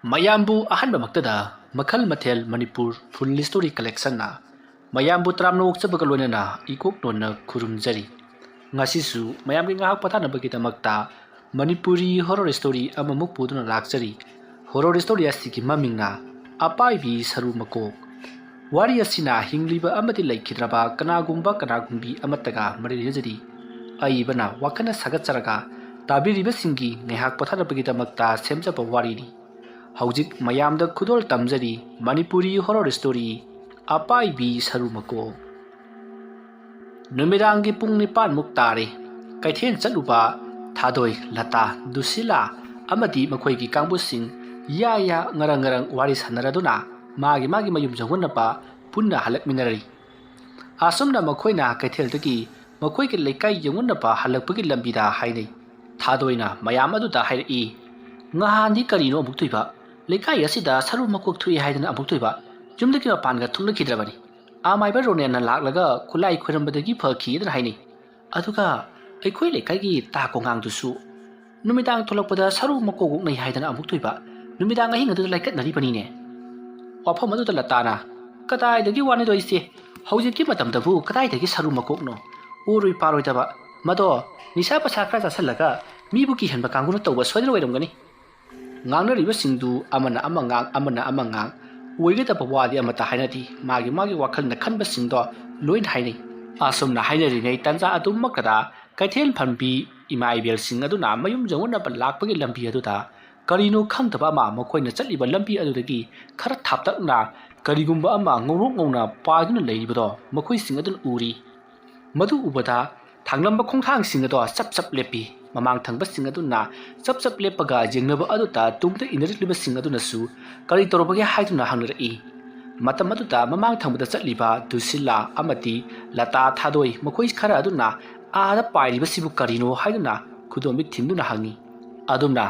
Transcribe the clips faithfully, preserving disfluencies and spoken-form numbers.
ꯃꯌꯥꯝꯕꯨ ꯑꯍꯥꯟꯕꯃꯛꯇꯗ ꯃꯈꯜ ꯃꯊꯦꯜ ꯃꯅꯤꯄꯨꯔ ꯐꯨꯜ ꯁ꯭ꯇꯣꯔꯤ ꯀꯂꯦꯛꯁꯟꯅ ꯃꯌꯥꯝꯕꯨ ꯇꯔꯥꯝꯅ ꯑꯣꯛꯆꯕꯒ ꯂꯣꯏꯅꯅ ꯏꯀꯣꯛ ꯅꯣꯟꯅ ꯈꯨꯔꯨꯝꯖꯔꯤ꯫ ꯉꯁꯤꯁꯨ ꯃꯌꯥꯝꯒꯤ ꯉꯥꯏꯍꯥꯛ ꯄꯣꯊꯥꯅꯕꯒꯤꯗꯃꯛꯇ ꯃꯅꯤꯄꯨꯔꯤ ꯍꯣꯔꯣꯔ ꯁ꯭ꯇꯣꯔꯤ ꯑꯃꯃꯨꯛ ꯄꯨꯗꯨꯅ ꯂꯥꯛꯆꯔꯤ꯫ ꯍꯣꯔꯣꯔ ꯁ꯭ꯇꯣꯔꯤ ꯑꯁꯤꯒꯤ ꯃꯃꯤꯡꯅ ꯑꯄꯥꯏꯕꯤ ꯁꯔꯨ ꯃꯀꯣꯛ꯫ ꯋꯥꯔꯤ ꯑꯁꯤꯅ ꯍꯤꯡꯂꯤꯕ ꯑꯃꯗꯤ ꯂꯩꯈꯤꯗ꯭ꯔꯕ ꯀꯅꯥꯒꯨꯝꯕ ꯀꯅꯥꯒꯨꯝꯕꯤ ꯑꯃꯠꯇꯒ ꯃꯔꯤ ꯂꯩꯅꯖꯗꯦ꯫ ꯑꯏꯕꯅ ꯋꯥꯈꯜꯅ ꯁꯥꯒꯠꯆꯔꯒ ꯇꯥꯕꯤꯔꯤꯕꯁꯤꯡꯒꯤ ꯉꯥꯏꯍꯥꯛ ꯄꯣꯊꯥꯅꯕꯒꯤꯗꯃꯛꯇ ꯁꯦꯝꯖꯕ ꯋꯥꯔꯤꯅꯤ꯫ ꯍꯧꯖꯤꯛ ꯃꯌꯥꯝꯗ ꯈꯨꯗꯣꯜ ꯇꯝꯖꯔꯤ ꯃꯅꯤꯄꯨꯔꯤ ꯍꯣꯔꯣꯔ ꯁ꯭ꯇꯣꯔꯤ ꯑꯄꯥꯏꯕꯤ ꯁꯔꯨ ꯃꯀꯣꯛ꯫ ꯅꯨꯃꯤꯗꯥꯡꯒꯤ ꯄꯨꯡ ꯅꯤꯄꯥꯟꯃꯨꯛ ꯇꯥꯔꯦ꯫ ꯀꯩꯊꯦꯜ ꯆꯠꯂꯨꯕ ꯊꯥꯗꯣꯏ, ꯂꯇꯥ, ꯗꯨꯁꯤꯂꯥ ꯑꯃꯗꯤ ꯃꯈꯣꯏꯒꯤ ꯀꯥꯡꯕꯨꯁꯤꯡ ꯌꯥ ꯌꯥ ꯉꯔꯪ ꯉꯔꯪ ꯋꯥꯔꯤ ꯁꯥꯟꯅꯔꯗꯨꯅ ꯃꯥꯒꯤ ꯃꯥꯒꯤ ꯃꯌꯨꯝ ꯌꯧꯅꯅꯕ ꯄꯨꯟꯅ ꯍꯜꯂꯛꯃꯤꯟꯅꯔꯤ꯫ ꯑꯁꯨꯝꯅ ꯃꯈꯣꯏꯅ ꯀꯩꯊꯦꯜꯗꯒꯤ ꯃꯈꯣꯏꯒꯤ ꯂꯩꯀꯥꯏ ꯌꯧꯅꯅꯕ ꯍꯜꯂꯛꯄꯒꯤ ꯂꯝꯕꯤꯗ ꯍꯥꯏꯅꯩ꯫ ꯊꯥꯗꯣꯏꯅ ꯃꯌꯥꯝ ꯑꯗꯨꯗ ꯍꯥꯏꯔꯛꯏ, "ꯉꯍꯥꯟꯗꯤ ꯀꯔꯤꯅꯣ ꯑꯃꯨꯛ ꯊꯣꯛꯏꯕ? ꯂꯩꯀꯥꯏ ꯑꯁꯤꯗ ꯁꯔꯨ ꯃꯀꯣꯛ ꯊꯣꯛꯏ ꯍꯥꯏꯗꯅ ꯑꯃꯨꯛ ꯊꯣꯛꯏꯕ? ꯌꯨꯝꯗꯒꯤ ꯃꯄꯥꯟꯒ ꯊꯣꯛꯅꯈꯤꯗ꯭ꯔꯕꯅꯤ꯫ ꯑꯃꯥꯏꯕ ꯔꯣꯅꯦꯜꯅ ꯂꯥꯛꯂꯒ ꯈꯨꯠꯂꯥꯏ ꯈꯣꯏꯔꯝꯕꯗꯒꯤ ꯐꯈꯤꯗꯅ ꯍꯥꯏꯅꯩ꯫ ꯑꯗꯨꯒ ꯑꯩꯈꯣꯏ ꯂꯩꯀꯥꯏꯒꯤ ꯇꯥ ꯀꯣꯡꯒꯥꯡꯗꯨꯁꯨ ꯅꯨꯃꯤꯗꯥꯡ ꯊꯣꯛꯂꯛꯄꯗ ꯁꯔꯨ ꯃꯀꯣꯛ ꯑꯣꯛꯅꯩ ꯍꯥꯏꯗꯅ ꯑꯃꯨꯛ ꯊꯣꯛꯏꯕ? ꯅꯨꯃꯤꯗꯥꯡ ꯑꯍꯤꯡ ꯑꯗꯨꯗ ꯂꯥꯏꯀꯠꯅꯔꯤꯕꯅꯤꯅꯦ?" ꯋꯥꯐꯝ ꯑꯗꯨꯗ ꯂꯇꯥꯅ, "ꯀꯗꯥꯏꯗꯒꯤ ꯋꯥꯅꯤꯗꯣ ꯏꯆꯦ? ꯍꯧꯖꯤꯛꯀꯤ ꯃꯇꯝꯗꯕꯨ ꯀꯗꯥꯏꯗꯒꯤ ꯁꯔꯨ ꯃꯀꯣꯛꯅꯣ? ꯑꯣꯔꯣꯏ ꯄꯥꯔꯣꯏꯗꯕ꯫ ꯃꯗꯣ ꯅꯤꯁꯥ ꯄꯁꯥ ꯈꯔ ꯆꯥꯁꯤꯜꯂꯒ ꯃꯤꯕꯨ ꯀꯤꯍꯟꯕ ꯀꯥꯡꯕꯨꯅ ꯇꯧꯕ ꯁꯣꯏꯗꯅ ꯑꯣꯏꯔꯝꯒꯅꯤ꯫" ꯉꯥꯡꯅꯔꯤꯕꯁꯤꯡꯗꯨ ꯑꯃꯅ ꯑꯃ ꯉꯥꯡ, ꯑꯃꯅ ꯑꯃ ꯉꯥꯡ, ꯑꯣꯏꯒꯗꯕ ꯋꯥꯗꯤ ꯑꯃꯠꯇ ꯍꯥꯏꯅꯗꯦ꯫ ꯃꯥꯒꯤ ꯃꯥꯒꯤ ꯋꯥꯈꯜꯅ ꯈꯟꯕꯁꯤꯡꯗꯣ ꯂꯣꯏꯅ ꯍꯥꯏꯅꯩ꯫ ꯑꯁꯨꯝꯅ ꯍꯥꯏꯅꯔꯤꯉꯩ ꯇꯥꯟꯖꯥ ꯑꯗꯨꯃꯛꯇꯗ ꯀꯩꯊꯦꯜ ꯐꯝꯕꯤ ꯏꯃꯥ ꯏꯕꯦꯜꯁꯤꯡ ꯑꯗꯨꯅ ꯃꯌꯨꯝ ꯌꯧꯅꯅꯕ ꯂꯥꯛꯄꯒꯤ ꯂꯝꯕꯤ ꯑꯗꯨꯗ ꯀꯔꯤꯅꯣ ꯈꯪꯗꯕ ꯑꯃ ꯃꯈꯣꯏꯅ ꯆꯠꯂꯤꯕ ꯂꯝꯕꯤ ꯑꯗꯨꯗꯒꯤ ꯈꯔ ꯊꯥꯞꯇꯛꯅ ꯀꯔꯤꯒꯨꯝꯕ ꯑꯃ ꯉꯧꯔꯣꯛ ꯉꯧꯅ ꯄꯥꯏꯗꯨꯅ ꯂꯩꯔꯤꯕꯗꯣ ꯃꯈꯣꯏꯁꯤꯡ ꯑꯗꯨꯅ ꯎꯔꯤ꯫ ꯃꯗꯨ ꯎꯕꯗ ꯊꯥꯡꯂꯝꯕ ꯈꯣꯡꯊꯥꯡꯁꯤꯡ ꯑꯗꯣ ꯆꯞ ꯆꯞ ꯂꯦꯞꯄꯤ꯫ ꯃꯃꯥꯡ ꯊꯪꯕꯁꯤꯡ ꯑꯗꯨꯅ ꯆꯞ ꯆꯞ ꯂꯦꯞꯄꯒ ꯌꯦꯡꯅꯕ ꯑꯗꯨꯗ ꯇꯨꯡꯗ ꯏꯟꯅꯔꯛꯂꯤꯕꯁꯤꯡ ꯑꯗꯨꯅꯁꯨ ꯀꯔꯤ ꯇꯧꯔꯕꯒꯦ ꯍꯥꯏꯗꯨꯅ ꯍꯪꯅꯔꯛꯏ꯫ ꯃꯇꯝ ꯑꯗꯨꯗ ꯃꯃꯥꯡ ꯊꯪꯕꯗ ꯆꯠꯂꯤꯕ ꯗꯨꯁꯤꯂꯥ ꯑꯃꯗꯤ ꯂꯇꯥ ꯊꯥꯗꯣꯏ, ꯃꯈꯣꯏ ꯈꯔ ꯑꯗꯨꯅ ꯑꯥꯗ ꯄꯥꯏꯔꯤꯕꯁꯤꯕꯨ ꯀꯔꯤꯅꯣ ꯍꯥꯏꯗꯨꯅ ꯈꯨꯗꯣꯝꯕꯤ ꯊꯤꯟꯗꯨꯅ ꯍꯪꯉꯤ꯫ ꯑꯗꯨꯝꯅ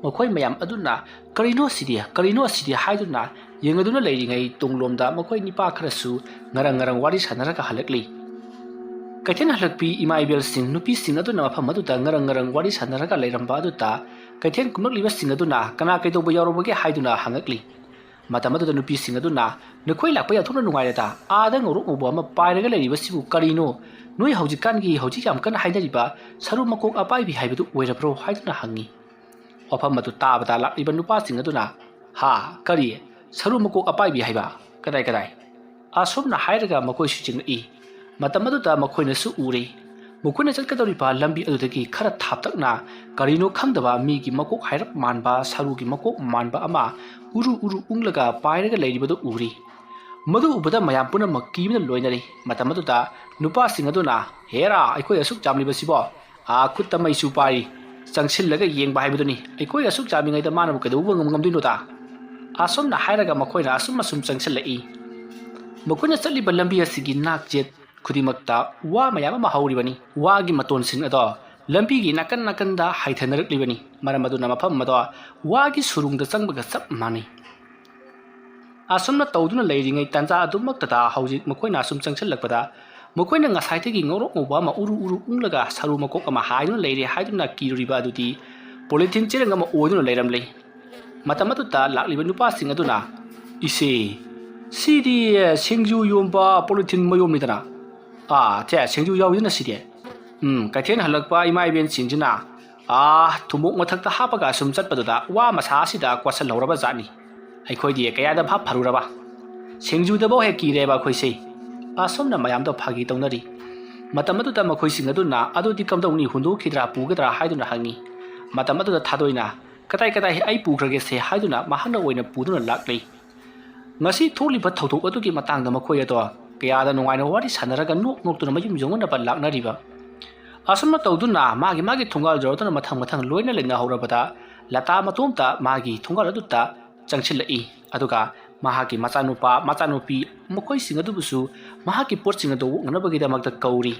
ꯃꯈꯣꯏ ꯃꯌꯥꯝ ꯑꯗꯨꯅ "ꯀꯔꯤꯅꯣ ꯑꯁꯤꯗꯤ? ꯀꯔꯤꯅꯣ ꯑꯁꯤꯗꯤ?" ꯍꯥꯏꯗꯨꯅ ꯌꯦꯡꯅꯗꯨꯅ ꯂꯩꯔꯤꯉꯩ ꯇꯨꯡꯂꯣꯝꯗ ꯃꯈꯣꯏ ꯅꯤꯄꯥ ꯈꯔꯁꯨ ꯉꯔꯪ ꯉꯔꯪ ꯋꯥꯔꯤ ꯁꯥꯟꯅꯔꯒ ꯍꯜꯂꯛꯂꯤ꯫ ꯀꯩꯊꯦꯜ ꯍꯜꯂꯛꯄꯤ ꯏꯃꯥ ꯏꯕꯦꯜꯁꯤꯡ, ꯅꯨꯄꯤꯁꯤꯡ ꯑꯗꯨꯅ ꯃꯐꯝ ꯑꯗꯨꯗ ꯉꯔꯪ ꯉꯔꯪ ꯋꯥꯔꯤ ꯁꯥꯟꯅꯔꯒ ꯂꯩꯔꯝꯕ ꯑꯗꯨꯗ ꯀꯩꯊꯦꯜ ꯀꯨꯝꯂꯛꯂꯤꯕꯁꯤꯡ ꯑꯗꯨꯅ ꯀꯅꯥ ꯀꯩꯗꯧꯕ ꯌꯥꯎꯔꯕꯒꯦ ꯍꯥꯏꯗꯨꯅ ꯍꯪꯉꯛꯂꯤ꯫ ꯃꯇꯝ ꯑꯗꯨꯗ ꯅꯨꯄꯤꯁꯤꯡ ꯑꯗꯨꯅ, "ꯅꯈꯣꯏ ꯂꯥꯛꯄ ꯌꯥꯊꯣꯛꯅ ꯅꯨꯡꯉꯥꯏꯔꯦꯗ, ꯑꯥꯗ ꯉꯧꯔꯣꯛ ꯉꯧꯕ ꯑꯃ ꯄꯥꯏꯔꯒ ꯂꯩꯔꯤꯕꯁꯤꯕꯨ ꯀꯔꯤꯅꯣ? ꯅꯣꯏ ꯍꯧꯖꯤꯛꯀꯥꯟꯒꯤ, ꯍꯧꯖꯤꯛ ꯌꯥꯝ ꯀꯟꯅ ꯍꯥꯏꯅꯔꯤꯕ ꯁꯔꯨ ꯃꯀꯣꯛ ꯑꯄꯥꯏꯕꯤ ꯍꯥꯏꯕꯗꯨ ꯑꯣꯏꯔꯕ꯭ꯔꯣ?" ꯍꯥꯏꯗꯨꯅ ꯍꯪꯉꯤ꯫ ꯋꯥꯐꯝ ꯑꯗꯨ ꯇꯥꯕꯗ ꯂꯥꯛꯂꯤꯕ ꯅꯨꯄꯥꯁꯤꯡ ꯑꯗꯨꯅ, "ꯍꯥ? ꯀꯔꯤ? ꯁꯔꯨ ꯃꯀꯣꯛ ꯑꯄꯥꯏꯕꯤ ꯍꯥꯏꯕ? ꯀꯗꯥꯏ ꯀꯗꯥꯏ?" ꯑꯁꯨꯝꯅ ꯍꯥꯏꯔꯒ ꯃꯈꯣꯏꯁꯨ ꯆꯤꯡꯂꯛꯏ꯫ ꯃꯇꯝ ꯑꯗꯨꯗ ꯃꯈꯣꯏꯅꯁꯨ ꯎꯔꯦ꯫ ꯃꯈꯣꯏꯅ ꯆꯠꯀꯗꯧꯔꯤꯕ ꯂꯝꯕꯤ ꯑꯗꯨꯗꯒꯤ ꯈꯔ ꯊꯥꯞꯇꯛꯅ ꯀꯔꯤꯅꯣ ꯈꯪꯗꯕ ꯃꯤꯒꯤ ꯃꯀꯣꯛ ꯍꯥꯏꯔꯞ ꯃꯥꯟꯕ, ꯁꯔꯨꯒꯤ ꯃꯀꯣꯛ ꯃꯥꯟꯕ ꯑꯃ ꯎꯔꯨ ꯎꯔꯨ ꯎꯪꯂꯒ ꯄꯥꯏꯔꯒ ꯂꯩꯔꯤꯕꯗꯨ ꯎꯔꯤ꯫ ꯃꯗꯨ ꯎꯕꯗ ꯃꯌꯥꯝ ꯄꯨꯝꯅꯃꯛ ꯀꯤꯕꯅ ꯂꯣꯏꯅꯔꯦ꯫ ꯃꯇꯝ ꯑꯗꯨꯗ ꯅꯨꯄꯥꯁꯤꯡ ꯑꯗꯨꯅ, "ꯍꯦꯔꯥ, ꯑꯩꯈꯣꯏ ꯑꯁꯨꯛ ꯌꯥꯝꯂꯤꯕꯁꯤꯕꯣ? ꯑꯥ, ꯈꯨꯠꯇ ꯃꯩꯁꯨ ꯄꯥꯏꯔꯤ꯫ ꯆꯪꯁꯤꯜꯂꯒ ꯌꯦꯡꯕ ꯍꯥꯏꯕꯗꯨꯅꯤ꯫ ꯑꯩꯈꯣꯏ ꯑꯁꯨꯛ ꯌꯥꯝꯃꯤꯉꯩꯗ ꯃꯥꯅꯕꯨ ꯀꯩꯗꯧꯕ ꯉꯝ-, ꯉꯝꯗꯣꯏꯅꯣꯗ?" ꯑꯁꯨꯝꯅ ꯍꯥꯏꯔꯒ ꯃꯈꯣꯏꯅ ꯑꯁꯨꯝ ꯑꯁꯨꯝ ꯆꯪꯁꯤꯜꯂꯛꯏ꯫ ꯃꯈꯣꯏꯅ ꯆꯠꯂꯤꯕ ꯂꯝꯕꯤ ꯑꯁꯤꯒꯤ ꯅꯥꯛꯆꯦꯠ ꯈꯨꯗꯤꯡꯃꯛꯇ ꯋꯥ ꯃꯌꯥꯝ ꯑꯃ ꯍꯧꯔꯤꯕꯅꯤ꯫ ꯋꯥꯒꯤ ꯃꯇꯣꯟꯁꯤꯡ ꯑꯗꯣ ꯂꯝꯕꯤꯒꯤ ꯅꯥꯀꯟ ꯅꯥꯀꯟꯗ ꯍꯥꯏꯊꯅꯔꯛꯂꯤꯕꯅꯤ꯫ ꯃꯔꯝ ꯑꯗꯨꯅ ꯃꯐꯝ ꯑꯗꯣ ꯋꯥꯒꯤ ꯁꯨꯔꯨꯡꯗ ꯆꯪꯕꯒ ꯆꯞ ꯃꯥꯟꯅꯩ꯫ ꯑꯁꯨꯝꯅ ꯇꯧꯗꯨꯅ ꯂꯩꯔꯤꯉꯩ ꯇꯥꯟꯖꯥ ꯑꯗꯨꯃꯛꯇꯗ ꯍꯧꯖꯤꯛ ꯃꯈꯣꯏꯅ ꯑꯁꯨꯝ ꯆꯪꯁꯤꯜꯂꯛꯄꯗ ꯃꯈꯣꯏꯅ ꯉꯁꯥꯏꯗꯒꯤ ꯉꯧꯔꯣꯛ ꯉꯧꯕ ꯑꯃ ꯎꯔꯨ ꯎꯔꯨ ꯎꯪꯂꯒ ꯁꯔꯨ ꯃꯀꯣꯛ ꯑꯃ ꯍꯥꯏꯗꯨꯅ ꯂꯩꯔꯦ ꯍꯥꯏꯗꯨꯅ ꯀꯤꯔꯨꯔꯤꯕ ꯑꯗꯨꯗꯤ ꯄꯣꯂꯤꯊꯤꯟ ꯆꯦꯔꯪ ꯑꯃ ꯑꯣꯏꯗꯨꯅ ꯂꯩꯔꯝꯂꯦ꯫ ꯃꯇꯝ ꯑꯗꯨꯗ ꯂꯥꯛꯂꯤꯕ ꯅꯨꯄꯥꯁꯤꯡ ꯑꯗꯨꯅ, "ꯏꯆꯦ, ꯁꯤꯗꯤ ꯁꯤꯡꯖꯨ ꯌꯣꯟꯕ ꯄꯣꯂꯤꯊꯤꯟ ꯃꯌꯣꯝꯅꯤꯗꯅ꯫ ꯑꯥ, ꯁꯦ, ꯁꯤꯡꯖꯨ ꯌꯥꯎꯋꯤꯗꯅ ꯁꯤꯗꯤ꯫ ꯎꯝ, ꯀꯩꯊꯦꯜ ꯍꯜꯂꯛꯄ ꯏꯃꯥ ꯏꯕꯦꯟꯁꯤꯡꯁꯤꯅ, ꯑꯥ, ꯊꯨꯝꯃꯣꯛ ꯃꯊꯛꯇ ꯍꯥꯞꯄꯒ ꯁꯨꯝ ꯆꯠꯄꯗꯨꯗ ꯋꯥ ꯃꯁꯥ ꯑꯁꯤꯗ ꯀꯣꯠꯁꯜꯍꯧꯔꯕ ꯖꯥꯠꯅꯤ꯫ ꯑꯩꯈꯣꯏꯗꯤ ꯀꯌꯥꯗ ꯚꯥꯞ ꯐꯔꯨꯔꯕ? ꯁꯤꯡꯖꯨꯗꯐꯥꯎ ꯍꯦꯛ ꯀꯤꯔꯦꯕ ꯑꯩꯈꯣꯏꯁꯦ꯫" ꯑꯁꯨꯝꯅ ꯃꯌꯥꯝꯗꯣ ꯐꯥꯒꯤ ꯇꯧꯅꯔꯤ꯫ ꯃꯇꯝ ꯑꯗꯨꯗ ꯃꯈꯣꯏꯁꯤꯡ ꯑꯗꯨꯅ, "ꯑꯗꯨꯗꯤ ꯀꯝꯗꯧꯅꯤ, ꯍꯨꯟꯗꯣꯛꯈꯤꯗ꯭ꯔꯥ, ꯄꯨꯒꯗ꯭ꯔꯥ?" ꯍꯥꯏꯗꯨꯅ ꯍꯪꯉꯤ꯫ ꯃꯇꯝ ꯑꯗꯨꯗ ꯊꯥꯗꯣꯏꯅ, "ꯀꯗꯥꯏ ꯀꯗꯥꯏ ꯑꯩ ꯄꯨꯈ꯭ꯔꯒꯦꯁꯦ?" ꯍꯥꯏꯗꯨꯅ ꯃꯍꯥꯛꯅ ꯑꯣꯏꯅ ꯄꯨꯗꯨꯅ ꯂꯥꯛꯂꯤ꯫ ꯉꯁꯤ ꯊꯣꯛꯂꯤꯕ ꯊꯧꯗꯣꯛ ꯑꯗꯨꯒꯤ ꯃꯇꯥꯡꯗ ꯃꯈꯣꯏ ꯑꯗꯣ ꯀꯌꯥꯗ ꯅꯨꯡꯉꯥꯏꯅ ꯋꯥꯔꯤ ꯁꯥꯟꯅꯔꯒ ꯅꯣꯛ ꯅꯣꯛꯇꯨꯅ ꯃꯌꯨꯝ ꯌꯧꯅꯅꯕ ꯂꯥꯛꯅꯔꯤꯕ꯫ ꯑꯁꯨꯝꯅ ꯇꯧꯗꯨꯅ ꯃꯥꯒꯤ ꯃꯥꯒꯤ ꯊꯣꯡꯒꯥꯜ ꯌꯧꯔꯗꯨꯅ ꯃꯊꯪ ꯃꯊꯪ ꯂꯣꯏꯅ ꯂꯩꯅꯍꯧꯔꯕꯗ ꯂꯇꯥ ꯃꯇꯣꯝꯇ ꯃꯥꯒꯤ ꯊꯣꯡꯒꯥꯜ ꯑꯗꯨꯗ ꯆꯪꯁꯤꯜꯂꯛꯏ꯫ ꯑꯗꯨꯒ ꯃꯍꯥꯛꯀꯤ ꯃꯆꯥꯅꯨꯄꯥ, ꯃꯆꯥꯅꯨꯄꯤ ꯃꯈꯣꯏꯁꯤꯡ ꯑꯗꯨꯕꯨꯁꯨ ꯃꯍꯥꯛꯀꯤ ꯄꯣꯠꯁꯤꯡ ꯑꯗꯨ ꯑꯣꯛꯅꯅꯕꯒꯤꯗꯃꯛꯇ ꯀꯧꯔꯤ꯫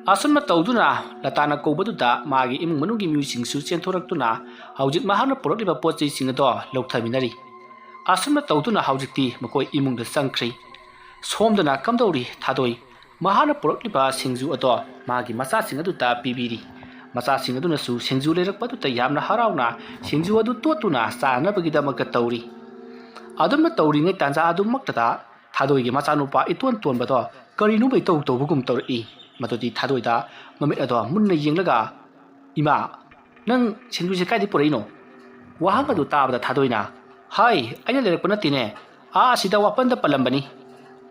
ꯑꯁꯨꯝꯅ ꯇꯧꯗꯨꯅ ꯂꯇꯥꯅ ꯀꯧꯕꯗꯨꯗ ꯃꯥꯒꯤ ꯏꯃꯨꯡ ꯃꯅꯨꯡꯒꯤ ꯃꯤꯑꯣꯏꯁꯤꯡꯁꯨ ꯆꯦꯟꯊꯣꯔꯛꯇꯨꯅ ꯍꯧꯖꯤꯛ ꯃꯍꯥꯛꯅ ꯄꯨꯔꯛꯂꯤꯕ ꯄꯣꯠ ꯆꯩꯁꯤꯡ ꯑꯗꯣ ꯂꯧꯊꯃꯤꯟꯅꯔꯤ꯫ ꯑꯁꯨꯝꯅ ꯇꯧꯗꯨꯅ ꯍꯧꯖꯤꯛꯇꯤ ꯃꯈꯣꯏ ꯏꯃꯨꯡꯗ ꯆꯪꯈ꯭ꯔꯤ꯫ ꯁꯣꯝꯗꯅ ꯀꯝꯗꯧꯔꯤ ꯊꯥꯗꯣꯏ? ꯃꯍꯥꯛꯅ ꯄꯨꯔꯛꯂꯤꯕ ꯁꯤꯡꯖꯨ ꯑꯗꯣ ꯃꯥꯒꯤ ꯃꯆꯥꯁꯤꯡ ꯑꯗꯨꯗ ꯄꯤꯕꯤꯔꯤ꯫ ꯃꯆꯥꯁꯤꯡ ꯑꯗꯨꯅꯁꯨ ꯁꯤꯡꯖꯨ ꯂꯩꯔꯛꯄ ꯑꯗꯨꯗ ꯌꯥꯝꯅ ꯍꯔꯥꯎꯅ ꯁꯤꯡꯖꯨ ꯑꯗꯨ ꯇꯣꯠꯇꯨꯅ ꯆꯥꯅꯅꯕꯒꯤꯗꯃꯛꯇ ꯇꯧꯔꯤ꯫ ꯑꯗꯨꯝꯅ ꯇꯧꯔꯤꯉꯩ ꯇꯥꯟꯖꯥ ꯑꯗꯨꯃꯛꯇꯗ ꯊꯥꯗꯣꯏꯒꯤ ꯃꯆꯥꯅꯨꯄꯥ ꯏꯇꯣꯟ ꯇꯣꯟꯕꯗꯣ ꯀꯔꯤꯅꯣꯕ ꯏꯇꯧ ꯇꯧꯕꯒꯨꯝ ꯇꯧꯔꯛꯏ꯫ ꯃꯗꯨꯗꯤ ꯊꯥꯗꯣꯏꯗ ꯃꯃꯤꯠ ꯑꯗꯣ ꯃꯨꯟꯅ ꯌꯦꯡꯂꯒ, "ꯏꯃꯥ, ꯅꯪ ꯁꯤꯡꯖꯨꯁꯦ ꯀꯥꯏꯗꯩ ꯄꯨꯔꯛꯏꯅꯣ?" ꯋꯥꯍꯪ ꯑꯗꯨ ꯇꯥꯕꯗ ꯊꯥꯗꯣꯏꯅ, "ꯍꯥꯏ, ꯑꯩꯅ ꯂꯩꯔꯛꯄ ꯅꯠꯇꯦꯅꯦ, ꯑꯥ ꯑꯁꯤꯗ ꯋꯥꯄꯟꯗ ꯄꯜꯂꯝꯕꯅꯤ꯫"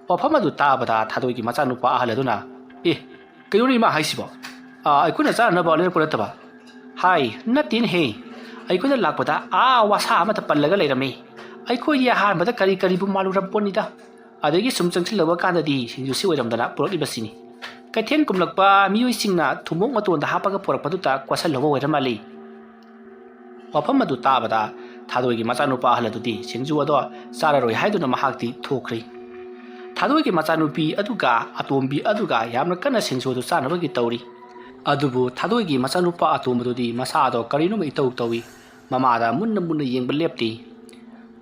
ꯋꯥꯐꯝ ꯑꯗꯨ ꯇꯥꯕꯗ ꯊꯥꯗꯣꯏꯒꯤ ꯃꯆꯥꯅꯨꯄꯥ ꯑꯍꯜ ꯑꯗꯨꯅ, "ꯑꯦ, ꯀꯩꯅꯣꯅꯦ ꯏꯃꯥ ꯍꯥꯏꯁꯤꯕꯣ? ꯑꯥ, ꯑꯩꯈꯣꯏꯅ ꯆꯥꯅꯅꯕ ꯂꯩꯔꯛꯄ ꯅꯠꯇꯕ?" "ꯍꯥꯏ, ꯅꯠꯇꯦꯅꯦꯍꯦ, ꯑꯩꯈꯣꯏꯅ ꯂꯥꯛꯄꯗ ꯑꯥ ꯋꯥꯁꯥ ꯑꯃꯗ ꯄꯜꯂꯒ ꯂꯩꯔꯝꯃꯤ꯫ ꯑꯩꯈꯣꯏꯗꯤ ꯑꯍꯥꯟꯕꯗ ꯀꯔꯤ ꯀꯔꯤꯕꯨ ꯃꯥꯜꯂꯨꯔꯕ ꯄꯣꯠꯅꯤꯗ꯫ ꯑꯗꯒꯤ ꯁꯨꯝ ꯆꯪꯁꯤꯜꯂꯨꯕ ꯀꯥꯟꯗꯗꯤ ꯁꯤꯡꯖꯨꯁꯤ ꯑꯣꯏꯔꯝꯗꯅ ꯄꯨꯔꯛꯂꯤꯕꯁꯤꯅꯤ꯫ ꯀꯩꯊꯦꯜ ꯀꯨꯝꯂꯛꯄ ꯃꯤꯑꯣꯏꯁꯤꯡꯅ ꯊꯨꯝꯃꯣꯛ ꯃꯇꯣꯟꯗ ꯍꯥꯞꯄꯒ ꯄꯨꯔꯛꯄꯗꯨꯗ ꯀꯣꯠꯁꯤꯜꯍꯧꯕ ꯑꯣꯏꯔ ꯃꯥꯜꯂꯤ꯫" ꯋꯥꯐꯝ ꯑꯗꯨ ꯇꯥꯕꯗ ꯊꯥꯗꯣꯏꯒꯤ ꯃꯆꯥꯅꯨꯄꯥ ꯑꯍꯜ ꯑꯗꯨꯗꯤ ꯁꯤꯡꯖꯨ ꯑꯗꯣ ꯆꯥꯔꯔꯣꯏ ꯍꯥꯏꯗꯨꯅ ꯃꯍꯥꯛꯇꯤ ꯊꯣꯛꯈ꯭ꯔꯦ꯫ ꯊꯥꯗꯣꯏꯒꯤ ꯃꯆꯥꯅꯨꯄꯤ ꯑꯗꯨꯒ ꯑꯇꯣꯝꯕꯤ ꯑꯗꯨꯒ ꯌꯥꯝꯅ ꯀꯟꯅ ꯁꯤꯡꯖꯨ ꯑꯗꯨ ꯆꯥꯅꯕꯒꯤ ꯇꯧꯔꯤ꯫ ꯑꯗꯨꯕꯨ ꯊꯥꯗꯣꯏꯒꯤ ꯃꯆꯥꯅꯨꯄꯥ ꯑꯇꯣꯝꯕꯗꯨꯗꯤ ꯃꯁꯥꯗꯣ ꯀꯔꯤꯅꯣꯃ ꯏꯇꯧ ꯇꯧꯏ꯫ ꯃꯃꯥꯗ ꯃꯨꯟꯅ ꯃꯨꯟꯅ ꯌꯦꯡꯕ ꯂꯦꯞꯇꯦ꯫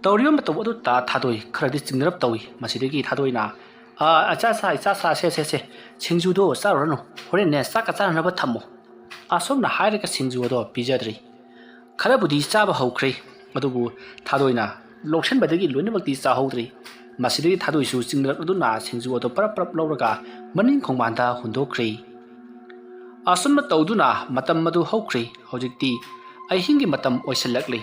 ꯇꯧꯔꯤꯕ ꯃꯇꯧ ꯑꯗꯨꯗ ꯊꯥꯗꯣꯏ ꯈꯔꯗꯤ ꯆꯤꯡꯅꯔꯞ ꯇꯧꯏ꯫ ꯃꯁꯤꯗꯒꯤ ꯊꯥꯗꯣꯏꯅ, "ꯑꯥ, ꯏꯆꯥ ꯁꯥ, ꯏꯆꯥ ꯁꯥ, ꯁꯦ, ꯁꯦ, ꯁꯦ, ꯁꯤꯡꯖꯨꯗꯣ ꯆꯥꯔꯨꯔꯅꯨ, ꯍꯣꯔꯦꯟꯅꯦ ꯆꯥꯛꯀ ꯆꯥꯅꯅꯕ ꯊꯝꯃꯣ꯫" ꯑꯁꯨꯝꯅ ꯍꯥꯏꯔꯒ ꯁꯤꯡꯖꯨ ꯑꯗꯣ ꯄꯤꯖꯗ꯭ꯔꯤ꯫ ꯈꯔꯕꯨꯗꯤ ꯆꯥꯕ ꯍꯧꯈ꯭ꯔꯦ, ꯑꯗꯨꯕꯨ ꯊꯥꯗꯣꯏꯅ ꯂꯧꯁꯤꯟꯕꯗꯒꯤ ꯂꯣꯏꯅꯃꯛꯇꯤ ꯆꯥꯍꯧꯗ꯭ꯔꯤ꯫ ꯃꯁꯤꯗꯒꯤ ꯊꯥꯗꯣꯏꯁꯨ ꯆꯤꯡꯅꯔꯛꯂꯗꯨꯅ ꯁꯤꯡꯖꯨ ꯑꯗꯣ ꯄꯔꯞ ꯄꯔꯞ ꯂꯧꯔꯒ ꯃꯅꯤꯡ ꯈꯣꯡꯕꯥꯟꯗ ꯍꯨꯟꯗꯣꯛꯈ꯭ꯔꯦ꯫ ꯑꯁꯨꯝꯅ ꯇꯧꯗꯨꯅ ꯃꯇꯝ ꯑꯗꯨ ꯍꯧꯈ꯭ꯔꯦ꯫ ꯍꯧꯖꯤꯛꯇꯤ ꯑꯍꯤꯡꯒꯤ ꯃꯇꯝ ꯑꯣꯏꯁꯤꯜꯂꯛꯂꯤ꯫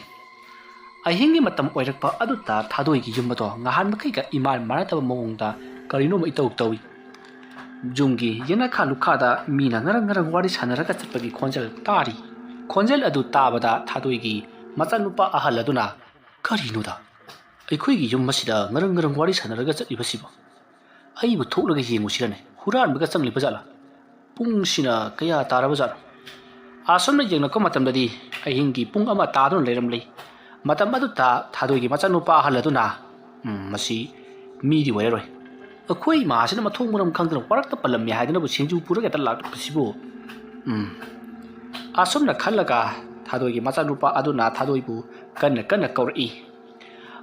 ꯑꯍꯤꯡꯒꯤ ꯃꯇꯝ ꯑꯣꯏꯔꯛꯄ ꯑꯗꯨꯗ ꯊꯥꯗꯣꯏꯒꯤ ꯌꯨꯝ ꯑꯗꯣ ꯉꯍꯥꯟ ꯃꯈꯩꯒ ꯏꯃꯥꯟ ꯃꯥꯟꯅꯗꯕ ꯃꯑꯣꯡꯗ ꯀꯔꯤꯅꯣꯃ ꯏꯇꯧ ꯇꯧꯏ꯫ ꯌꯨꯝꯒꯤ ꯌꯦꯅꯈꯥ ꯂꯨꯈꯥꯗ ꯃꯤꯅ ꯉꯔꯪ ꯉꯔꯪ ꯋꯥꯔꯤ ꯁꯥꯟꯅꯔꯒ ꯆꯠꯄꯒꯤ ꯈꯣꯟꯖꯦꯜ ꯇꯥꯔꯤ꯫ ꯈꯣꯟꯖꯦꯜ ꯑꯗꯨ ꯇꯥꯕꯗ ꯊꯥꯗꯣꯏꯒꯤ ꯃꯆꯥꯅꯨꯄꯥ ꯑꯍꯜ ꯑꯗꯨꯅ, "ꯀꯔꯤꯅꯣꯗ? ꯑꯩꯈꯣꯏꯒꯤ ꯌꯨꯝ ꯑꯁꯤꯗ ꯉꯔꯪ ꯉꯔꯪ ꯋꯥꯔꯤ ꯁꯥꯟꯅꯔꯒ ꯆꯠꯂꯤꯕꯁꯤꯕꯣ? ꯑꯩꯕꯨ ꯊꯣꯛꯂꯒ ꯌꯦꯡꯉꯨꯁꯤꯔꯅꯦ? ꯍꯨꯔꯥꯟꯕꯒ ꯆꯪꯂꯤꯕ ꯖꯥꯠꯂꯥ? ꯄꯨꯡꯁꯤꯅ ꯀꯌꯥ ꯇꯥꯔꯕ ꯖꯥꯠꯅꯣ?" ꯑꯁꯨꯝꯅ ꯌꯦꯡꯂꯛꯄ ꯃꯇꯝꯗꯗꯤ ꯑꯍꯤꯡꯒꯤ ꯄꯨꯡ ꯑꯃ ꯇꯥꯗꯨꯅ ꯂꯩꯔꯝꯂꯤ꯫ ꯃꯇꯝ ꯑꯗꯨꯗ ꯊꯥꯗꯣꯏꯒꯤ ꯃꯆꯥꯅꯨꯄꯥ ꯑꯍꯜ ꯑꯗꯨꯅ, "ꯎꯝ, ꯃꯁꯤ ꯃꯤꯗꯤ ꯑꯣꯏꯔꯔꯣꯏ꯫ ꯑꯩꯈꯣꯏ ꯏꯃꯥꯁꯤꯅ ꯃꯊꯣꯡ ꯃꯔꯝ ꯈꯪꯗꯅ ꯋꯥꯔꯛꯇ ꯄꯜꯂꯝꯃꯤ ꯍꯥꯏꯗꯅꯕꯨ ꯁꯤꯡꯖꯨ ꯄꯨꯔꯒ ꯍꯦꯛꯇ ꯂꯥꯛꯄꯁꯤꯕꯨ?" ꯎꯝ꯫ ꯑꯁꯨꯝꯅ ꯈꯜꯂꯒ ꯊꯥꯗꯣꯏꯒꯤ ꯃꯆꯥꯅꯨꯄꯥ ꯑꯗꯨꯅ ꯊꯥꯗꯣꯏꯕꯨ ꯀꯟꯅ ꯀꯟꯅ ꯀꯧꯔꯛꯏ꯫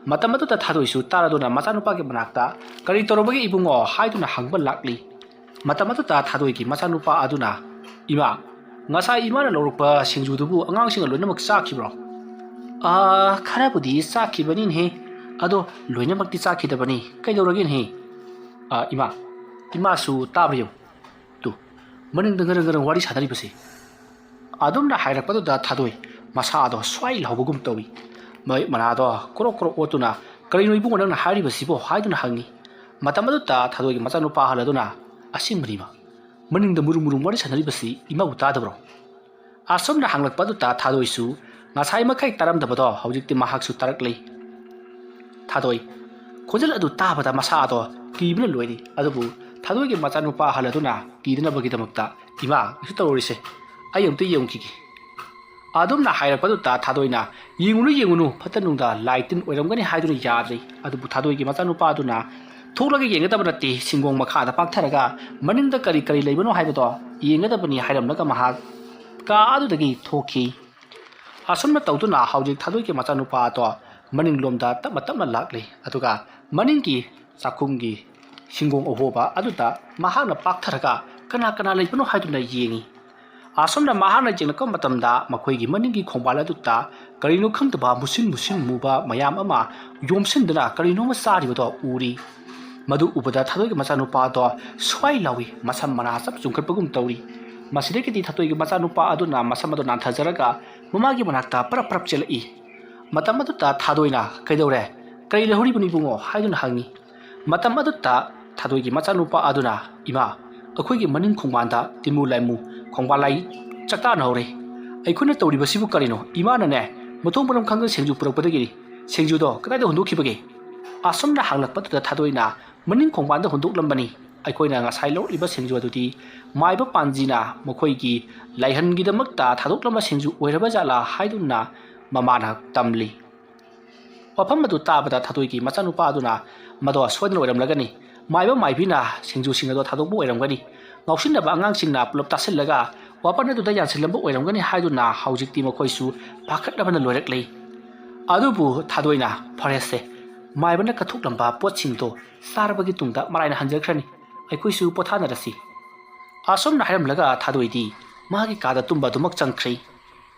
ꯃꯇꯝ ꯑꯗꯨꯗ ꯊꯥꯗꯣꯏꯁꯨ ꯇꯥꯔꯗꯨꯅ ꯃꯆꯥꯅꯨꯄꯥꯒꯤ ꯃꯅꯥꯛꯇ, "ꯀꯔꯤ ꯇꯧꯔꯕꯒꯦ ꯏꯕꯨꯡꯉꯣ?" ꯍꯥꯏꯗꯨꯅ ꯍꯪꯕ ꯂꯥꯛꯂꯤ꯫ ꯃꯇꯝ ꯑꯗꯨꯗ ꯊꯥꯗꯣꯏꯒꯤ ꯃꯆꯥꯅꯨꯄꯥ ꯑꯗꯨꯅ, "ꯏꯃꯥ, ꯉꯁꯥꯏ ꯏꯃꯥꯅ ꯂꯧꯔꯛꯄ ꯁꯤꯡꯖꯨꯗꯨꯕꯨ ꯑꯉꯥꯡꯁꯤꯡꯅ ꯂꯣꯏꯅꯃꯛ ꯆꯥꯈꯤꯕ꯭ꯔꯣ?" "ꯑꯥ, ꯈꯔꯕꯨꯗꯤ ꯆꯥꯈꯤꯕꯅꯤꯅꯦꯍꯦ, ꯑꯗꯣ ꯂꯣꯏꯅꯃꯛꯇꯤ ꯆꯥꯈꯤꯗꯕꯅꯤ꯫ ꯀꯩꯗꯧꯔꯒꯦꯅꯦꯍꯦ?" "ꯑꯥ, ꯏꯃꯥ, ꯏꯃꯥꯁꯨ ꯇꯥꯕ꯭ꯔꯥ ꯌꯦꯡꯉꯨ꯫ ꯇꯨ, ꯃꯅꯤꯡꯗ ꯉꯔꯪ ꯉꯔꯪ ꯋꯥꯔꯤ ꯁꯥꯟꯅꯔꯤꯕꯁꯦ꯫" ꯑꯗꯨꯝꯅ ꯍꯥꯏꯔꯛꯄꯗꯨꯗ ꯊꯥꯗꯣꯏ ꯃꯁꯥꯗꯣ ꯁ꯭ꯋꯥꯏ ꯂꯥꯎꯕꯒꯨꯝ ꯇꯧꯏ꯫ ꯃꯃꯤꯠ ꯃꯅꯥꯗꯣ ꯀ꯭ꯔꯣꯛ ꯀ꯭ꯔꯣꯛ ꯑꯣꯠꯇꯨꯅ, "ꯀꯔꯤꯅꯣ ꯏꯕꯨꯡꯉꯣ ꯅꯪꯅ ꯍꯥꯏꯔꯤꯕꯁꯤꯕꯣ?" ꯍꯥꯏꯗꯨꯅ ꯍꯪꯉꯤ꯫ ꯃꯇꯝ ꯑꯗꯨꯗ ꯊꯥꯗꯣꯏꯒꯤ ꯃꯆꯥꯅꯨꯄꯥ ꯑꯍꯜ ꯑꯗꯨꯅ, "ꯑꯁꯦꯡꯕꯅꯤꯕ, ꯃꯅꯤꯡꯗ ꯃꯨꯔꯨꯝ ꯃꯨꯔꯨꯝ ꯋꯥꯔꯤ ꯁꯥꯟꯅꯔꯤꯕꯁꯤ ꯏꯃꯥꯕꯨ ꯇꯥꯗꯕ꯭ꯔꯣ?" ꯑꯁꯨꯝꯅ ꯍꯪꯂꯛꯄ ꯑꯗꯨꯗ ꯊꯥꯗꯣꯏꯁꯨ ꯉꯁꯥꯏ ꯃꯈꯩ ꯇꯥꯔꯝꯗꯕꯗꯣ ꯍꯧꯖꯤꯛꯇꯤ ꯃꯍꯥꯛꯁꯨ ꯇꯥꯔꯛꯂꯦ꯫ ꯊꯥꯗꯣꯏ ꯈꯣꯟꯖꯦꯜ ꯑꯗꯨ ꯇꯥꯕꯗ ꯃꯁꯥꯗꯣ ꯀꯤꯕꯅ ꯂꯣꯏꯔꯤ꯫ ꯑꯗꯨꯕꯨ ꯊꯥꯗꯣꯏꯒꯤ ꯃꯆꯥꯅꯨꯄꯥ ꯑꯍꯜ ꯑꯗꯨꯅ ꯀꯤꯗꯅꯕꯒꯤꯗꯃꯛꯇ, "ꯏꯃꯥ, ꯀꯩꯁꯨ ꯇꯧꯔꯣꯏꯁꯦ, ꯑꯩ ꯑꯃꯨꯛꯇ ꯌꯦꯡꯈꯤꯒꯦ꯫" ꯑꯗꯨꯝꯅ ꯍꯥꯏꯔꯛꯄꯗꯨꯗ ꯊꯥꯗꯣꯏꯅ, "ꯌꯦꯡꯉꯨꯅꯨ, ꯌꯦꯡꯉꯨꯅꯨ, ꯐꯠꯇ ꯅꯨꯡꯗ ꯂꯥꯏ ꯇꯤꯟ ꯑꯣꯏꯔꯝꯒꯅꯤ" ꯍꯥꯏꯗꯨꯅ ꯌꯥꯗ꯭ꯔꯤ꯫ ꯑꯗꯨꯕꯨ ꯊꯥꯗꯣꯏꯒꯤ ꯃꯆꯥꯅꯨꯄꯥ ꯑꯗꯨꯅ ꯊꯣꯛꯂꯒ ꯌꯦꯡꯒꯗꯕ ꯅꯠꯇꯦ, ꯁꯤꯡꯒꯣꯡ ꯃꯈꯥꯗ ꯄꯥꯛꯊꯔꯒ ꯃꯅꯤꯡꯗ ꯀꯔꯤ ꯀꯔꯤ ꯂꯩꯕꯅꯣ ꯍꯥꯏꯕꯗꯣ ꯌꯦꯡꯒꯗꯕꯅꯤ ꯍꯥꯏꯔꯝꯂꯒ ꯃꯍꯥꯛ ꯀꯥ ꯑꯗꯨꯗꯒꯤ ꯊꯣꯛꯈꯤ꯫ ꯑꯁꯨꯝꯅ ꯇꯧꯗꯨꯅ ꯍꯧꯖꯤꯛ ꯊꯥꯗꯣꯏꯒꯤ ꯃꯆꯥꯅꯨꯄꯥ ꯑꯗꯣ ꯃꯅꯤꯡꯂꯣꯝꯗ ꯇꯞꯅ ꯇꯞꯅ ꯂꯥꯛꯂꯤ꯫ ꯑꯗꯨꯒ ꯃꯅꯤꯡꯒꯤ ꯆꯥꯛꯈꯨꯝꯒꯤ ꯁꯤꯡꯒꯣꯡ ꯑꯍꯣꯕ ꯑꯗꯨꯗ ꯃꯍꯥꯛꯅ ꯄꯥꯛꯊꯔꯒ ꯀꯅꯥ ꯀꯅꯥ ꯂꯩꯕꯅꯣ ꯍꯥꯏꯗꯨꯅ ꯌꯦꯡꯉꯤ꯫ ꯑꯁꯨꯝꯅ ꯃꯍꯥꯛꯅ ꯌꯦꯡꯂꯛꯄ ꯃꯇꯝꯗ ꯃꯈꯣꯏꯒꯤ ꯃꯅꯤꯡꯒꯤ ꯈꯣꯡꯕꯥꯜ ꯑꯗꯨꯗ ꯀꯔꯤꯅꯣ ꯈꯪꯗꯕ ꯃꯨꯁꯤꯟ ꯃꯨꯁꯤꯟ ꯃꯨꯕ ꯃꯌꯥꯝ ꯑꯃ ꯌꯣꯝꯁꯤꯟꯗꯨꯅ ꯀꯔꯤꯅꯣꯝꯃ ꯆꯥꯔꯤꯕꯗꯣ ꯎꯔꯤ꯫ ꯃꯗꯨ ꯎꯕꯗ ꯊꯥꯗꯣꯏꯒꯤ ꯃꯆꯥꯅꯨꯄꯥ ꯑꯗꯣ ꯁ꯭ꯋꯥꯏ ꯂꯥꯎꯏ, ꯃꯁꯝ ꯃꯅꯥ ꯆꯞ ꯆꯨꯡꯈꯠꯄꯒꯨꯝ ꯇꯧꯔꯤ꯫ ꯃꯁꯤꯗꯒꯤꯗꯤ ꯊꯥꯗꯣꯏꯒꯤ ꯃꯆꯥꯅꯨꯄꯥ ꯑꯗꯨꯅ ꯃꯁꯝ ꯑꯗꯨ ꯅꯥꯟꯊꯖꯔꯒ ꯃꯃꯥꯒꯤ ꯃꯅꯥꯛꯇ ꯄꯔꯞ ꯄꯔꯞ ꯆꯦꯜꯂꯛꯏ꯫ ꯃꯇꯝ ꯑꯗꯨꯗ ꯊꯥꯗꯣꯏꯅ, "ꯀꯩꯗꯧꯔꯦ? ꯀꯔꯤ ꯂꯩꯍꯧꯔꯤꯕꯅꯣ ꯏꯕꯨꯡꯉꯣ?" ꯍꯥꯏꯗꯨꯅ ꯍꯪꯉꯤ꯫ ꯃꯇꯝ ꯑꯗꯨꯗ ꯊꯥꯗꯣꯏꯒꯤ ꯃꯆꯥꯅꯨꯄꯥ ꯑꯗꯨꯅ, "ꯏꯃꯥ, ꯑꯩꯈꯣꯏꯒꯤ ꯃꯅꯤꯡ ꯈꯣꯡꯕꯥꯟꯗ ꯇꯤꯃꯨ ꯂꯥꯏꯃꯨ ꯈꯣꯡꯕꯥꯜ ꯂꯥꯏ ꯆꯥꯛꯇꯥꯅꯍꯧꯔꯦ꯫ ꯑꯩꯈꯣꯏꯅ ꯇꯧꯔꯤꯕꯁꯤꯕꯨ ꯀꯔꯤꯅꯣ? ꯏꯃꯥꯅꯅꯦ, ꯃꯊꯣꯡ ꯃꯔꯝ ꯈꯪꯗꯅ ꯁꯤꯡꯖꯨ ꯄꯨꯔꯛꯄꯗꯒꯤꯅꯤ꯫ ꯁꯤꯡꯖꯨꯗꯣ ꯀꯗꯥꯏꯗ ꯍꯨꯟꯗꯣꯛꯈꯤꯕꯒꯦ?" ꯑꯁꯨꯝꯅ ꯍꯪꯂꯛꯄꯗꯨꯗ ꯊꯥꯗꯣꯏꯅ, "ꯃꯅꯤꯡ ꯈꯣꯡꯕꯥꯟꯗ ꯍꯨꯟꯗꯣꯛꯂꯝꯕꯅꯤ꯫ ꯑꯩꯈꯣꯏꯅ ꯉꯁꯥꯏ ꯂꯧꯔꯛꯂꯤꯕ ꯁꯤꯡꯖꯨ ꯑꯗꯨꯗꯤ ꯃꯥꯏꯕ ꯄꯥꯟꯖꯤꯅ ꯃꯈꯣꯏꯒꯤ ꯂꯥꯏꯍꯟꯒꯤꯗꯃꯛꯇ ꯊꯥꯗꯣꯛꯂꯝꯕ ꯁꯤꯡꯖꯨ ꯑꯣꯏꯔꯕ ꯖꯥꯠꯂꯥ?" ꯍꯥꯏꯗꯨꯅ ꯃꯃꯥꯅ ꯇꯝꯂꯤ꯫ ꯋꯥꯐꯝ ꯑꯗꯨ ꯇꯥꯕꯗ ꯊꯥꯗꯣꯏꯒꯤ ꯃꯆꯥꯅꯨꯄꯥ ꯑꯗꯨꯅ, "ꯃꯗꯣ ꯁꯣꯏꯗꯅ ꯑꯣꯏꯔꯝꯂꯒꯅꯤ꯫ ꯃꯥꯏꯕ ꯃꯥꯏꯕꯤꯅ ꯁꯤꯡꯖꯨꯁꯤꯡ ꯑꯗꯣ ꯊꯥꯗꯣꯛꯄ ꯑꯣꯏꯔꯝꯒꯅꯤ꯫ ꯉꯥꯎꯁꯤꯟꯅꯕ ꯑꯉꯥꯡꯁꯤꯡꯅ ꯄꯨꯂꯞ ꯇꯥꯁꯤꯜꯂꯒ ꯋꯥꯄꯟ ꯑꯗꯨꯗ ꯌꯥꯟꯁꯤꯜꯂꯝꯕ ꯑꯣꯏꯔꯝꯒꯅꯤ" ꯍꯥꯏꯗꯨꯅ ꯍꯧꯖꯤꯛꯇꯤ ꯃꯈꯣꯏꯁꯨ ꯄꯥꯈꯠꯅꯕꯅ ꯂꯣꯏꯔꯛꯂꯦ꯫ ꯑꯗꯨꯕꯨ ꯊꯥꯗꯣꯏꯅ, "ꯐꯔꯦꯁꯦ, ꯃꯥꯏꯕꯅ ꯀꯠꯊꯣꯛꯂꯝꯕ ꯄꯣꯠꯁꯤꯡꯗꯣ ꯆꯥꯔꯕꯒꯤ ꯇꯨꯡꯗ ꯃꯔꯥꯏꯅ ꯍꯟꯖꯈ꯭ꯔꯅꯤ꯫ ꯑꯩꯈꯣꯏꯁꯨ ꯄꯣꯊꯥꯅꯔꯁꯤ꯫ ꯑꯁꯨꯝꯅ ꯍꯥꯏꯔꯝꯂꯒ ꯊꯥꯗꯣꯏꯗꯤ ꯃꯍꯥꯛꯀꯤ ꯀꯥꯗ ꯇꯨꯝꯕ ꯑꯗꯨꯃꯛ ꯆꯪꯈ꯭ꯔꯦ꯫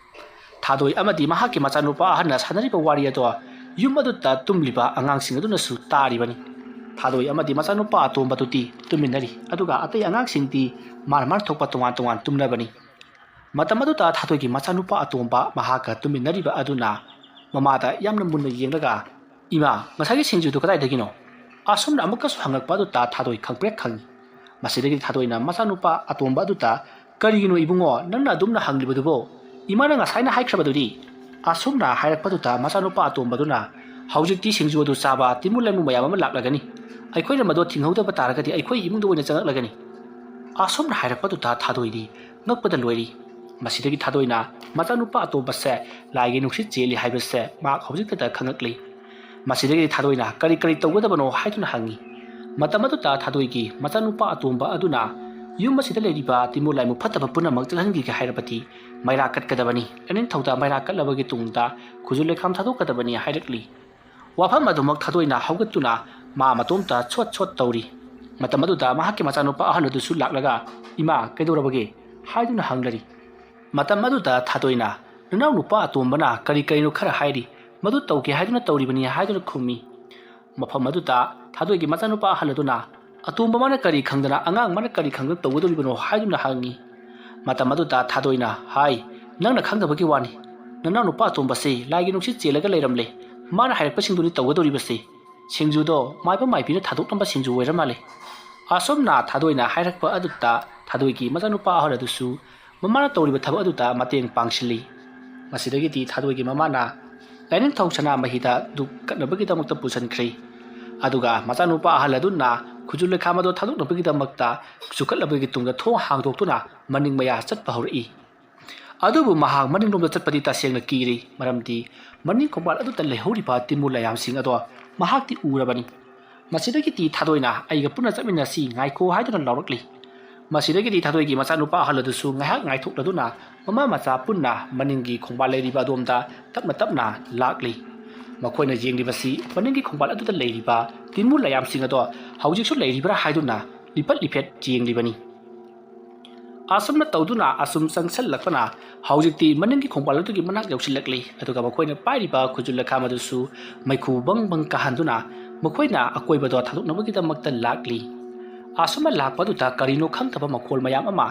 ꯊꯥꯗꯣꯏ ꯑꯃꯗꯤ ꯃꯍꯥꯛꯀꯤ ꯃꯆꯥꯅꯨꯄꯥ ꯑꯍꯟꯅ ꯁꯥꯟꯅꯔꯤꯕ ꯋꯥꯔꯤ ꯑꯗꯣ ꯌꯨꯝ ꯑꯗꯨꯗ ꯇꯨꯝꯂꯤꯕ ꯑꯉꯥꯡꯁꯤꯡ ꯑꯗꯨꯅꯁꯨ ꯇꯥꯔꯤꯕꯅꯤ꯫ ꯊꯥꯗꯣꯏ ꯑꯃꯗꯤ ꯃꯆꯥꯅꯨꯄꯥ ꯑꯇꯣꯝꯕꯗꯨꯗꯤ ꯇꯨꯝꯃꯤꯟꯅꯔꯤ, ꯑꯗꯨꯒ ꯑꯇꯩ ꯑꯉꯥꯡꯁꯤꯡꯗꯤ ꯃꯥꯅ ꯃꯥꯅ ꯊꯣꯛꯄ ꯇꯣꯉꯥꯟ ꯇꯣꯉꯥꯟ ꯇꯨꯝꯅꯕꯅꯤ꯫ ꯃꯇꯝ ꯑꯗꯨꯗ ꯊꯥꯗꯣꯏꯒꯤ ꯃꯆꯥꯅꯨꯄꯥ ꯑꯇꯣꯝꯕ ꯃꯍꯥꯛꯀ ꯇꯨꯝꯃꯤꯟꯅꯔꯤꯕ ꯑꯗꯨꯅ ꯃꯃꯥꯗ ꯌꯥꯝꯅ ꯃꯨꯟꯅ ꯌꯦꯡꯂꯒ, "ꯏꯃꯥ, ꯉꯁꯥꯏꯒꯤ ꯁꯤꯡꯖꯨꯗꯨ ꯀꯗꯥꯏꯗꯒꯤꯅꯣ?" ꯑꯁꯨꯝꯅ ꯑꯃꯨꯛꯀꯁꯨ ꯍꯪꯉꯛꯄ ꯑꯗꯨꯗ ꯊꯥꯗꯣꯏ ꯈꯪꯄ꯭ꯔꯦꯛ ꯈꯪꯉꯤ꯫ ꯃꯁꯤꯗꯒꯤ ꯊꯥꯗꯣꯏꯅ ꯃꯆꯥꯅꯨꯄꯥ ꯑꯇꯣꯝꯕ ꯑꯗꯨꯗ, "ꯀꯔꯤꯒꯤꯅꯣ ꯏꯕꯨꯡꯉꯣ, ꯅꯪꯅ ꯑꯗꯨꯝꯅ ꯍꯪꯂꯤꯕꯗꯨꯕꯣ? ꯏꯃꯥꯅ ꯉꯁꯥꯏꯅ ꯍꯥꯏꯈ꯭ꯔꯕꯗꯨꯗꯤ?" ꯑꯁꯨꯝꯅ ꯍꯥꯏꯔꯛꯄꯗꯨꯗ ꯃꯆꯥꯅꯨꯄꯥ ꯑꯇꯣꯝꯕꯗꯨꯅ, "ꯍꯧꯖꯤꯛꯇꯤ ꯁꯤꯡꯖꯨ ꯑꯗꯨ ꯆꯥꯕ ꯇꯤꯟꯃꯨ ꯂꯥꯏꯃꯨ ꯃꯌꯥꯝ ꯑꯃ ꯂꯥꯛꯂꯒꯅꯤ꯫ ꯑꯩꯈꯣꯏꯅ ꯃꯗꯨ ꯊꯤꯡꯍꯧꯗꯕ ꯇꯥꯔꯒꯗꯤ ꯑꯩꯈꯣꯏ ꯏꯃꯨꯡꯗ ꯑꯣꯏꯅ ꯆꯪꯂꯛꯂꯒꯅꯤ꯫" ꯑꯁꯨꯝꯅ ꯍꯥꯏꯔꯛꯄꯗꯨꯗ ꯊꯥꯗꯣꯏꯗꯤ ꯉꯛꯄꯗ ꯂꯣꯏꯔꯤ꯫ ꯃꯁꯤꯗꯒꯤ ꯊꯥꯗꯣꯏꯅ ꯃꯆꯥꯅꯨꯄꯥ ꯑꯇꯣꯝꯕꯁꯦ ꯂꯥꯏꯒꯤ ꯅꯨꯡꯁꯤꯠ ꯆꯦꯜꯂꯤ ꯍꯥꯏꯕꯁꯦ ꯃꯍꯥꯛ ꯍꯧꯖꯤꯛꯇꯗ ꯈꯪꯉꯛꯂꯤ꯫ ꯃꯁꯤꯗꯒꯤꯗꯤ ꯊꯥꯗꯣꯏꯅ ꯀꯔꯤ ꯀꯔꯤ ꯇꯧꯒꯗꯕꯅꯣ ꯍꯥꯏꯗꯨꯅ ꯍꯪꯉꯤ꯫ ꯃꯇꯝ ꯑꯗꯨꯗ ꯊꯥꯗꯣꯏꯒꯤ ꯃꯆꯥꯅꯨꯄꯥ ꯑꯇꯣꯝꯕ ꯑꯗꯨꯅ, "ꯌꯨꯝ ꯑꯁꯤꯗ ꯂꯩꯔꯤꯕ ꯇꯤꯟꯃꯨ ꯂꯥꯏꯃꯨ ꯐꯠꯇꯕ ꯄꯨꯝꯅꯃꯛ ꯆꯠꯍꯟꯈꯤꯒꯦ ꯍꯥꯏꯔꯕꯗꯤ ꯃꯩꯔꯥ ꯀꯠꯀꯗꯕꯅꯤ꯫ ꯂꯥꯏꯅꯤꯡꯊꯧꯗ ꯃꯩꯔꯥ ꯀꯠꯂꯕꯒꯤ ꯇꯨꯡꯗ ꯈꯨꯖꯨ ꯂꯩꯈꯥꯝ ꯊꯥꯗꯣꯛꯀꯗꯕꯅꯤ" ꯍꯥꯏꯔꯛꯂꯤ꯫ ꯋꯥꯐꯝ ꯑꯗꯨꯃꯛ ꯊꯥꯗꯣꯏꯅ ꯍꯧꯒꯠꯇꯨꯅ ꯃꯥ ꯃꯇꯣꯝꯇ ꯁꯣꯠ ꯁꯣꯠ ꯇꯧꯔꯤ꯫ ꯃꯇꯝ ꯑꯗꯨꯗ ꯃꯍꯥꯛꯀꯤ ꯃꯆꯥꯅꯨꯄꯥ ꯑꯍꯜ ꯑꯗꯨꯁꯨ ꯂꯥꯛꯂꯒ, "ꯏꯃꯥ, ꯀꯩꯗꯧꯔꯕꯒꯦ?" ꯍꯥꯏꯗꯨꯅ ꯍꯪꯂꯔꯤ꯫ ꯃꯇꯝ ꯑꯗꯨꯗ ꯊꯥꯗꯣꯏꯅ, "ꯅꯅꯥꯎ ꯅꯨꯄꯥ ꯑꯇꯣꯝꯕꯅ ꯀꯔꯤ ꯀꯔꯤꯅꯣ ꯈꯔ ꯍꯥꯏꯔꯤ, ꯃꯗꯨ ꯇꯧꯒꯦ ꯍꯥꯏꯗꯨꯅ ꯇꯧꯔꯤꯕꯅꯤ" ꯍꯥꯏꯗꯨꯅ ꯈꯨꯝꯃꯤ꯫ ꯃꯐꯝ ꯑꯗꯨꯗ ꯊꯥꯗꯣꯏꯒꯤ ꯃꯆꯥꯅꯨꯄꯥ ꯑꯍꯜ ꯑꯗꯨꯅ, "ꯑꯇꯣꯝꯕ ꯃꯥꯅ ꯀꯔꯤ ꯈꯪꯗꯅ, ꯑꯉꯥꯡ ꯃꯥꯅ ꯀꯔꯤ ꯈꯪꯗꯅ ꯇꯧꯒꯗꯧꯔꯤꯕꯅꯣ?" ꯍꯥꯏꯗꯨꯅ ꯍꯪꯉꯤ꯫ ꯃꯇꯝ ꯑꯗꯨꯗ ꯊꯥꯗꯣꯏꯅ ꯍꯥꯏ, "ꯅꯪꯅ ꯈꯪꯗꯕꯒꯤ ꯋꯥꯅꯤ꯫ ꯅꯅꯥꯎ ꯅꯨꯄꯥ ꯑꯇꯣꯝꯕꯁꯤ ꯂꯥꯏꯒꯤ ꯅꯨꯡꯁꯤꯠ ꯆꯦꯜꯂꯒ ꯂꯩꯔꯝꯂꯦ꯫ ꯃꯥꯅ ꯍꯥꯏꯔꯛꯄꯁꯤꯡꯗꯨꯅꯤ ꯇꯧꯒꯗꯧꯔꯤꯕꯁꯤ꯫ ꯁꯤꯡꯖꯨꯗꯣ ꯃꯥꯏꯕ ꯃꯥꯏꯕꯤꯅ ꯊꯥꯗꯣꯛꯂꯝꯕ ꯁꯤꯡꯖꯨ ꯑꯣꯏꯔ ꯃꯥꯜꯂꯦ꯫" ꯑꯁꯨꯝꯅ ꯊꯥꯗꯣꯏꯅ ꯍꯥꯏꯔꯛꯄ ꯑꯗꯨꯗ ꯊꯥꯗꯣꯏꯒꯤ ꯃꯆꯥꯅꯨꯄꯥ ꯑꯍꯜ ꯑꯗꯨꯁꯨ ꯃꯃꯥꯅ ꯇꯧꯔꯤꯕ ꯊꯕꯛ ꯑꯗꯨꯗ ꯃꯇꯦꯡ ꯄꯥꯡꯁꯤꯜꯂꯤ꯫ ꯃꯁꯤꯗꯒꯤꯗꯤ ꯊꯥꯗꯣꯏꯒꯤ ꯃꯃꯥꯅ ꯂꯥꯏꯅꯤꯡꯊꯧ ꯁꯅꯥꯃꯍꯤꯗ ꯙꯨꯞ ꯀꯠꯅꯕꯒꯤꯗꯃꯛꯇ ꯄꯨꯁꯤꯟꯈ꯭ꯔꯦ꯫ ꯑꯗꯨꯒ ꯃꯆꯥꯅꯨꯄꯥ ꯑꯍꯜ ꯑꯗꯨꯅ ꯈꯨꯖꯨ ꯂꯩꯈꯥꯝ ꯑꯗꯨ ꯊꯥꯗꯣꯛꯅꯕꯒꯤꯗꯃꯛꯇ ꯆꯨꯈꯠꯂꯕꯒꯤ ꯇꯨꯡꯗ ꯊꯣꯡ ꯍꯥꯡꯗꯣꯛꯇꯨꯅ ꯃꯅꯤꯡ ꯃꯌꯥ ꯆꯠꯄ ꯍꯧꯔꯛꯏ꯫ ꯑꯗꯨꯕꯨ ꯃꯍꯥꯛ ꯃꯅꯤꯡꯂꯣꯝꯗ ꯆꯠꯄꯗꯤ ꯇꯁꯦꯡꯅ ꯀꯤꯔꯤ, ꯃꯔꯝꯗꯤ ꯃꯅꯤꯡ ꯈꯣꯡꯕꯥꯜ ꯑꯗꯨꯗ ꯂꯩꯍꯧꯔꯤꯕ ꯇꯤꯟꯃꯨ ꯂꯥꯏꯌꯥꯝꯁꯤꯡ ꯑꯗꯣ ꯃꯍꯥꯛꯇꯤ ꯎꯔꯕꯅꯤ꯫ ꯃꯁꯤꯗꯒꯤꯗꯤ ꯊꯥꯗꯣꯏꯅ, "ꯑꯩꯒ ꯄꯨꯟꯅ ꯆꯠꯃꯤꯟꯅꯁꯤ, ꯉꯥꯏꯈꯣ" ꯍꯥꯏꯗꯨꯅ ꯂꯥꯎꯔꯛꯂꯤ꯫ ꯃꯁꯤꯗꯒꯤꯗꯤ ꯊꯥꯗꯣꯏꯒꯤ ꯃꯆꯥꯅꯨꯄꯥ ꯑꯍꯜ ꯑꯗꯨꯁꯨ ꯉꯥꯏꯍꯥꯛ ꯉꯥꯏꯊꯣꯛꯂꯗꯨꯅ ꯃꯃꯥ ꯃꯆꯥ ꯄꯨꯟꯅ ꯃꯅꯤꯡꯒꯤ ꯈꯣꯡꯕꯥꯜ ꯂꯩꯔꯤꯕ ꯑꯗꯣꯝꯗ ꯇꯞꯅ ꯇꯞꯅ ꯂꯥꯛꯂꯤ꯫ ꯃꯈꯣꯏꯅ ꯌꯦꯡꯂꯤꯕꯁꯤ ꯃꯅꯤꯡꯒꯤ ꯈꯣꯡꯕꯥꯜ ꯑꯗꯨꯗ ꯂꯩꯔꯤꯕ ꯇꯤꯟꯃꯨ ꯂꯥꯏꯌꯥꯝꯁꯤꯡ ꯑꯗꯣ ꯍꯧꯖꯤꯛꯁꯨ ꯂꯩꯔꯤꯕ꯭ꯔꯥ ꯍꯥꯏꯗꯨꯅ ꯂꯤꯐꯠ ꯂꯤꯐꯦꯠ ꯌꯦꯡꯂꯤꯕꯅꯤ꯫ ꯑꯁꯨꯝꯅ ꯇꯧꯗꯨꯅ ꯑꯁꯨꯝ ꯆꯪꯁꯤꯜꯂꯛꯄꯅ ꯍꯧꯖꯤꯛꯇꯤ ꯃꯅꯤꯡꯒꯤ ꯈꯣꯡꯕꯥꯜ ꯑꯗꯨꯒꯤ ꯃꯅꯥꯛ ꯌꯧꯁꯤꯜꯂꯛꯂꯤ꯫ ꯑꯗꯨꯒ ꯃꯈꯣꯏꯅ ꯄꯥꯏꯔꯤꯕ ꯈꯨꯖꯨ ꯂꯩꯈꯥꯝ ꯑꯗꯨꯁꯨ ꯃꯩꯈꯨ ꯕꯪ ꯕꯪ ꯀꯥꯍꯟꯗꯨꯅ ꯃꯈꯣꯏꯅ ꯑꯀꯣꯏꯕꯗꯣ ꯊꯥꯗꯣꯛꯅꯕꯒꯤꯗꯃꯛꯇ ꯂꯥꯛꯂꯤ꯫ ꯑꯁꯨꯝꯅ ꯂꯥꯛꯄ ꯑꯗꯨꯗ ꯀꯔꯤꯅꯣ ꯈꯪꯗꯕ ꯃꯈꯣꯜ ꯃꯌꯥꯝ ꯑꯃ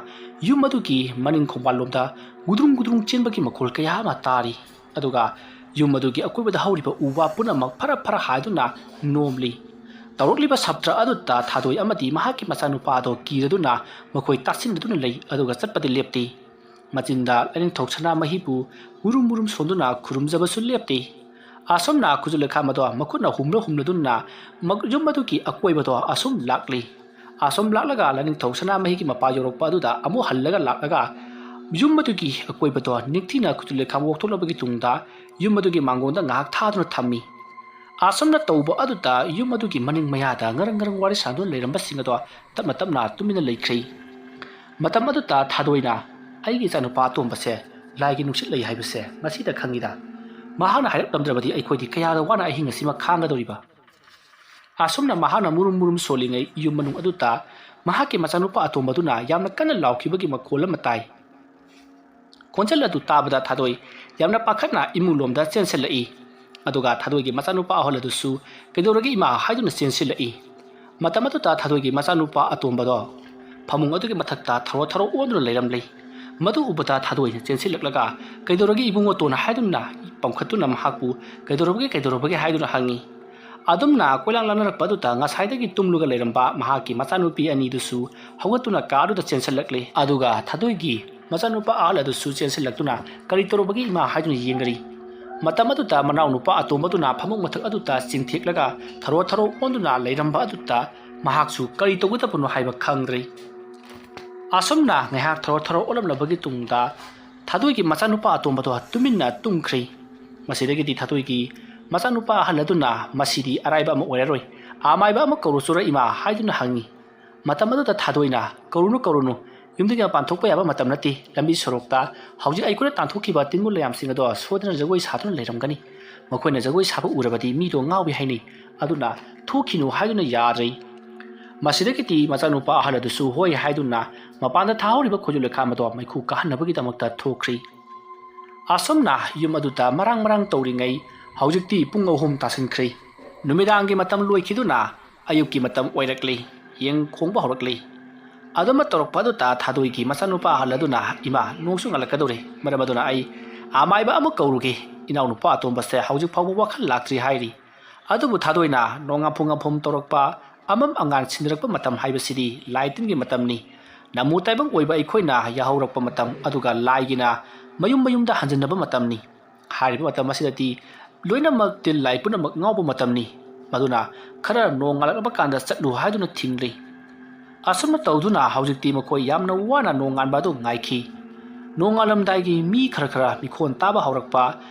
ꯌꯨꯝ ꯑꯗꯨꯒꯤ ꯃꯅꯤꯡ ꯈꯣꯡꯕꯥꯜꯂꯣꯝꯗ ꯒꯨꯗ꯭ꯔꯨꯡ ꯒꯨꯗ꯭ꯔꯨꯡ ꯆꯦꯟꯕꯒꯤ ꯃꯈꯣꯜ ꯀꯌꯥ ꯑꯃ ꯇꯥꯔꯤ꯫ ꯑꯗꯨꯒ ꯌꯨꯝ ꯑꯗꯨꯒꯤ ꯑꯀꯣꯏꯕꯗ ꯍꯧꯔꯤꯕ ꯎ ꯋꯥ ꯄꯨꯝꯅꯃꯛ ꯐꯔ ꯐꯔ ꯍꯥꯏꯗꯨꯅ ꯅꯣꯝꯂꯤ꯫ ꯇꯧꯔꯛꯂꯤꯕ ꯁꯞꯇ꯭ꯔ ꯑꯗꯨꯗ ꯊꯥꯗꯣꯏ ꯑꯃꯗꯤ ꯃꯍꯥꯛꯀꯤ ꯃꯆꯥꯅꯨꯄꯥ ꯑꯗꯣ ꯀꯤꯔꯗꯨꯅ ꯃꯈꯣꯏ ꯇꯥꯁꯤꯟꯅꯗꯨꯅ ꯂꯩ꯫ ꯑꯗꯨꯒ ꯆꯠꯄꯗꯤ ꯂꯦꯞꯇꯦ꯫ ꯃꯆꯤꯟꯗ ꯂꯥꯏꯅꯤꯡꯊꯧ ꯁꯅꯥꯃꯍꯤꯕꯨ ꯃꯨꯔꯨꯝ ꯃꯨꯔꯨꯝ ꯁꯣꯟꯗꯨꯅ ꯈꯨꯔꯨꯝꯖꯕꯁꯨ ꯂꯦꯞꯇꯦ꯫ ꯑꯁꯨꯝꯅ ꯈꯨꯖꯨ ꯂꯩꯈꯥꯝ ꯑꯗꯣ ꯃꯈꯨꯠꯅ ꯍꯨꯝꯂ ꯍꯨꯝꯂꯗꯨꯅ ꯃ-, ꯌꯨꯝ ꯑꯗꯨꯒꯤ ꯑꯀꯣꯏꯕꯗꯣ ꯑꯁꯨꯝ ꯂꯥꯛꯂꯤ꯫ ꯑꯁꯨꯝ ꯂꯥꯛꯂꯒ ꯂꯥꯏꯅꯤꯡꯊꯧ ꯁꯅꯥꯃꯍꯤꯒꯤ ꯃꯄꯥ ꯌꯧꯔꯛꯄ ꯑꯗꯨꯗ ꯑꯃꯨꯛ ꯍꯜꯂꯒ ꯂꯥꯛꯂꯒ ꯌꯨꯝ ꯑꯗꯨꯒꯤ ꯑꯀꯣꯏꯕꯗꯣ ꯅꯤꯡꯊꯤꯅ ꯈꯨꯖꯨ ꯂꯩꯈꯥꯝ ꯑꯣꯛꯊꯣꯛꯂꯕꯒꯤ ꯇꯨꯡꯗ ꯌꯨꯝ ꯑꯗꯨꯒꯤ ꯃꯥꯡꯒꯣꯟꯗ ꯉꯥꯏꯍꯥꯛ ꯊꯥꯗꯨꯅ ꯊꯝꯃꯤ꯫ ꯑꯁꯨꯝꯅ ꯇꯧꯕ ꯑꯗꯨꯗ ꯌꯨꯝ ꯑꯗꯨꯒꯤ ꯃꯅꯤꯡ ꯃꯌꯥꯗ ꯉꯔꯪ ꯉꯔꯪ ꯋꯥꯔꯤ ꯁꯥꯗꯨꯅ ꯂꯩꯔꯝꯕꯁꯤꯡ ꯑꯗꯣ ꯇꯞꯅ ꯇꯞꯅ ꯇꯨꯃꯤꯟꯅ ꯂꯩꯈ꯭ꯔꯦ꯫ ꯃꯇꯝ ꯑꯗꯨꯗ ꯊꯥꯗꯣꯏꯅ, "ꯑꯩꯒꯤ ꯏꯆꯥꯅꯨꯄꯥ ꯑꯇꯣꯝꯕꯁꯦ ꯂꯥꯏꯒꯤ ꯅꯨꯡꯁꯤꯠ ꯂꯩ ꯍꯥꯏꯕꯁꯦ ꯉꯁꯤꯗ ꯈꯪꯉꯤꯗ꯫ ꯃꯍꯥꯛꯅ ꯍꯥꯏꯔꯛꯂꯝꯗ꯭ꯔꯕꯗꯤ ꯑꯩꯈꯣꯏꯗꯤ ꯀꯌꯥꯗ ꯋꯥꯅ ꯑꯍꯤꯡ ꯑꯁꯤꯃ ꯈꯥꯡꯒꯗꯧꯔꯤꯕ?" ꯑꯁꯨꯝꯅ ꯃꯍꯥꯛꯅ ꯃꯨꯔꯨꯝ ꯃꯨꯔꯨꯝ ꯁꯣꯜꯂꯤꯉꯩ ꯌꯨꯝ ꯃꯅꯨꯡ ꯑꯗꯨꯗ ꯃꯍꯥꯛꯀꯤ ꯃꯆꯥꯅꯨꯄꯥ ꯑꯇꯣꯝꯕꯗꯨꯅ ꯌꯥꯝꯅ ꯀꯟꯅ ꯂꯥꯎꯈꯤꯕꯒꯤ ꯃꯈꯣꯜ ꯑꯃ ꯇꯥꯏ꯫ ꯈꯣꯟꯖꯦꯜ ꯑꯗꯨ ꯇꯥꯕꯗ ꯊꯥꯗꯣꯏ ꯌꯥꯝꯅ ꯄꯥꯈꯠꯅ ꯏꯃꯨꯡꯂꯣꯝꯗ ꯆꯦꯟꯁꯤꯜꯂꯛꯏ꯫ ꯑꯗꯨꯒ ꯊꯥꯗꯣꯏꯒꯤ ꯃꯆꯥꯅꯨꯄꯥ ꯑꯍꯜ ꯑꯗꯨꯁꯨ, "ꯀꯩꯗꯧꯔꯒꯦ ꯏꯃꯥ?" ꯍꯥꯏꯗꯨꯅ ꯆꯦꯟꯁꯤꯜꯂꯛꯏ꯫ ꯃꯇꯝ ꯑꯗꯨꯗ ꯊꯥꯗꯣꯏꯒꯤ ꯃꯆꯥꯅꯨꯄꯥ ꯑꯇꯣꯝꯕꯗꯣ ꯐꯃꯨꯡ ꯑꯗꯨꯒꯤ ꯃꯊꯛꯇ ꯊꯔꯣ ꯊꯔꯣ ꯑꯣꯟꯗꯨꯅ ꯂꯩꯔꯝꯂꯤ꯫ ꯃꯗꯨ ꯎꯕꯗ ꯊꯥꯗꯣꯏꯅ ꯆꯦꯟꯁꯤꯜꯂꯛꯂꯒ, "ꯀꯩꯗꯧꯔꯒꯦ ꯏꯕꯨꯡꯉꯣꯇꯣꯟ?" ꯍꯥꯏꯗꯨꯅ ꯄꯝꯈꯠꯇꯨꯅ ꯃꯍꯥꯛꯄꯨ, "ꯀꯩꯗꯧꯔꯕꯒꯦ, ꯀꯩꯗꯧꯔꯕꯒꯦ?" ꯍꯥꯏꯗꯨꯅ ꯍꯪꯉꯤ꯫ ꯑꯗꯨꯝꯅ ꯀꯣꯏꯂꯥꯡ ꯂꯥꯡꯅꯔꯛꯄ ꯑꯗꯨꯗ ꯉꯁꯥꯏꯗꯒꯤ ꯇꯨꯝꯂꯒ ꯂꯩꯔꯝꯕ ꯃꯍꯥꯛꯀꯤ ꯃꯆꯥꯅꯨꯄꯤ ꯑꯅꯤꯗꯨꯁꯨ ꯍꯧꯒꯠꯇꯨꯅ ꯀꯥ ꯑꯗꯨꯗ ꯆꯦꯟꯁꯤꯜꯂꯛꯂꯤ꯫ ꯑꯗꯨꯒ ꯊꯥꯗꯣꯏꯒꯤ ꯃꯆꯥꯅꯨꯄꯥ ꯑꯍꯜ ꯑꯗꯨꯁꯨ ꯆꯦꯟꯁꯤꯜꯂꯛꯇꯨꯅ, "ꯀꯔꯤ ꯇꯧꯔꯕꯒꯦ ꯏꯃꯥ?" ꯍꯥꯏꯗꯨꯅ ꯌꯦꯡꯒꯔꯤ꯫ ꯃꯇꯝ ꯑꯗꯨꯗ ꯃꯅꯥꯎꯅꯨꯄꯥ ꯑꯇꯣꯝꯕꯗꯨꯅ ꯐꯃꯨꯡ ꯃꯊꯛ ꯑꯗꯨꯗ ꯆꯤꯡꯊꯦꯛꯂꯒ ꯊꯔꯣ ꯊꯔꯣ ꯑꯣꯟꯗꯨꯅ ꯂꯩꯔꯝꯕ ꯑꯗꯨꯗ ꯃꯍꯥꯛꯁꯨ ꯀꯔꯤ ꯇꯧꯒꯗꯕꯅꯣ ꯍꯥꯏꯕ ꯈꯪꯗ꯭ꯔꯦ꯫ ꯑꯁꯨꯝꯅ ꯉꯥꯏꯍꯥꯛ ꯊꯔꯣ ꯊꯔꯣ ꯑꯣꯜꯂꯝꯂꯕꯒꯤ ꯇꯨꯡꯗ ꯊꯥꯗꯣꯏꯒꯤ ꯃꯆꯥꯅꯨꯄꯥ ꯑꯇꯣꯝꯕꯗꯣ ꯇꯨꯃꯤꯟꯅ ꯇꯨꯝꯈ꯭ꯔꯦ꯫ ꯃꯁꯤꯗꯒꯤꯗꯤ ꯊꯥꯗꯣꯏꯒꯤ ꯃꯆꯥꯅꯨꯄꯥ ꯑꯍꯜ ꯑꯗꯨꯅ, "ꯃꯁꯤꯗꯤ ꯑꯔꯥꯏꯕ ꯑꯃ ꯑꯣꯏꯔꯔꯣꯏ, ꯑꯃꯥꯏꯕ ꯑꯃ ꯀꯧꯔꯨꯆꯣꯔꯥ ꯏꯃꯥ?" ꯍꯥꯏꯗꯨꯅ ꯍꯪꯉꯤ꯫ ꯃꯇꯝ ꯑꯗꯨꯗ ꯊꯥꯗꯣꯏꯅ, "ꯀꯧꯔꯨꯅꯨ, ꯀꯧꯔꯨꯅꯨ, ꯌꯨꯝꯗꯒꯤ ꯃꯄꯥꯟ ꯊꯣꯛꯄ ꯌꯥꯕ ꯃꯇꯝ ꯅꯠꯇꯦ, ꯂꯝꯕꯤ ꯁꯣꯔꯣꯛꯇ ꯍꯧꯖꯤꯛ ꯑꯩꯈꯣꯏꯅ ꯇꯥꯟꯊꯣꯛꯈꯤꯕ ꯇꯤꯟꯕꯨ ꯂꯩꯌꯥꯝꯁꯤꯡ ꯑꯗꯣ ꯁꯣꯏꯗꯅ ꯖꯒꯣꯏ ꯁꯥꯗꯨꯅ ꯂꯩꯔꯝꯒꯅꯤ꯫ ꯃꯈꯣꯏꯅ ꯖꯒꯣꯏ ꯁꯥꯕ ꯎꯔꯕꯗꯤ ꯃꯤꯗꯣ ꯉꯥꯎꯏ ꯍꯥꯏꯅꯩ꯫ ꯑꯗꯨꯅ ꯊꯣꯛꯈꯤꯅꯨ" ꯍꯥꯏꯗꯨꯅ ꯌꯥꯗ꯭ꯔꯦ꯫ ꯃꯁꯤꯗꯒꯤꯗꯤ ꯃꯆꯥꯅꯨꯄꯥ ꯑꯍꯜ ꯑꯗꯨꯁꯨ ꯍꯣꯏ ꯍꯥꯏꯗꯨꯅ ꯃꯄꯥꯟꯗ ꯊꯥꯍꯧꯔꯤꯕ ꯈꯣꯏꯖꯨ ꯂꯩꯈꯥꯝ ꯑꯗꯣ ꯃꯩꯈꯨ ꯀꯥꯍꯟꯅꯕꯒꯤꯗꯃꯛꯇ ꯊꯣꯛꯈ꯭ꯔꯤ꯫ ꯑꯁꯨꯝꯅ ꯌꯨꯝ ꯑꯗꯨꯗ ꯃꯔꯥꯡ ꯃꯔꯥꯡ ꯇꯧꯔꯤꯉꯩ ꯍꯧꯖꯤꯛꯇꯤ ꯄꯨꯡ ꯑꯍꯨꯝ ꯇꯥꯁꯤꯟꯈ꯭ꯔꯦ꯫ ꯅꯨꯃꯤꯗꯥꯡꯒꯤ ꯃꯇꯝ ꯂꯣꯏꯈꯤꯗꯨꯅ ꯑꯌꯨꯛꯀꯤ ꯃꯇꯝ ꯑꯣꯏꯔꯛꯂꯤ꯫ ꯌꯦꯟ ꯈꯣꯡꯕ ꯍꯧꯔꯛꯂꯤ꯫ ꯑꯗꯨꯃ ꯇꯧꯔꯛꯄ ꯑꯗꯨꯗ ꯊꯥꯗꯣꯏꯒꯤ ꯃꯆꯥꯅꯨꯄꯥ ꯑꯍꯜ ꯑꯗꯨꯅ, "ꯏꯃꯥ, ꯅꯣꯡꯁꯨ ꯉꯥꯜꯂꯛꯀꯗꯧꯔꯦ, ꯃꯔꯝ ꯑꯗꯨꯅ ꯑꯩ ꯑꯃꯥꯏꯕ ꯑꯃ ꯀꯧꯔꯨꯒꯦ꯫ ꯏꯅꯥꯎꯅꯨꯄꯥ ꯑꯇꯣꯝꯕꯁꯦ ꯍꯧꯖꯤꯛ ꯐꯥꯎꯕ ꯋꯥꯈꯜ ꯂꯥꯛꯇ꯭ꯔꯤ" ꯍꯥꯏꯔꯤ꯫ ꯑꯗꯨꯕꯨ ꯊꯥꯗꯣꯏꯅ ꯅꯣꯡ ꯉꯥꯐꯨ ꯉꯥꯐꯨꯝ ꯇꯧꯔꯛꯄ, ꯑꯃꯝ ꯑꯉꯥꯟ ꯁꯤꯟꯅꯔꯛꯄ ꯃꯇꯝ ꯍꯥꯏꯕꯁꯤꯗꯤ ꯂꯥꯏ ꯇꯤꯟꯒꯤ ꯃꯇꯝꯅꯤ꯫ ꯅꯃꯨ ꯇꯥꯏꯕꯪ ꯑꯣꯏꯕ ꯑꯩꯈꯣꯏꯅ ꯌꯥꯍꯧꯔꯛꯄ ꯃꯇꯝ, ꯑꯗꯨꯒ ꯂꯥꯏꯒꯤꯅ ꯃꯌꯨꯝ ꯃꯌꯨꯝꯗ ꯍꯟꯖꯤꯟꯅꯕ ꯃꯇꯝꯅꯤ꯫ ꯍꯥꯏꯔꯤꯕ ꯃꯇꯝ ꯑꯁꯤꯗꯗꯤ ꯂꯣꯏꯅꯃꯛ ꯇꯤꯟ ꯂꯥꯏ ꯄꯨꯝꯅꯃꯛ ꯉꯥꯎꯕ ꯃꯇꯝꯅꯤ꯫ ꯃꯗꯨꯅ ꯈꯔ ꯅꯣꯡ ꯉꯥꯜꯂꯛꯂꯕ ꯀꯥꯟꯗ ꯆꯠꯂꯨ ꯍꯥꯏꯗꯨꯅ ꯊꯤꯡꯂꯤ꯫ ꯑꯁꯨꯝꯅ ꯇꯧꯗꯨꯅ ꯍꯧꯖꯤꯛꯇꯤ ꯃꯈꯣꯏ ꯌꯥꯝꯅ ꯋꯥꯅ ꯅꯣꯡꯉꯥꯟꯕ ꯑꯗꯨ ꯉꯥꯏꯈꯤ꯫ ꯅꯣꯡꯉꯥꯜꯂꯝꯗꯥꯏꯒꯤ ꯃꯤ ꯈꯔ ꯈꯔ ꯃꯤꯈꯣꯟ ꯇꯥꯕ ꯍꯧꯔꯛꯄ,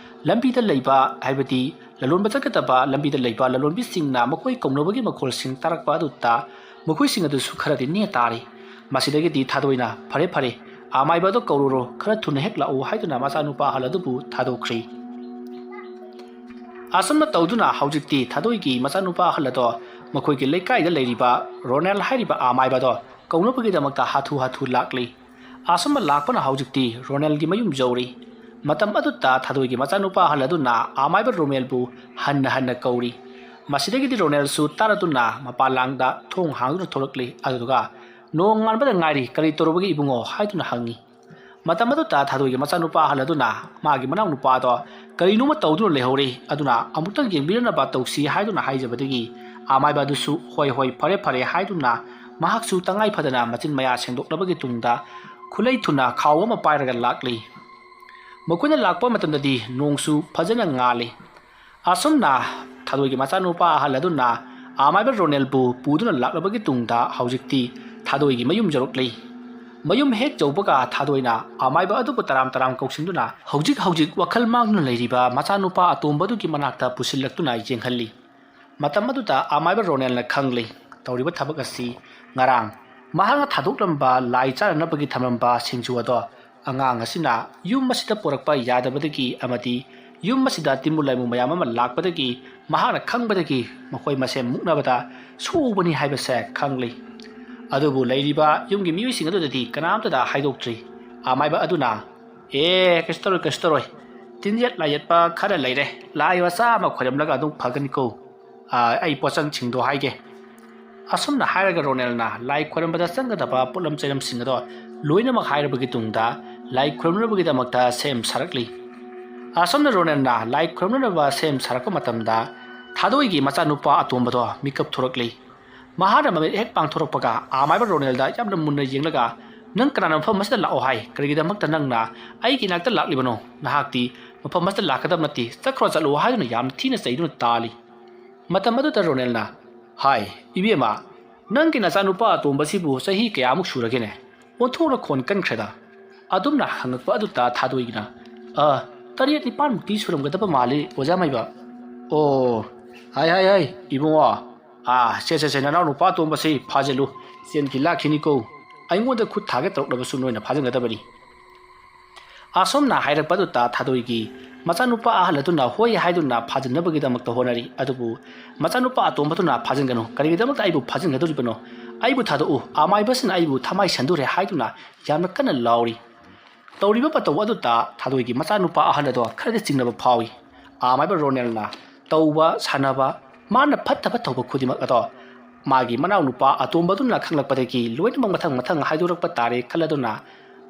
ꯂꯝꯕꯤꯗ ꯂꯩꯕ, ꯍꯥꯏꯕꯗꯤ ꯂꯂꯣꯟꯕ ꯆꯠꯀꯗꯕ ꯂꯝꯕꯤꯗ ꯂꯩꯕ ꯂꯂꯣꯟꯕꯤꯁꯤꯡꯅ ꯃꯈꯣꯏ ꯀꯧꯅꯕꯒꯤ ꯃꯈꯣꯜꯁꯤꯡ ꯇꯥꯔꯛꯄ ꯑꯗꯨꯗ ꯃꯈꯣꯏꯁꯤꯡ ꯑꯗꯨꯁꯨ ꯈꯔꯗꯤ ꯅꯦ ꯇꯥꯔꯤ꯫ ꯃꯁꯤꯗꯒꯤꯗꯤ ꯊꯥꯗꯣꯏꯅ, "ꯐꯔꯦ, ꯐꯔꯦ, ꯑꯃꯥꯏꯕ ꯑꯗꯨ ꯀꯧꯔꯨꯔꯣ, ꯈꯔ ꯊꯨꯅ ꯍꯦꯛ ꯂꯥꯛꯎ" ꯍꯥꯏꯗꯨꯅ ꯃꯆꯥꯅꯨꯄꯥ ꯑꯍꯜ ꯑꯗꯨꯕꯨ ꯊꯥꯗꯣꯛꯈ꯭ꯔꯤ꯫ ꯑꯁꯨꯝꯅ ꯇꯧꯗꯨꯅ ꯍꯧꯖꯤꯛꯇꯤ ꯊꯥꯗꯣꯏꯒꯤ ꯃꯆꯥꯅꯨꯄꯥ ꯑꯍꯜ ꯑꯗꯣ ꯃꯈꯣꯏꯒꯤ ꯂꯩꯀꯥꯏꯗ ꯂꯩꯔꯤꯕ ꯔꯣꯅꯦꯜ ꯍꯥꯏꯔꯤꯕ ꯑꯃꯥꯏꯕ ꯑꯗꯣ ꯀꯧꯅꯕꯒꯤꯗꯃꯛꯇ ꯍꯥꯊꯨ ꯍꯥꯊꯨ ꯂꯥꯛꯂꯤ꯫ ꯑꯁꯨꯝꯅ ꯂꯥꯛꯄꯅ ꯍꯧꯖꯤꯛꯇꯤ ꯔꯣꯅꯦꯜꯒꯤ ꯃꯌꯨꯝ ꯌꯧꯔꯤ꯫ ꯃꯇꯝ ꯑꯗꯨꯗ ꯊꯥꯗꯣꯏꯒꯤ ꯃꯆꯥꯅꯨꯄꯥ ꯑꯍꯜ ꯑꯗꯨꯅ ꯑꯃꯥꯏꯕ ꯔꯣꯃꯦꯜꯕꯨ ꯍꯟꯅ ꯍꯟꯅ ꯀꯧꯔꯤ꯫ ꯃꯁꯤꯗꯒꯤꯗꯤ ꯔꯣꯅꯦꯜꯁꯨ ꯇꯥꯔꯗꯨꯅ ꯃꯄꯥꯟꯂꯥꯡꯗ ꯊꯣꯡ ꯍꯥꯡꯗꯨꯅ ꯊꯣꯛꯂꯛꯂꯤ꯫ ꯑꯗꯨꯗꯨꯒ, "ꯅꯣꯡ ꯉꯥꯟꯕꯗ ꯉꯥꯏꯔꯤ, ꯀꯔꯤ ꯇꯧꯔꯨꯕꯒꯦ ꯏꯕꯨꯡꯉꯣ?" ꯍꯥꯏꯗꯨꯅ ꯍꯪꯉꯤ꯫ ꯃꯇꯝ ꯑꯗꯨꯗ ꯊꯥꯗꯣꯏꯒꯤ ꯃꯆꯥꯅꯨꯄꯥ ꯑꯍꯜ ꯑꯗꯨꯅ ꯃꯥꯒꯤ ꯃꯅꯥꯎꯅꯨꯄꯥꯗꯣ ꯀꯔꯤꯅꯣꯃ ꯇꯧꯗꯨꯅ ꯂꯩꯍꯧꯔꯤ, ꯑꯗꯨꯅ ꯑꯃꯨꯛꯇꯪ ꯌꯦꯡꯕꯤꯔꯅꯕ ꯇꯧꯁꯤ ꯍꯥꯏꯗꯨꯅ ꯍꯥꯏꯖꯕꯗꯒꯤ ꯑꯃꯥꯏꯕ ꯑꯗꯨꯁꯨ "ꯍꯣꯏ, ꯍꯣꯏ, ꯐꯔꯦ, ꯐꯔꯦ" ꯍꯥꯏꯗꯨꯅ ꯃꯍꯥꯛꯁꯨ ꯇꯉꯥꯏ ꯐꯗꯅ ꯃꯆꯤꯟ ꯃꯌꯥ ꯁꯦꯡꯗꯣꯛꯂꯕꯒꯤ ꯇꯨꯡꯗ ꯈꯨꯠꯂꯩ ꯊꯨꯅ ꯈꯥꯎ ꯑꯃ ꯄꯥꯏꯔꯒ ꯂꯥꯛꯂꯤ꯫ ꯃꯈꯣꯏꯅ ꯂꯥꯛꯄ ꯃꯇꯝꯗꯗꯤ ꯅꯣꯡꯁꯨ ꯐꯖꯅ ꯉꯥꯜꯂꯤ꯫ ꯑꯁꯨꯝꯅ ꯊꯥꯗꯣꯏꯒꯤ ꯃꯆꯥꯅꯨꯄꯥ ꯑꯍꯜ ꯑꯗꯨꯅ ꯑꯃꯥꯏꯕ ꯔꯣꯅꯦꯜꯕꯨ ꯄꯨꯗꯨꯅ ꯂꯥꯛꯂꯕꯒꯤ ꯇꯨꯡꯗ ꯍꯧꯖꯤꯛꯇꯤ ꯊꯥꯗꯣꯏꯒꯤ ꯃꯌꯨꯝ ꯌꯧꯔꯛꯂꯤ꯫ ꯃꯌꯨꯝ ꯍꯦꯛ ꯌꯧꯕꯒ ꯊꯥꯗꯣꯏꯅ ꯑꯃꯥꯏꯕ ꯑꯗꯨꯕꯨ ꯇꯔꯥꯝ ꯇꯔꯥꯝ ꯀꯧꯁꯤꯟꯗꯨꯅ ꯍꯧꯖꯤꯛ ꯍꯧꯖꯤꯛ ꯋꯥꯈꯜ ꯃꯥꯡꯗꯨꯅ ꯂꯩꯔꯤꯕ ꯃꯆꯥꯅꯨꯄꯥ ꯑꯇꯣꯝꯕꯗꯨꯒꯤ ꯃꯅꯥꯛꯇ ꯄꯨꯁꯤꯜꯂꯛꯇꯨꯅ ꯌꯦꯡꯍꯜꯂꯤ꯫ ꯃꯇꯝ ꯑꯗꯨꯗ ꯑꯃꯥꯏꯕ ꯔꯣꯅꯦꯜꯅ ꯈꯪꯂꯤ, ꯇꯧꯔꯤꯕ ꯊꯕꯛ ꯑꯁꯤ ꯉꯔꯥꯡ ꯃꯍꯥꯛꯅ ꯊꯥꯗꯣꯛꯂꯝꯕ ꯂꯥꯏ ꯆꯥꯅꯅꯕꯒꯤ ꯊꯝꯂꯝꯕ ꯁꯤꯡꯖꯨ ꯑꯗꯣ ꯑꯉꯥꯡ ꯑꯁꯤꯅ ꯌꯨꯝ ꯑꯁꯤꯗ ꯄꯨꯔꯛꯄ ꯌꯥꯗꯕꯗꯒꯤ ꯑꯃꯗꯤ ꯌꯨꯝ ꯑꯁꯤꯗ ꯇꯤꯟꯃꯨ ꯂꯥꯏꯃꯨ ꯃꯌꯥꯝ ꯑꯃ ꯂꯥꯛꯄꯗꯒꯤ ꯃꯍꯥꯛꯅ ꯈꯪꯕꯗꯒꯤ ꯃꯈꯣꯏ ꯃꯁꯦꯟ ꯃꯨꯛꯅꯕꯗ ꯁꯣꯛꯎꯕꯅꯤ ꯍꯥꯏꯕꯁꯦ ꯈꯪꯂꯤ꯫ ꯑꯗꯨꯕꯨ ꯂꯩꯔꯤꯕ ꯌꯨꯝꯒꯤ ꯃꯤꯑꯣꯏꯁꯤꯡ ꯑꯗꯨꯗꯗꯤ ꯀꯅꯥꯝꯇꯗ ꯍꯥꯏꯗꯣꯛꯇ꯭ꯔꯤ꯫ ꯑꯃꯥꯏꯕ ꯑꯗꯨꯅ, "ꯑꯦ, ꯀꯩꯁꯨ ꯇꯧꯔꯣꯏ, ꯀꯩꯁꯨ ꯇꯧꯔꯣꯏ꯫ ꯇꯤꯟ ꯌꯦꯠ ꯂꯥꯏ ꯌꯦꯠꯄ ꯈꯔ ꯂꯩꯔꯦ꯫ ꯂꯥꯏ ꯃꯆꯥ ꯑꯃ ꯈꯣꯏꯔꯝꯂꯒ ꯑꯗꯨꯝ ꯐꯒꯅꯤꯀꯣ꯫ ꯑꯥ, ꯑꯩ ꯄꯣꯠꯆꯪꯁꯤꯡꯗꯣ ꯍꯥꯏꯒꯦ꯫" ꯑꯁꯨꯝꯅ ꯍꯥꯏꯔꯒ ꯔꯣꯅꯦꯜꯅ ꯂꯥꯏ ꯈꯣꯏꯔꯝꯕꯗ ꯆꯪꯒꯗꯕ ꯄꯣꯠꯂꯝ ꯆꯩꯂꯝꯁꯤꯡ ꯑꯗꯣ ꯂꯣꯏꯅꯃꯛ ꯍꯥꯏꯔꯕꯒꯤ ꯇꯨꯡꯗ ꯂꯥꯏ ꯈꯣꯏꯔꯝꯅꯕꯒꯤꯗꯃꯛꯇ ꯁꯦꯝ ꯁꯥꯔꯛꯂꯤ꯫ ꯑꯁꯨꯝꯅ ꯔꯣꯅꯦꯜꯅ ꯂꯥꯏ ꯈꯣꯏꯔꯝꯅꯅꯕ ꯁꯦꯝ ꯁꯥꯔꯛꯄ ꯃꯇꯝꯗ ꯊꯥꯗꯣꯏꯒꯤ ꯃꯆꯥꯅꯨꯄꯥ ꯑꯇꯣꯝꯕꯗꯣ ꯃꯤꯀꯞ ꯊꯣꯔꯛꯂꯤ꯫ ꯃꯍꯥꯛꯅ ꯃꯃꯤꯠ ꯍꯦꯛ ꯄꯥꯡꯊꯣꯔꯛꯄꯒ ꯑꯃꯥꯏꯕ ꯔꯣꯅꯦꯜꯗ ꯌꯥꯝꯅ ꯃꯨꯟꯅ ꯌꯦꯡꯂꯒ, "ꯅꯪ ꯀꯅꯥꯅ ꯃꯐꯝ ꯑꯁꯤꯗ ꯂꯥꯛꯑꯣ ꯍꯥꯏ? ꯀꯔꯤꯒꯤꯗꯃꯛꯇ ꯅꯪꯅ ꯑꯩꯒꯤ ꯏꯅꯥꯛꯇ ꯂꯥꯛꯂꯤꯕꯅꯣ? ꯅꯍꯥꯛꯇꯤ ꯃꯐꯝ ꯑꯁꯤꯗ ꯂꯥꯛꯀꯗꯕ ꯅꯠꯇꯦ, ꯆꯠꯈ꯭ꯔꯣ, ꯆꯠꯂꯣ" ꯍꯥꯏꯗꯨꯅ ꯌꯥꯝꯅ ꯊꯤꯅ ꯆꯩꯗꯨꯅ ꯇꯥꯜꯂꯤ꯫ ꯃꯇꯝ ꯑꯗꯨꯗ ꯔꯣꯅꯦꯜꯅ, "ꯍꯥꯏ, ꯏꯕꯦꯝꯃ, ꯅꯪꯒꯤ ꯅꯆꯥꯅꯨꯄꯥ ꯑꯇꯣꯝꯕꯁꯤꯕꯨ ꯆꯍꯤ ꯀꯌꯥꯃꯨꯛ ꯁꯨꯔꯒꯦꯅꯦ? ꯑꯣꯟꯊꯣꯛꯅ ꯈꯣꯟ ꯀꯟꯈ꯭ꯔꯦꯗ꯫" ꯑꯗꯨꯝꯅ ꯍꯪꯉꯛꯄ ꯑꯗꯨꯗ ꯊꯥꯗꯣꯏꯒꯤꯅ, "ꯑ, ꯇꯔꯦꯠ ꯅꯤꯄꯥꯟꯃꯨꯛꯇꯤ ꯁꯨꯔꯝꯒꯗꯕ ꯃꯥꯜꯂꯤ, ꯑꯣꯖꯥ ꯃꯥꯏꯕ꯫" "ꯑꯣ, ꯍꯥꯏ, ꯍꯥꯏ, ꯍꯥꯏ, ꯏꯕꯨꯡꯉꯣ, ꯑꯥ, ꯁꯦ, ꯁꯦ, ꯁꯦ, ꯅꯅꯥꯎ ꯅꯨꯄꯥ ꯑꯇꯣꯝꯕꯁꯤ ꯐꯥꯖꯤꯜꯂꯨ, ꯆꯦꯟꯈꯤ ꯂꯥꯛꯈꯤꯅꯤꯀꯣ꯫ ꯑꯩꯉꯣꯟꯗ ꯈꯨꯠ ꯊꯥꯒꯦ ꯇꯧꯔꯛꯂꯕꯁꯨ ꯅꯣꯏꯅ ꯐꯥꯖꯤꯟꯒꯗꯕꯅꯤ꯫" ꯑꯁꯨꯝꯅ ꯍꯥꯏꯔꯛꯄ ꯑꯗꯨꯗ ꯊꯥꯗꯣꯏꯒꯤ ꯃꯆꯥꯅꯨꯄꯥ ꯑꯍꯜ ꯑꯗꯨꯅ ꯍꯣꯏ ꯍꯥꯏꯗꯨꯅ ꯐꯥꯖꯤꯟꯅꯕꯒꯤꯗꯃꯛꯇ ꯍꯣꯠꯅꯔꯤ꯫ ꯑꯗꯨꯕꯨ ꯃꯆꯥꯅꯨꯄꯥ ꯑꯇꯣꯝꯕꯗꯨꯅ, "ꯐꯥꯖꯤꯟꯒꯅꯨ, ꯀꯔꯤꯒꯤꯗꯃꯛꯇ ꯑꯩꯕꯨ ꯐꯥꯖꯤꯟꯒꯗꯧꯔꯤꯕꯅꯣ? ꯑꯩꯕꯨ ꯊꯥꯗꯣꯛꯎ, ꯑꯃꯥꯏꯕꯁꯤꯅ ꯑꯩꯕꯨ ꯊꯃꯥꯏ ꯁꯟꯗꯣꯔꯦ" ꯍꯥꯏꯗꯨꯅ ꯌꯥꯝꯅ ꯀꯟꯅ ꯂꯥꯎꯔꯤ꯫ ꯇꯧꯔꯤꯕ ꯃꯇꯧ ꯑꯗꯨꯗ ꯊꯥꯗꯣꯏꯒꯤ ꯃꯆꯥꯅꯨꯄꯥ ꯑꯍꯜ ꯑꯗꯣ ꯈꯔꯗꯤ ꯆꯤꯡꯅꯕ ꯐꯥꯎꯏ꯫ ꯑꯃꯥꯏꯕ ꯔꯣꯅꯦꯜꯅ ꯇꯧꯕ ꯁꯥꯟꯅꯕ, ꯃꯥꯅ ꯐꯠꯇꯕ ꯇꯧꯕ ꯈꯨꯗꯤꯡꯃꯛ ꯑꯗꯣ ꯃꯥꯒꯤ ꯃꯅꯥꯎꯅꯨꯄꯥ ꯑꯇꯣꯝꯕꯗꯨꯅ ꯈꯪꯂꯛꯄꯗꯒꯤ ꯂꯣꯏꯅꯃꯛ ꯃꯊꯪ ꯃꯊꯪ ꯍꯥꯏꯗꯣꯔꯛꯄ ꯇꯥꯔꯦ ꯈꯜꯂꯗꯨꯅ,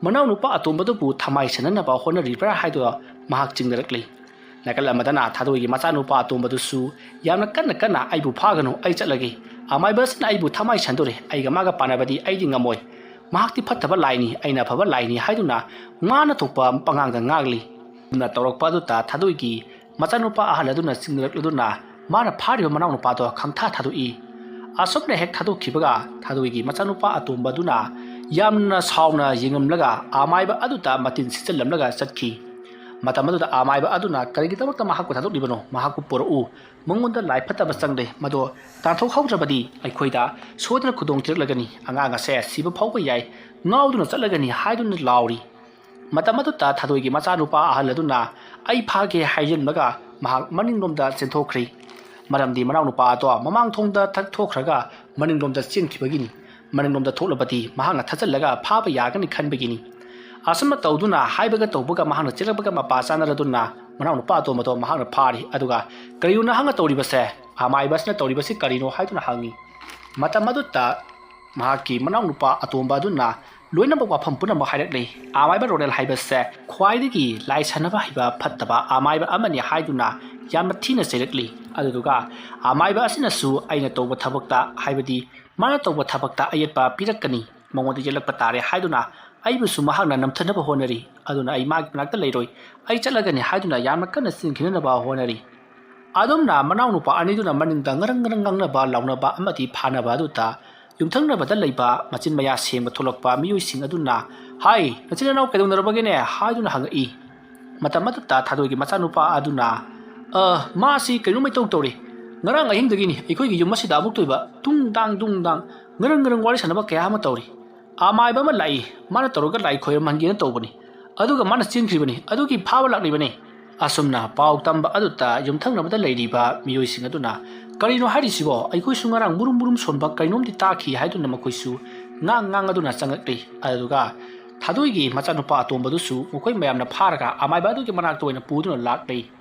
ꯃꯅꯥꯎꯅꯨꯄꯥ ꯑꯇꯣꯝꯕꯗꯨꯕꯨ ꯊꯃꯥꯏ ꯁꯟꯅꯅꯕ ꯍꯣꯠꯅꯔꯤꯕ꯭ꯔꯥ ꯍꯥꯏꯗꯨ ꯃꯍꯥꯛ ꯆꯤꯡꯅꯔꯛꯂꯤ꯫ ꯅꯥꯀꯜ ꯑꯃꯗꯅ ꯊꯥꯗꯣꯏꯒꯤ ꯃꯆꯥꯅꯨꯄꯥ ꯑꯇꯣꯝꯕꯗꯨꯁꯨ ꯌꯥꯝꯅ ꯀꯟꯅ ꯀꯟꯅ, "ꯑꯩꯕꯨ ꯐꯥꯒꯅꯨ, ꯑꯩ ꯆꯠꯂꯒꯦ꯫ ꯑꯃꯥꯏꯕꯁꯤꯅ ꯑꯩꯕꯨ ꯊꯃꯥꯏ ꯁꯟꯗꯣꯔꯦ, ꯑꯩꯒ ꯃꯥꯒ ꯄꯥꯟꯅꯕꯗꯤ ꯑꯩꯗꯤ ꯉꯝꯃꯣꯏ꯫ ꯃꯍꯥꯛꯇꯤ ꯐꯠꯇꯕ ꯂꯥꯏꯅꯤ, ꯑꯩꯅ ꯑꯐꯕ ꯂꯥꯏꯅꯤ" ꯍꯥꯏꯗꯨꯅ ꯃꯥꯅ ꯊꯣꯛꯄ ꯄꯉꯥꯡꯗ ꯉꯥꯡꯂꯤ꯫ ꯑꯗꯨꯅ ꯇꯧꯔꯛꯄ ꯑꯗꯨꯗ ꯊꯥꯗꯣꯏꯒꯤ ꯃꯆꯥꯅꯨꯄꯥ ꯑꯍꯜ ꯑꯗꯨꯅ ꯆꯤꯡꯅꯔꯛꯂꯗꯨꯅ ꯃꯥꯅ ꯐꯥꯔꯤꯕ ꯃꯅꯥꯎꯅꯨꯄꯥꯗꯣ ꯈꯪꯊꯥ ꯊꯥꯗꯣꯛꯏ꯫ ꯑꯁꯨꯝꯅ ꯍꯦꯛ ꯊꯥꯗꯣꯛꯈꯤꯕꯒ ꯊꯥꯗꯣꯏꯒꯤ ꯃꯆꯥꯅꯨꯄꯥ ꯑꯇꯣꯝꯕꯗꯨꯅ ꯌꯥꯝꯅ ꯁꯥꯎꯅ ꯌꯦꯡꯂꯝꯂꯒ ꯑꯃꯥꯏꯕ ꯑꯗꯨꯗ ꯃꯇꯤꯟ ꯁꯤꯠꯆꯜꯂꯝꯂꯒ ꯆꯠꯈꯤ꯫ ꯃꯇꯝ ꯑꯗꯨꯗ ꯑꯃꯥꯏꯕ ꯑꯗꯨꯅ, "ꯀꯔꯤꯒꯤꯗꯃꯛꯇ ꯃꯍꯥꯛꯄꯨ ꯊꯥꯗꯣꯛꯂꯤꯕꯅꯣ? ꯃꯍꯥꯛꯄꯨ ꯄꯨꯔꯛꯎ꯫ ꯃꯉꯣꯟꯗ ꯂꯥꯏ ꯐꯠꯇꯕ ꯆꯪꯂꯦ꯫ ꯃꯗꯣ ꯇꯥꯟꯊꯣꯛꯍꯧꯗ꯭ꯔꯕꯗꯤ ꯑꯩꯈꯣꯏꯗ ꯁꯣꯏꯗꯅ ꯈꯨꯗꯣꯡ ꯊꯤꯔꯛꯂꯒꯅꯤ꯫ ꯑꯉꯥꯡ ꯑꯁꯦ ꯁꯤꯕ ꯐꯥꯎꯕ ꯌꯥꯏ꯫ ꯉꯥꯎꯗꯨꯅ ꯆꯠꯂꯒꯅꯤ" ꯍꯥꯏꯗꯨꯅ ꯂꯥꯎꯔꯤ꯫ ꯃꯇꯝ ꯑꯗꯨꯗ ꯊꯥꯗꯣꯏꯒꯤ ꯃꯆꯥꯅꯨꯄꯥ ꯑꯍꯜ ꯑꯗꯨꯅ, ꯑꯩ ꯐꯥꯒꯦ ꯍꯥꯏꯖꯤꯟꯕꯒ ꯃꯍꯥꯛ ꯃꯅꯤꯡꯂꯣꯝꯗ ꯆꯦꯟꯊꯣꯛꯈ꯭ꯔꯦ꯫ ꯃꯔꯝꯗꯤ ꯃꯅꯥꯎꯅꯨꯄꯥ ꯑꯗꯣ ꯃꯃꯥꯡ ꯊꯣꯡꯗ ꯊꯛ ꯊꯣꯛꯈ꯭ꯔꯒ ꯃꯅꯤꯡꯂꯣꯝꯗ ꯆꯦꯟꯈꯤꯕꯒꯤꯅꯤ꯫ ꯃꯅꯤꯡꯂꯣꯝꯗ ꯊꯣꯛꯂꯕꯗꯤ ꯃꯍꯥꯛꯅ ꯊꯠꯆꯜꯂꯒ ꯐꯥꯕ ꯌꯥꯒꯅꯤ ꯈꯟꯕꯒꯤꯅꯤ꯫ ꯑꯁꯨꯝꯅ ꯇꯧꯗꯨꯅ ꯍꯥꯏꯕꯒ ꯇꯧꯕꯒ ꯃꯍꯥꯛꯅ ꯆꯦꯜꯂꯛꯄꯒ ꯃꯄꯥ ꯆꯥꯅꯔꯗꯨꯅ ꯃꯅꯥꯎꯅꯨꯄꯥ ꯑꯇꯣꯝꯕꯗꯣ ꯃꯍꯥꯛꯅ ꯐꯥꯔꯤ꯫ ꯑꯗꯨꯒ ꯀꯔꯤꯅꯣ ꯅꯍꯥꯛꯅ ꯇꯧꯔꯤꯕꯁꯦ? ꯑꯃꯥꯏꯕ ꯑꯁꯤꯅ ꯇꯧꯔꯤꯕꯁꯤ ꯀꯔꯤꯅꯣ ꯍꯥꯏꯗꯨꯅ ꯍꯪꯉꯤ꯫ ꯃꯇꯝ ꯑꯗꯨꯗ ꯃꯍꯥꯛꯀꯤ ꯃꯅꯥꯎꯅꯨꯄꯥ ꯑꯇꯣꯝꯕ ꯑꯗꯨꯅ ꯂꯣꯏꯅꯃꯛ ꯋꯥꯐꯝ ꯄꯨꯝꯅꯃꯛ ꯍꯥꯏꯔꯛꯂꯤ꯫ ꯑꯃꯥꯏꯕ ꯔꯣꯅꯦꯜ ꯍꯥꯏꯕꯁꯦ ꯈ꯭ꯋꯥꯏꯗꯒꯤ ꯂꯥꯏ ꯁꯥꯟꯅꯕ ꯍꯩꯕ ꯐꯠꯇꯕ ꯑꯃꯥꯏꯕ ꯑꯃꯅꯤ ꯍꯥꯏꯗꯨꯅ ꯌꯥꯝꯅ ꯊꯤꯅ ꯆꯩꯔꯛꯂꯤ꯫ ꯑꯗꯨꯗꯨꯒ ꯑꯃꯥꯏꯕ ꯑꯁꯤꯅꯁꯨ ꯑꯩꯅ ꯇꯧꯕ ꯊꯕꯛꯇ, ꯍꯥꯏꯕꯗꯤ ꯃꯥꯅ ꯇꯧꯕ ꯊꯕꯛꯇ ꯑꯌꯦꯠꯄ ꯄꯤꯔꯛꯀꯅꯤ, ꯃꯉꯣꯟꯗ ꯌꯦꯠꯂꯛꯄ ꯇꯥꯔꯦ ꯍꯥꯏꯗꯨꯅ ꯑꯩꯕꯨꯁꯨ ꯃꯍꯥꯛꯅ ꯅꯝꯊꯅꯕ ꯍꯣꯠꯅꯔꯤ꯫ ꯑꯗꯨꯅ ꯑꯩ ꯃꯥꯒꯤ ꯃꯅꯥꯛꯇ ꯂꯩꯔꯣꯏ, ꯑꯩ ꯆꯠꯂꯒꯅꯤ ꯍꯥꯏꯗꯨꯅ ꯌꯥꯝꯅ ꯀꯟꯅ ꯆꯤꯟꯈꯤꯅꯅꯕ ꯍꯣꯠꯅꯔꯤ꯫ ꯑꯗꯨꯝꯅ ꯃꯅꯥꯎꯅꯨꯄꯥ ꯑꯅꯤꯗꯨꯅ ꯃꯅꯤꯡꯗ ꯉꯔꯪ ꯉꯔꯪ ꯉꯥꯡꯅꯕ, ꯂꯥꯎꯅꯕ ꯑꯃꯗꯤ ꯐꯥꯅꯕ ꯑꯗꯨꯗ ꯌꯨꯝꯊꯪꯅꯕꯗ ꯂꯩꯕ ꯃꯆꯤꯟ ꯃꯌꯥ ꯁꯦꯡꯕ ꯊꯣꯛꯂꯛꯄ ꯃꯤꯑꯣꯏꯁꯤꯡ ꯑꯗꯨꯅ, "ꯍꯥꯏ, ꯅꯆꯤꯟ ꯅꯅꯥꯎ ꯀꯩꯗꯧꯅꯔꯕꯒꯦꯅꯦ?" ꯍꯥꯏꯗꯨꯅ ꯍꯪꯉꯛꯏ꯫ ꯃꯇꯝ ꯑꯗꯨꯗ ꯊꯥꯗꯣꯏꯒꯤ ꯃꯆꯥꯅꯨꯄꯥ ꯑꯗꯨꯅ, "ꯑ, ꯃꯥꯁꯤ ꯀꯩꯅꯣꯝꯃ ꯏꯇꯧ ꯇꯧꯔꯤ꯫ ꯉꯔꯥꯡ ꯑꯍꯤꯡꯗꯒꯤꯅꯤ ꯑꯩꯈꯣꯏꯒꯤ ꯌꯨꯝ ꯑꯁꯤꯗ ꯑꯃꯨꯛꯇꯣꯏꯕ ꯇꯨꯡ ꯗꯥꯡ ꯗꯨꯡ ꯗꯥꯡ ꯉꯔꯪ ꯉꯔꯪ ꯋꯥꯔꯤ ꯁꯥꯟꯅꯕ ꯀꯌꯥ ꯑꯃ ꯇꯧꯔꯤ꯫ ꯑꯃꯥꯏꯕ ꯑꯃ ꯂꯥꯛꯏ, ꯃꯥꯅ ꯇꯧꯔꯒ ꯂꯥꯏ ꯈꯣꯏꯔꯝꯍꯟꯒꯦꯅ ꯇꯧꯕꯅꯤ꯫ ꯑꯗꯨꯒ ꯃꯥꯅ ꯆꯦꯟꯈ꯭ꯔꯤꯕꯅꯤ, ꯑꯗꯨꯒꯤ ꯐꯥꯕ ꯂꯥꯛꯂꯤꯕꯅꯤ꯫" ꯑꯁꯨꯝꯅ ꯄꯥꯎ ꯇꯝꯕ ꯑꯗꯨꯗ ꯌꯨꯝꯊꯪꯅꯕꯗ ꯂꯩꯔꯤꯕ ꯃꯤꯑꯣꯏꯁꯤꯡ ꯑꯗꯨꯅ, "ꯀꯔꯤꯅꯣ ꯍꯥꯏꯔꯤꯁꯤꯕꯣ? ꯑꯩꯈꯣꯏꯁꯨ ꯉꯔꯥꯡ ꯃꯨꯔꯨꯝ ꯃꯨꯔꯨꯝ ꯁꯣꯟꯕ ꯀꯩꯅꯣꯝꯗꯤ ꯇꯥꯈꯤ" ꯍꯥꯏꯗꯨꯅ ꯃꯈꯣꯏꯁꯨ ꯉꯥꯡ ꯉꯥꯡ ꯑꯗꯨꯅ ꯆꯪꯉꯛꯂꯤ꯫ ꯑꯗꯨꯒ ꯊꯥꯗꯣꯏꯒꯤ ꯃꯆꯥꯅꯨꯄꯥ ꯑꯇꯣꯝꯕꯗꯨꯁꯨ ꯃꯈꯣꯏ ꯃꯌꯥꯝꯅ ꯐꯥꯔꯒ ꯑꯃꯥꯏꯕ ꯑꯗꯨꯒꯤ ꯃꯅꯥꯛꯇ ꯑꯣꯏꯅ ꯄꯨꯗꯨꯅ ꯂꯥꯛꯂꯤ꯫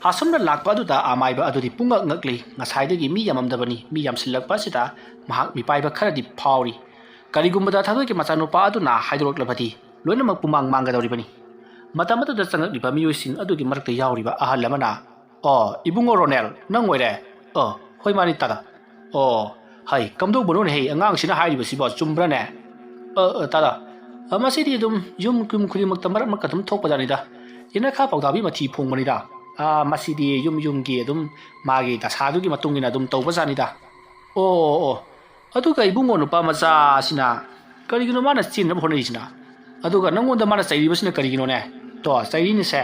ꯑꯁꯨꯝꯅ ꯂꯥꯛꯄ ꯑꯗꯨꯗ ꯑꯃꯥꯏꯕ ꯑꯗꯨꯗꯤ ꯄꯨꯡꯉꯛ ꯉꯛꯂꯤ꯫ ꯉꯁꯥꯏꯗꯒꯤ ꯃꯤ ꯌꯥꯝꯃꯝꯗꯕꯅꯤ꯫ ꯃꯤ ꯌꯥꯝꯁꯤꯜꯂꯛꯄ ꯑꯁꯤꯗ ꯃꯍꯥꯛ ꯃꯤꯄꯥꯏꯕ ꯈꯔꯗꯤ ꯐꯥꯎꯔꯤ꯫ ꯀꯔꯤꯒꯨꯝꯕꯗ ꯊꯥꯗꯣꯏꯒꯤ ꯃꯆꯥꯅꯨꯄꯥ ꯑꯗꯨꯅ ꯍꯥꯏꯗꯣꯔꯛꯂꯕꯗꯤ ꯂꯣꯏꯅꯃꯛ ꯄꯨꯃꯥꯡ ꯃꯥꯡꯒꯗꯧꯔꯤꯕꯅꯤ꯫ ꯃꯇꯝ ꯑꯗꯨꯗ ꯆꯪꯂꯛꯂꯤꯕ ꯃꯤꯑꯣꯏꯁꯤꯡ ꯑꯗꯨꯒꯤ ꯃꯔꯛꯇ ꯌꯥꯎꯔꯤꯕ ꯑꯍꯜ ꯑꯃꯅ, "ꯑꯣ, ꯏꯕꯨꯡꯉꯣ ꯔꯣꯅꯦꯜ, ꯅꯪ ꯑꯣꯏꯔꯦ? ꯑꯣ, ꯍꯣꯏ, ꯃꯥꯅꯤ ꯇꯥꯗ꯫ ꯑꯣ, ꯍꯩ, ꯀꯝꯗꯧꯕꯅꯣꯅꯦ ꯍꯦ, ꯑꯉꯥꯡꯁꯤꯅ ꯍꯥꯏꯔꯤꯕꯁꯤꯕꯣ ꯆꯨꯝꯕ꯭ꯔꯅꯦ? ꯑ, ꯑ, ꯇꯥꯗ, ꯑ, ꯃꯁꯤꯗꯤ ꯑꯗꯨꯝ ꯌꯨꯝ, ꯌꯨꯝ ꯈꯨꯗꯤꯡꯃꯛꯇ ꯃꯔꯛ ꯃꯔꯛꯇ ꯑꯗꯨꯝ ꯊꯣꯛꯄꯖꯥꯠꯅꯤꯗ꯫ ꯌꯦꯅꯈꯥ ꯄꯥꯎꯗꯥꯕꯤ ꯃꯊꯤ ꯐꯣꯡꯕꯅꯤꯗ꯫ ꯑ, ꯃꯁꯤꯗꯤ ꯌꯨꯝ ꯌꯨꯝꯒꯤ ꯑꯗꯨꯝ ꯃꯥꯒꯤ ꯗꯁꯥꯗꯨꯒꯤ ꯃꯇꯨꯡ ꯏꯟꯅ ꯑꯗꯨꯝ ꯇꯧꯕꯖꯥꯠꯅꯤꯗ꯫ ꯑꯣ, ꯑꯣ, ꯑꯣ꯫ ꯑꯗꯨꯒ ꯏꯕꯨꯡꯉꯣ ꯅꯨꯄꯥ ꯃꯆꯥꯁꯤꯅ ꯀꯔꯤꯒꯤꯅꯣ ꯃꯥꯅ ꯆꯦꯟꯅꯕ ꯍꯣꯠꯅꯔꯤꯁꯤꯅ? ꯑꯗꯨꯒ ꯅꯪꯉꯣꯟꯗ ꯃꯥꯅ ꯆꯩꯔꯤꯕꯁꯤꯅ ꯀꯔꯤꯒꯤꯅꯣꯅꯦ? ꯇꯣ, ꯆꯩꯔꯤꯅꯤꯁꯦ꯫"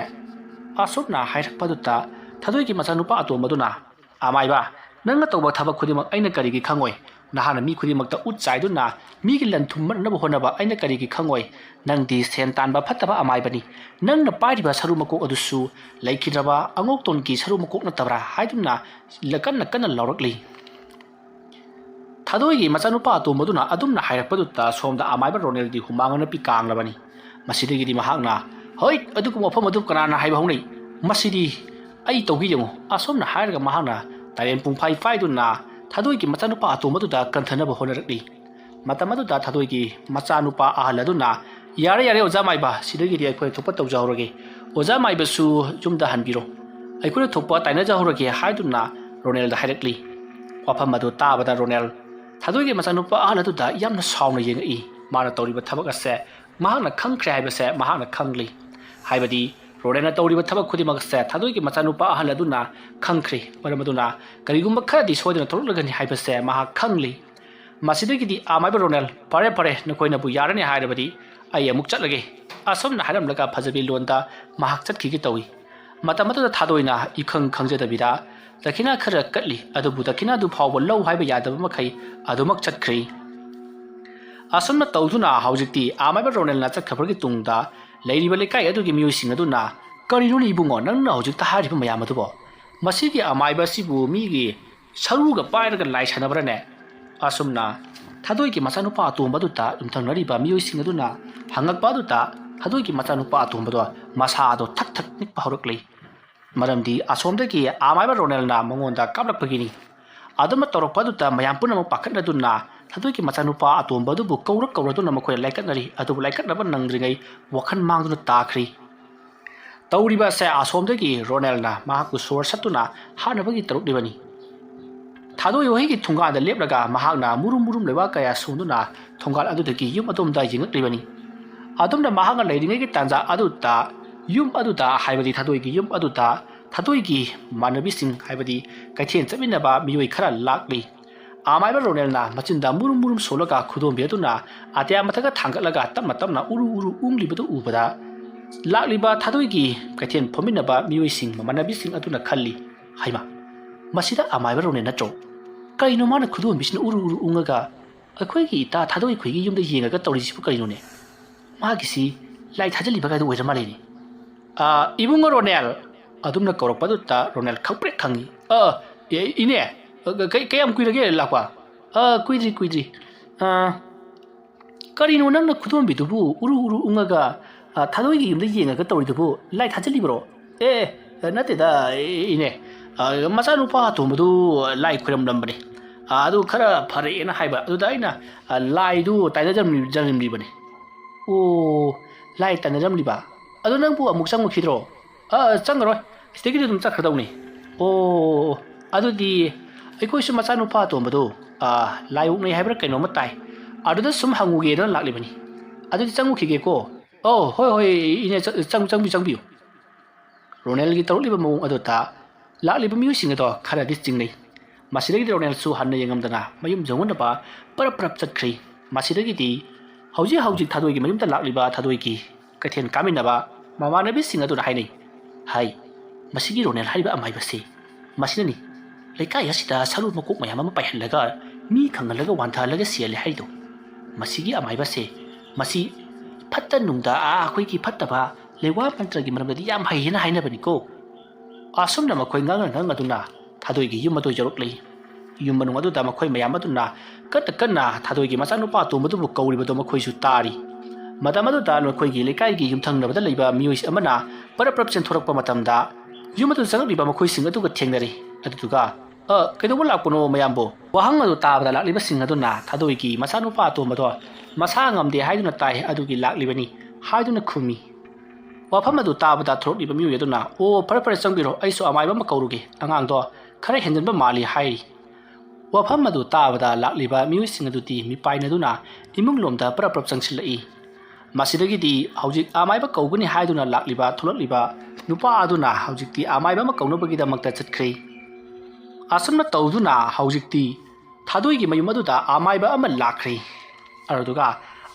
ꯑꯁꯨꯝꯅ ꯍꯥꯏꯔꯛꯄꯗꯨꯗ ꯊꯥꯗꯣꯏꯒꯤ ꯃꯆꯥꯅꯨꯄꯥ ꯑꯇꯣꯝꯕꯗꯨꯅ, "ꯑꯃꯥꯏꯕ, ꯅꯪꯅ ꯇꯧꯕ ꯊꯕꯛ ꯈꯨꯗꯤꯡꯃꯛ ꯑꯩꯅ ꯀꯔꯤꯒꯤ ꯈꯪꯉꯣꯏ? ꯅꯍꯥꯛꯅ ꯃꯤ ꯈꯨꯗꯤꯡꯃꯛꯇ ꯎꯠ ꯆꯥꯏꯗꯨꯅ ꯃꯤꯒꯤ ꯂꯟ ꯊꯨꯝ ꯃꯠꯅꯕ ꯍꯣꯠꯅꯕ ꯑꯩꯅ ꯀꯔꯤꯒꯤ ꯈꯪꯉꯣꯏ? ꯅꯪꯗꯤ ꯁꯦꯟ ꯇꯥꯟꯕ ꯐꯠꯇꯕ ꯑꯃꯥꯏꯕꯅꯤ꯫ ꯅꯪꯅ ꯄꯥꯏꯔꯤꯕ ꯁꯔꯨ ꯃꯀꯣꯛ ꯑꯗꯨꯁꯨ ꯂꯩꯈꯤꯗ꯭ꯔꯕ ꯑꯉꯧꯇꯣꯟꯒꯤ ꯁꯔꯨ ꯃꯀꯣꯛ ꯅꯠꯇꯕ꯭ꯔꯥ?" ꯍꯥꯏꯗꯨꯅ ꯀꯟꯅ ꯀꯟꯅ ꯂꯥꯎꯔꯛꯂꯤ꯫ ꯊꯥꯗꯣꯏꯒꯤ ꯃꯆꯥꯅꯨꯄꯥ ꯑꯇꯣꯝꯕꯗꯨꯅ ꯑꯗꯨꯝꯅ ꯍꯥꯏꯔꯛꯄꯗꯨꯗ ꯁꯣꯝꯗ ꯑꯃꯥꯏꯕ ꯔꯣꯅꯦꯜꯒꯤ ꯍꯨꯃꯥꯡ ꯑꯅꯞꯄꯤ ꯀꯥꯡꯂꯕꯅꯤ꯫ ꯃꯁꯤꯗꯒꯤꯗꯤ ꯃꯍꯥꯛꯅ, "ꯍꯣꯏ, ꯑꯗꯨꯒꯨꯝꯕ ꯋꯥꯐꯝ ꯑꯗꯨ ꯀꯅꯥꯅ ꯍꯥꯏꯕ ꯍꯧꯅꯩ? ꯃꯁꯤꯗꯤ ꯑꯩ ꯇꯧꯒꯦ ꯌꯦꯡꯉꯨ," ꯑꯁꯣꯝꯅ ꯍꯥꯏꯔꯒ ꯃꯍꯥꯛꯅ ꯇꯔꯦꯟ ꯄꯨꯡꯐꯥꯏ ꯐꯥꯏꯗꯨꯅ ꯊꯥꯗꯣꯏꯒꯤ ꯃꯆꯥꯅꯨꯄꯥ ꯑꯇꯣꯝꯕꯗꯨꯗ ꯀꯟꯊꯅꯕ ꯍꯣꯠꯅꯔꯛꯂꯤ꯫ ꯃꯇꯝ ꯑꯗꯨꯗ ꯊꯥꯗꯣꯏꯒꯤ ꯃꯆꯥꯅꯨꯄꯥ ꯑꯍꯜ ꯑꯗꯨꯅ, "ꯌꯥꯔꯦ, ꯌꯥꯔꯦ, ꯑꯣꯖꯥ ꯃꯥꯏꯕ, ꯁꯤꯗꯒꯤꯗꯤ ꯑꯩꯈꯣꯏ ꯊꯣꯛꯄ ꯇꯧꯖꯍꯧꯔꯒꯦ꯫ ꯑꯣꯖꯥ ꯃꯥꯏꯕꯁꯨ ꯌꯨꯝꯗ ꯍꯟꯕꯤꯔꯣ꯫ ꯑꯩꯈꯣꯏꯅ ꯊꯣꯛꯄ ꯇꯥꯏꯅꯖꯍꯧꯔꯒꯦ," ꯍꯥꯏꯗꯨꯅ ꯔꯣꯅꯦꯜꯗ ꯍꯥꯏꯔꯛꯂꯤ꯫ ꯋꯥꯐꯝ ꯑꯗꯨ ꯇꯥꯕꯗ ꯔꯣꯅꯦꯜ ꯊꯥꯗꯣꯏꯒꯤ ꯃꯆꯥꯅꯨꯄꯥ ꯑꯍꯜ ꯑꯗꯨꯗ ꯌꯥꯝꯅ ꯁꯥꯎꯅ ꯌꯦꯡꯉꯛꯏ꯫ ꯃꯥꯅ ꯇꯧꯔꯤꯕ ꯊꯕꯛ ꯑꯁꯦ ꯃꯍꯥꯛꯅ ꯈꯪꯈ꯭ꯔꯦ ꯍꯥꯏꯕꯁꯦ ꯃꯍꯥꯛꯅ ꯈꯪꯂꯤ꯫ ꯍꯥꯏꯕꯗꯤ ꯔꯣꯅꯦꯜꯅ ꯇꯧꯔꯤꯕ ꯊꯕꯛ ꯈꯨꯗꯤꯡꯃꯛ ꯑꯁꯦ ꯊꯥꯗꯣꯏꯒꯤ ꯃꯆꯥꯅꯨꯄꯥ ꯑꯍꯜ ꯑꯗꯨꯅ ꯈꯪꯈ꯭ꯔꯦ꯫ ꯃꯔꯝ ꯑꯗꯨꯅ ꯀꯔꯤꯒꯨꯝꯕ ꯈꯔꯗꯤ ꯁꯣꯏꯗꯅ ꯊꯣꯛꯂꯛꯂꯒꯅꯤ ꯍꯥꯏꯕꯁꯦ ꯃꯍꯥꯛ ꯈꯪꯂꯤ꯫ ꯃꯁꯤꯗꯒꯤꯗꯤ ꯑꯃꯥꯏꯕ ꯔꯣꯅꯦꯜ, "ꯐꯔꯦ, ꯐꯔꯦ, ꯅꯈꯣꯏꯅꯕꯨ ꯌꯥꯔꯅꯤ ꯍꯥꯏꯔꯕꯗꯤ ꯑꯩ ꯑꯃꯨꯛ ꯆꯠꯂꯒꯦ," ꯑꯁꯨꯝꯅ ꯍꯥꯏꯔꯝꯂꯒ ꯐꯖꯕꯤ ꯂꯣꯟꯗ ꯃꯍꯥꯛ ꯆꯠꯈꯤꯒꯦ ꯇꯧꯏ꯫ ꯃꯇꯝ ꯑꯗꯨꯗ ꯊꯥꯗꯣꯏꯅ ꯏꯈꯪ ꯈꯪꯖꯗꯕꯤꯗ ꯗꯈꯤꯅꯥ ꯈꯔ ꯀꯠꯂꯤ, ꯑꯗꯨꯕꯨ ꯗꯈꯤꯅꯥꯗꯨ ꯐꯥꯎꯕ ꯂꯧ ꯍꯥꯏꯕ ꯌꯥꯗꯕ ꯃꯈꯩ ꯑꯗꯨꯃꯛ ꯆꯠꯈ꯭ꯔꯤ꯫ ꯑꯁꯨꯝꯅ ꯇꯧꯗꯨꯅ ꯍꯧꯖꯤꯛꯇꯤ ꯑꯃꯥꯏꯕ ꯔꯣꯅꯦꯜꯅ ꯆꯠꯈ꯭ꯔꯕꯒꯤ ꯇꯨꯡꯗ ꯂꯩꯔꯤꯕ ꯂꯩꯀꯥꯏ ꯑꯗꯨꯒꯤ ꯃꯤꯑꯣꯏꯁꯤꯡ ꯑꯗꯨꯅ, "ꯀꯔꯤꯅꯣꯅꯦ ꯏꯕꯨꯡꯉꯣ, ꯅꯪꯅ ꯍꯧꯖꯤꯛꯇ ꯍꯥꯏꯔꯤꯕ ꯃꯌꯥꯝ ꯑꯗꯨꯕꯣ? ꯃꯁꯤꯒꯤ ꯑꯃꯥꯏꯕ ꯑꯁꯤꯕꯨ ꯃꯤꯒꯤ ꯁꯔꯨꯒ ꯄꯥꯏꯔꯒ ꯂꯥꯏ ꯁꯥꯟꯅꯕ꯭ꯔꯅꯦ?" ꯑꯁꯨꯝꯅ ꯊꯥꯗꯣꯏꯒꯤ ꯃꯆꯥꯅꯨꯄꯥ ꯑꯇꯣꯝꯕꯗꯨꯗ ꯌꯨꯝꯊꯪꯅꯔꯤꯕ ꯃꯤꯑꯣꯏꯁꯤꯡ ꯑꯗꯨꯅ ꯍꯪꯉꯛꯄ ꯑꯗꯨꯗ ꯊꯥꯗꯣꯏꯒꯤ ꯃꯆꯥꯅꯨꯄꯥ ꯑꯇꯣꯝꯕꯗꯣ ꯃꯁꯥꯗꯣ ꯊꯛ ꯊꯛ ꯅꯤꯛꯄ ꯍꯧꯔꯛꯂꯤ꯫ ꯃꯔꯝꯗꯤ ꯑꯁꯣꯝꯗꯒꯤ ꯑꯃꯥꯏꯕ ꯔꯣꯅꯦꯜꯅ ꯃꯉꯣꯟꯗ ꯀꯥꯞꯂꯛꯄꯒꯤꯅꯤ꯫ ꯑꯗꯨꯝꯅ ꯇꯧꯔꯛꯄ ꯑꯗꯨꯗ ꯃꯌꯥꯝ ꯄꯨꯝꯅꯃꯛ ꯄꯥꯈꯠꯅꯗꯨꯅ ꯊꯥꯗꯣꯏꯒꯤ ꯃꯆꯥꯅꯨꯄꯥ ꯑꯇꯣꯝꯕ ꯑꯗꯨꯕꯨ ꯀꯧꯔ ꯀꯧꯔꯗꯨꯅ ꯃꯈꯣꯏꯅ ꯂꯥꯏꯀꯠꯅꯔꯤ꯫ ꯑꯗꯨꯕꯨ ꯂꯥꯏꯀꯠꯅꯕ ꯅꯪꯗ꯭ꯔꯤꯉꯩ ꯋꯥꯈꯜ ꯃꯥꯡꯗꯨꯅ ꯇꯥꯈ꯭ꯔꯤ꯫ ꯇꯧꯔꯤꯕ ꯑꯁꯦ ꯑꯁꯣꯝꯗꯒꯤ ꯔꯣꯅꯦꯜꯅ ꯃꯍꯥꯛꯄꯨ ꯁꯣꯔ ꯁꯠꯇꯨꯅ ꯍꯥꯠꯅꯕꯒꯤ ꯇꯧꯔꯛꯂꯤꯕꯅꯤ꯫ ꯊꯥꯗꯣꯏ ꯍꯣꯏꯒꯤ ꯊꯣꯡꯒꯥꯟꯗ ꯂꯦꯞꯂꯒ ꯃꯍꯥꯛꯅ ꯃꯨꯔꯨꯝ ꯃꯨꯔꯨꯝ ꯂꯩꯕꯥꯛ ꯀꯌꯥ ꯁꯣꯟꯗꯨꯅ ꯊꯣꯡꯒꯥꯜ ꯑꯗꯨꯗꯒꯤ ꯌꯨꯝ ꯑꯗꯣꯝꯗ ꯌꯦꯡꯂꯛꯂꯤꯕꯅꯤ꯫ ꯑꯗꯨꯝꯅ ꯃꯍꯥꯛꯅ ꯂꯩꯔꯤꯉꯩꯒꯤ ꯇꯥꯟꯖꯥ ꯑꯗꯨꯗ ꯌꯨꯝ ꯑꯗꯨꯗ, ꯍꯥꯏꯕꯗꯤ ꯊꯥꯗꯣꯏꯒꯤ ꯌꯨꯝ ꯑꯗꯨꯗ, ꯊꯥꯗꯣꯏꯒꯤ ꯃꯃꯥꯟꯅꯕꯤꯁꯤꯡ, ꯍꯥꯏꯕꯗꯤ ꯀꯩꯊꯦꯜ ꯆꯠꯃꯤꯟꯅꯕ ꯃꯤꯑꯣꯏ ꯈꯔ ꯂꯥꯛꯂꯤ꯫ ꯑꯃꯥꯏꯕ ꯔꯣꯅꯦꯜꯅ ꯃꯆꯤꯟꯗ ꯃꯨꯔꯨꯝ ꯃꯨꯔꯨꯝ ꯁꯣꯜꯂꯒ ꯈꯨꯗꯣꯝꯕꯤ ꯑꯗꯨꯅ ꯑꯇꯤꯌꯥ ꯃꯊꯛꯇ ꯊꯥꯡꯒꯠꯂꯒ ꯇꯞꯅ ꯇꯞꯅ ꯎꯔꯨ ꯎꯔꯨ ꯎꯪꯂꯤꯕꯗꯨ ꯎꯕꯗ ꯂꯥꯛꯂꯤꯕ ꯊꯥꯗꯣꯏꯒꯤ ꯀꯩꯊꯦꯜ ꯐꯝꯃꯤꯟꯅꯕ ꯃꯤꯑꯣꯏꯁꯤꯡ, ꯃꯃꯥꯟꯅꯕꯤꯁꯤꯡ ꯑꯗꯨꯅ ꯈꯜꯂꯤ, "ꯍꯩꯃꯥ, ꯃꯁꯤꯗ ꯑꯃꯥꯏꯕ ꯔꯣꯅꯦꯜ ꯅꯠꯇ꯭ꯔꯣ?" ꯀꯩꯅꯣ ꯃꯥꯅ ꯈꯨꯗꯣꯝꯕꯤꯁꯤꯅ ꯎꯔꯨ ꯎꯔꯨ ꯎꯪꯉꯒ ꯑꯩꯈꯣꯏꯒꯤ ꯏꯇꯥ ꯊꯥꯗꯣꯏ ꯈꯣꯏꯒꯤ ꯌꯨꯝꯗ ꯌꯦꯡꯉꯒ ꯇꯧꯔꯤꯁꯤꯕꯨ ꯀꯔꯤꯅꯣꯅꯦ? ꯃꯥꯒꯤꯁꯤ ꯂꯥꯏ ꯊꯥꯖꯤꯜꯂꯤꯕ ꯀꯥꯏꯗꯣ ꯑꯣꯏꯔ ꯃꯥꯜꯂꯦꯅꯦ꯫ "ꯑꯥ, ꯏꯕꯨꯡꯉꯣ ꯔꯣꯅꯦꯜ!" ꯑꯗꯨꯝꯅ ꯀꯧꯔꯛꯄꯗꯨꯗ ꯔꯣꯅꯦꯜ ꯈꯪꯄ꯭ꯔꯦꯛ ꯈꯪꯉꯤ꯫ "ꯑ, ꯑꯦ, ꯏꯅꯦ, ꯑ, ꯀꯩ-, ꯀꯌꯥꯝ ꯀꯨꯏꯔꯒꯦ ꯂꯥꯛꯄ?" "ꯑ, ꯀꯨꯏꯗ꯭ꯔꯤ, ꯀꯨꯏꯗ꯭ꯔꯤ꯫ ꯑ, ꯀꯔꯤꯅꯣ ꯅꯪꯅ ꯈꯨꯗꯣꯝꯕꯤꯗꯨꯕꯨ ꯎꯔꯨ ꯎꯔꯨ ꯎꯪꯉꯒ, ꯑ, ꯊꯥꯗꯣꯏꯒꯤ ꯌꯨꯝꯗ ꯌꯦꯡꯉꯒ ꯇꯧꯔꯤꯗꯨꯕꯨ? ꯂꯥꯏ ꯊꯥꯖꯤꯜꯂꯤꯕ꯭ꯔꯣ?" "ꯑꯦ, ꯑꯦ, ꯅꯠꯇꯦꯗ, ꯏꯅꯦ꯫ ꯑ, ꯃꯆꯥꯅꯨꯄꯥ ꯑꯇꯣꯝꯕꯗꯨ ꯂꯥꯏ ꯈꯣꯏꯔꯝꯂꯝꯕꯅꯦ꯫ ꯑ, ꯑꯗꯨ ꯈꯔ ꯐꯔꯛꯑꯦꯅ ꯍꯥꯏꯕ꯫ ꯑꯗꯨꯗ ꯑꯩꯅ, ꯑ, ꯂꯥꯏꯗꯨ ꯇꯥꯏꯅꯖꯔꯝꯂꯤꯕꯅꯤ꯫" "ꯑꯣ, ꯂꯥꯏ ꯇꯥꯏꯅꯔꯝꯂꯤꯕ? ꯑꯗꯨ ꯅꯪꯕꯨ ꯑꯃꯨꯛ ꯆꯪꯉꯨꯈꯤꯗ꯭ꯔꯣ?" "ꯑ, ꯆꯪꯉꯔꯣꯏ꯫ ꯁꯤꯗꯒꯤꯗꯤ ꯑꯗꯨꯝ ꯆꯠꯈ꯭ꯔꯗꯧꯅꯤ꯫" "ꯑꯣ, ꯑꯗꯨꯗꯤ ꯑꯩꯈꯣꯏꯁꯨ ꯃꯆꯥꯅꯨꯄꯥ ꯑꯇꯣꯝꯕꯗꯣ, ꯑ, ꯂꯥꯏ ꯑꯣꯛꯅꯩ ꯍꯥꯏꯕ꯭ꯔꯥ ꯀꯩꯅꯣꯝꯃ ꯇꯥꯏ꯫ ꯑꯗꯨꯗ ꯁꯨꯝ ꯍꯪꯉꯨꯒꯦꯗꯅ ꯂꯥꯛꯂꯤꯕꯅꯤ꯫ ꯑꯗꯨꯗꯤ ꯆꯪꯉꯨꯈꯤꯒꯦꯀꯣ꯫" "ꯑꯣ, ꯍꯣꯏ, ꯍꯣꯏ, ꯏꯅꯦ, ꯆ-, ꯆꯪ-, ꯆꯪꯕꯤꯌꯨ, ꯆꯪꯕꯤꯌꯨ꯫" ꯔꯣꯅꯦꯜꯒꯤ ꯇꯧꯔꯛꯂꯤꯕ ꯃꯑꯣꯡ ꯑꯗꯨꯗ ꯂꯥꯛꯂꯤꯕ ꯃꯤꯑꯣꯏꯁꯤꯡ ꯑꯗꯣ ꯈꯔꯗꯤ ꯆꯤꯡꯅꯩ꯫ ꯃꯁꯤꯗꯒꯤꯗꯤ ꯔꯣꯅꯦꯜꯁꯨ ꯍꯟꯅ ꯌꯦꯡꯉꯝꯗꯅ ꯃꯌꯨꯝ ꯌꯧꯅꯅꯕ ꯄꯔꯞ ꯄꯔꯞ ꯆꯠꯈ꯭ꯔꯤ꯫ ꯃꯁꯤꯗꯒꯤꯗꯤ ꯍꯧꯖꯤꯛ ꯍꯧꯖꯤꯛ ꯊꯥꯗꯣꯏꯒꯤ ꯃꯌꯨꯝꯗ ꯂꯥꯛꯂꯤꯕ ꯊꯥꯗꯣꯏꯒꯤ ꯀꯩꯊꯦꯜ ꯀꯥꯃꯤꯟꯅꯕ ꯃꯃꯥꯟꯅꯕꯤꯁꯤꯡ ꯑꯗꯨꯅ ꯍꯥꯏꯅꯩ, ꯍꯥꯏ, "ꯃꯁꯤꯒꯤ ꯔꯣꯅꯦꯜ ꯍꯥꯏꯔꯤꯕ ꯑꯃꯥꯏꯕꯁꯤ, ꯃꯁꯤꯅꯅꯤ ꯂꯩꯀꯥꯏ ꯑꯁꯤꯗ ꯁꯔꯨ ꯃꯀꯣꯛ ꯃꯌꯥꯝ ꯑꯃ ꯄꯥꯏꯍꯜꯂꯒ, ꯃꯤ ꯈꯪꯍꯜꯂꯒ ꯋꯥꯟꯊꯍꯜꯂꯒ ꯁꯤꯍꯜꯂꯦ ꯍꯥꯏꯔꯤꯗꯣ꯫ ꯃꯁꯤꯒꯤ ꯑꯃꯥꯏꯕꯁꯦ, ꯃꯁꯤ ꯐꯠꯇ ꯅꯨꯡꯗ, ꯑꯥ, ꯑꯩꯈꯣꯏꯒꯤ ꯐꯠꯇꯕ ꯂꯩꯋꯥ ꯃꯟꯇ꯭ꯔꯒꯤ ꯃꯔꯝꯗꯗꯤ ꯌꯥꯝ ꯍꯩꯌꯦꯅ ꯍꯥꯏꯅꯕꯅꯤꯀꯣ꯫" ꯑꯁꯨꯝꯅ ꯃꯈꯣꯏ ꯉꯥꯡꯅ ꯉꯥꯡꯅꯗꯨꯅ ꯊꯥꯗꯣꯏꯒꯤ ꯌꯨꯝ ꯑꯗꯨ ꯌꯧꯔꯛꯂꯤ꯫ ꯌꯨꯝ ꯃꯅꯨꯡ ꯑꯗꯨꯗ ꯃꯈꯣꯏ ꯃꯌꯥꯝ ꯑꯗꯨꯅ ꯀꯟꯅ ꯀꯟꯅ ꯊꯥꯗꯣꯏꯒꯤ ꯃꯆꯥꯅꯨꯄꯥ ꯑꯇꯣꯝꯕꯗꯨꯕꯨ ꯀꯧꯔꯤꯕꯗꯣ ꯃꯈꯣꯏꯁꯨ ꯇꯥꯔꯤ꯫ ꯃꯇꯝ ꯑꯗꯨꯗ ꯃꯈꯣꯏꯒꯤ ꯂꯩꯀꯥꯏꯒꯤ ꯌꯨꯝꯊꯪꯅꯕꯗ ꯂꯩꯕ ꯃꯤꯑꯣꯏ ꯑꯃꯅ ꯄꯔꯞ ꯄꯔꯞ ꯆꯦꯟꯊꯣꯔꯛꯄ ꯃꯇꯝꯗ ꯌꯨꯝ ꯑꯗꯨ ꯆꯪꯂꯛꯂꯤꯕ ꯃꯈꯣꯏꯁꯤꯡ ꯑꯗꯨꯒ ꯊꯦꯡꯅꯔꯤ꯫ ꯑꯗꯨꯗꯨꯒ, "ꯑ, ꯀꯩꯗꯧꯕ ꯂꯥꯛꯄꯅꯣ ꯃꯌꯥꯝꯕꯨ?" ꯋꯥꯍꯪ ꯑꯗꯨ ꯇꯥꯕꯗ ꯂꯥꯛꯂꯤꯕꯁꯤꯡ ꯑꯗꯨꯅ ꯊꯥꯗꯣꯏꯒꯤ ꯃꯆꯥꯅꯨꯄꯥ ꯑꯇꯣꯝꯕꯗꯣ ꯃꯁꯥ ꯉꯝꯗꯦ ꯍꯥꯏꯗꯨꯅ ꯇꯥꯏ, ꯑꯗꯨꯒꯤ ꯂꯥꯛꯂꯤꯕꯅꯤ ꯍꯥꯏꯗꯨꯅ ꯈꯨꯝꯃꯤ꯫ ꯋꯥꯐꯝ ꯑꯗꯨ ꯇꯥꯕꯗ ꯊꯣꯔꯛꯂꯤꯕ ꯃꯤꯑꯣꯏ ꯑꯗꯨꯅ, "ꯑꯣ, ꯐꯔꯦ ꯐꯔꯦ, ꯆꯪꯕꯤꯔꯣ, ꯑꯩꯁꯨ ꯑꯃꯥꯏꯕ ꯑꯃ ꯀꯧꯔꯨꯒꯦ, ꯑꯉꯥꯡꯗꯣ ꯈꯔ ꯍꯦꯟꯖꯟꯕ ꯃꯥꯜꯂꯤ" ꯍꯥꯏꯔꯤ꯫ ꯋꯥꯐꯝ ꯑꯗꯨ ꯇꯥꯕꯗ ꯂꯥꯛꯂꯤꯕ ꯃꯤꯑꯣꯏꯁꯤꯡ ꯑꯗꯨꯗꯤ ꯃꯤꯄꯥꯏꯅꯗꯨꯅ ꯏꯃꯨꯡ ꯂꯣꯝꯗ ꯄꯔꯞ ꯄꯔꯞ ꯆꯪꯁꯤꯜꯂꯛꯏ꯫ ꯃꯁꯤꯗꯒꯤꯗꯤ ꯍꯧꯖꯤꯛ ꯑꯃꯥꯏꯕ ꯀꯧꯒꯅꯤ ꯍꯥꯏꯗꯨꯅ ꯂꯥꯛꯂꯤꯕ, ꯊꯣꯛꯂꯛꯂꯤꯕ ꯅꯨꯄꯥ ꯑꯗꯨꯅ ꯍꯧꯖꯤꯛꯇꯤ ꯑꯃꯥꯏꯕ ꯑꯃ ꯀꯧꯅꯕꯒꯤꯗꯃꯛꯇ ꯆꯠꯈ꯭ꯔꯦ꯫ ꯑꯁꯨꯝꯅ ꯇꯧꯗꯨꯅ ꯍꯧꯖꯤꯛꯇꯤ ꯊꯥꯗꯣꯏꯒꯤ ꯃꯌꯨꯝ ꯑꯗꯨꯗ ꯑꯃꯥꯏꯕ ꯑꯃ ꯂꯥꯛꯈ꯭ꯔꯦ꯫ ꯑꯗꯨꯗꯨꯒ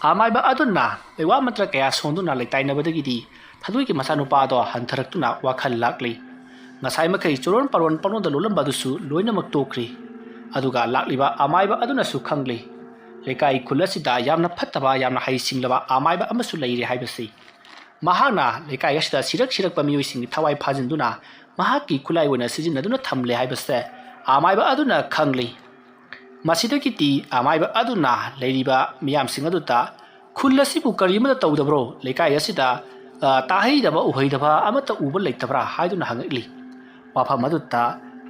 ꯑꯃꯥꯏꯕ ꯑꯗꯨꯅ ꯂꯩꯋꯥ ꯃꯟꯇ꯭ꯔ ꯀꯌꯥ ꯁꯣꯟꯗꯨꯅ ꯂꯩꯇꯥꯏꯅꯕꯗꯒꯤꯗꯤ ꯊꯥꯗꯣꯏꯒꯤ ꯃꯆꯥꯅꯨꯄꯥ ꯑꯗꯣ ꯍꯟꯊꯔꯛꯇꯨꯅ ꯋꯥꯈꯜ ꯂꯥꯛꯂꯤ꯫ ꯉꯁꯥꯏ ꯃꯈꯩ ꯆꯣꯔꯣꯟ ꯄꯥꯔꯣꯟ ꯄꯪꯂꯣꯟꯗ ꯂꯣꯜꯂꯝꯕ ꯑꯗꯨꯁꯨ ꯂꯣꯏꯅꯃꯛ ꯇꯣꯛꯈ꯭ꯔꯦ꯫ ꯑꯗꯨꯒ ꯂꯥꯛꯂꯤꯕ ꯑꯃꯥꯏꯕ ꯑꯗꯨꯅꯁꯨ ꯈꯪꯂꯤ, ꯂꯩꯀꯥꯏ ꯈꯨꯜ ꯑꯁꯤꯗ ꯌꯥꯝꯅ ꯐꯠꯇꯕ, ꯌꯥꯝꯅ ꯍꯩꯁꯤꯡꯂꯕ ꯑꯃꯥꯏꯕ ꯑꯃꯁꯨ ꯂꯩꯔꯦ ꯍꯥꯏꯕꯁꯤ꯫ ꯃꯍꯥꯛꯅ ꯂꯩꯀꯥꯏ ꯑꯁꯤꯗ ꯁꯤꯔꯛ ꯁꯤꯔꯛꯄ ꯃꯤꯑꯣꯏꯁꯤꯡꯒꯤ ꯊꯋꯥꯏ ꯐꯥꯖꯤꯟꯗꯨꯅ ꯃꯍꯥꯛꯀꯤ ꯈꯨꯠꯂꯥꯏ ꯑꯣꯏꯅ ꯁꯤꯖꯤꯟꯅꯗꯨꯅ ꯊꯝꯂꯦ ꯍꯥꯏꯕꯁꯦ ꯑꯃꯥꯏꯕ ꯑꯗꯨꯅ ꯈꯪꯂꯤ꯫ ꯃꯁꯤꯗꯒꯤꯗꯤ ꯑꯃꯥꯏꯕ ꯑꯗꯨꯅ ꯂꯩꯔꯤꯕ ꯃꯤꯌꯥꯝꯁꯤꯡ ꯑꯗꯨꯗ ꯈꯨꯜ ꯑꯁꯤꯕꯨ ꯀꯔꯤ ꯑꯃꯠꯇ ꯇꯧꯗꯕ꯭ꯔꯣ? ꯂꯩꯀꯥꯏ ꯑꯁꯤꯗ, ꯑ, ꯇꯥꯍꯩꯗꯕ ꯎꯍꯩꯗꯕ ꯑꯃꯠꯇ ꯎꯕ ꯂꯩꯇꯕ꯭ꯔꯥ ꯍꯥꯏꯗꯨꯅ ꯍꯪꯉꯛꯂꯤ꯫ ꯋꯥꯐꯝ ꯑꯗꯨꯗ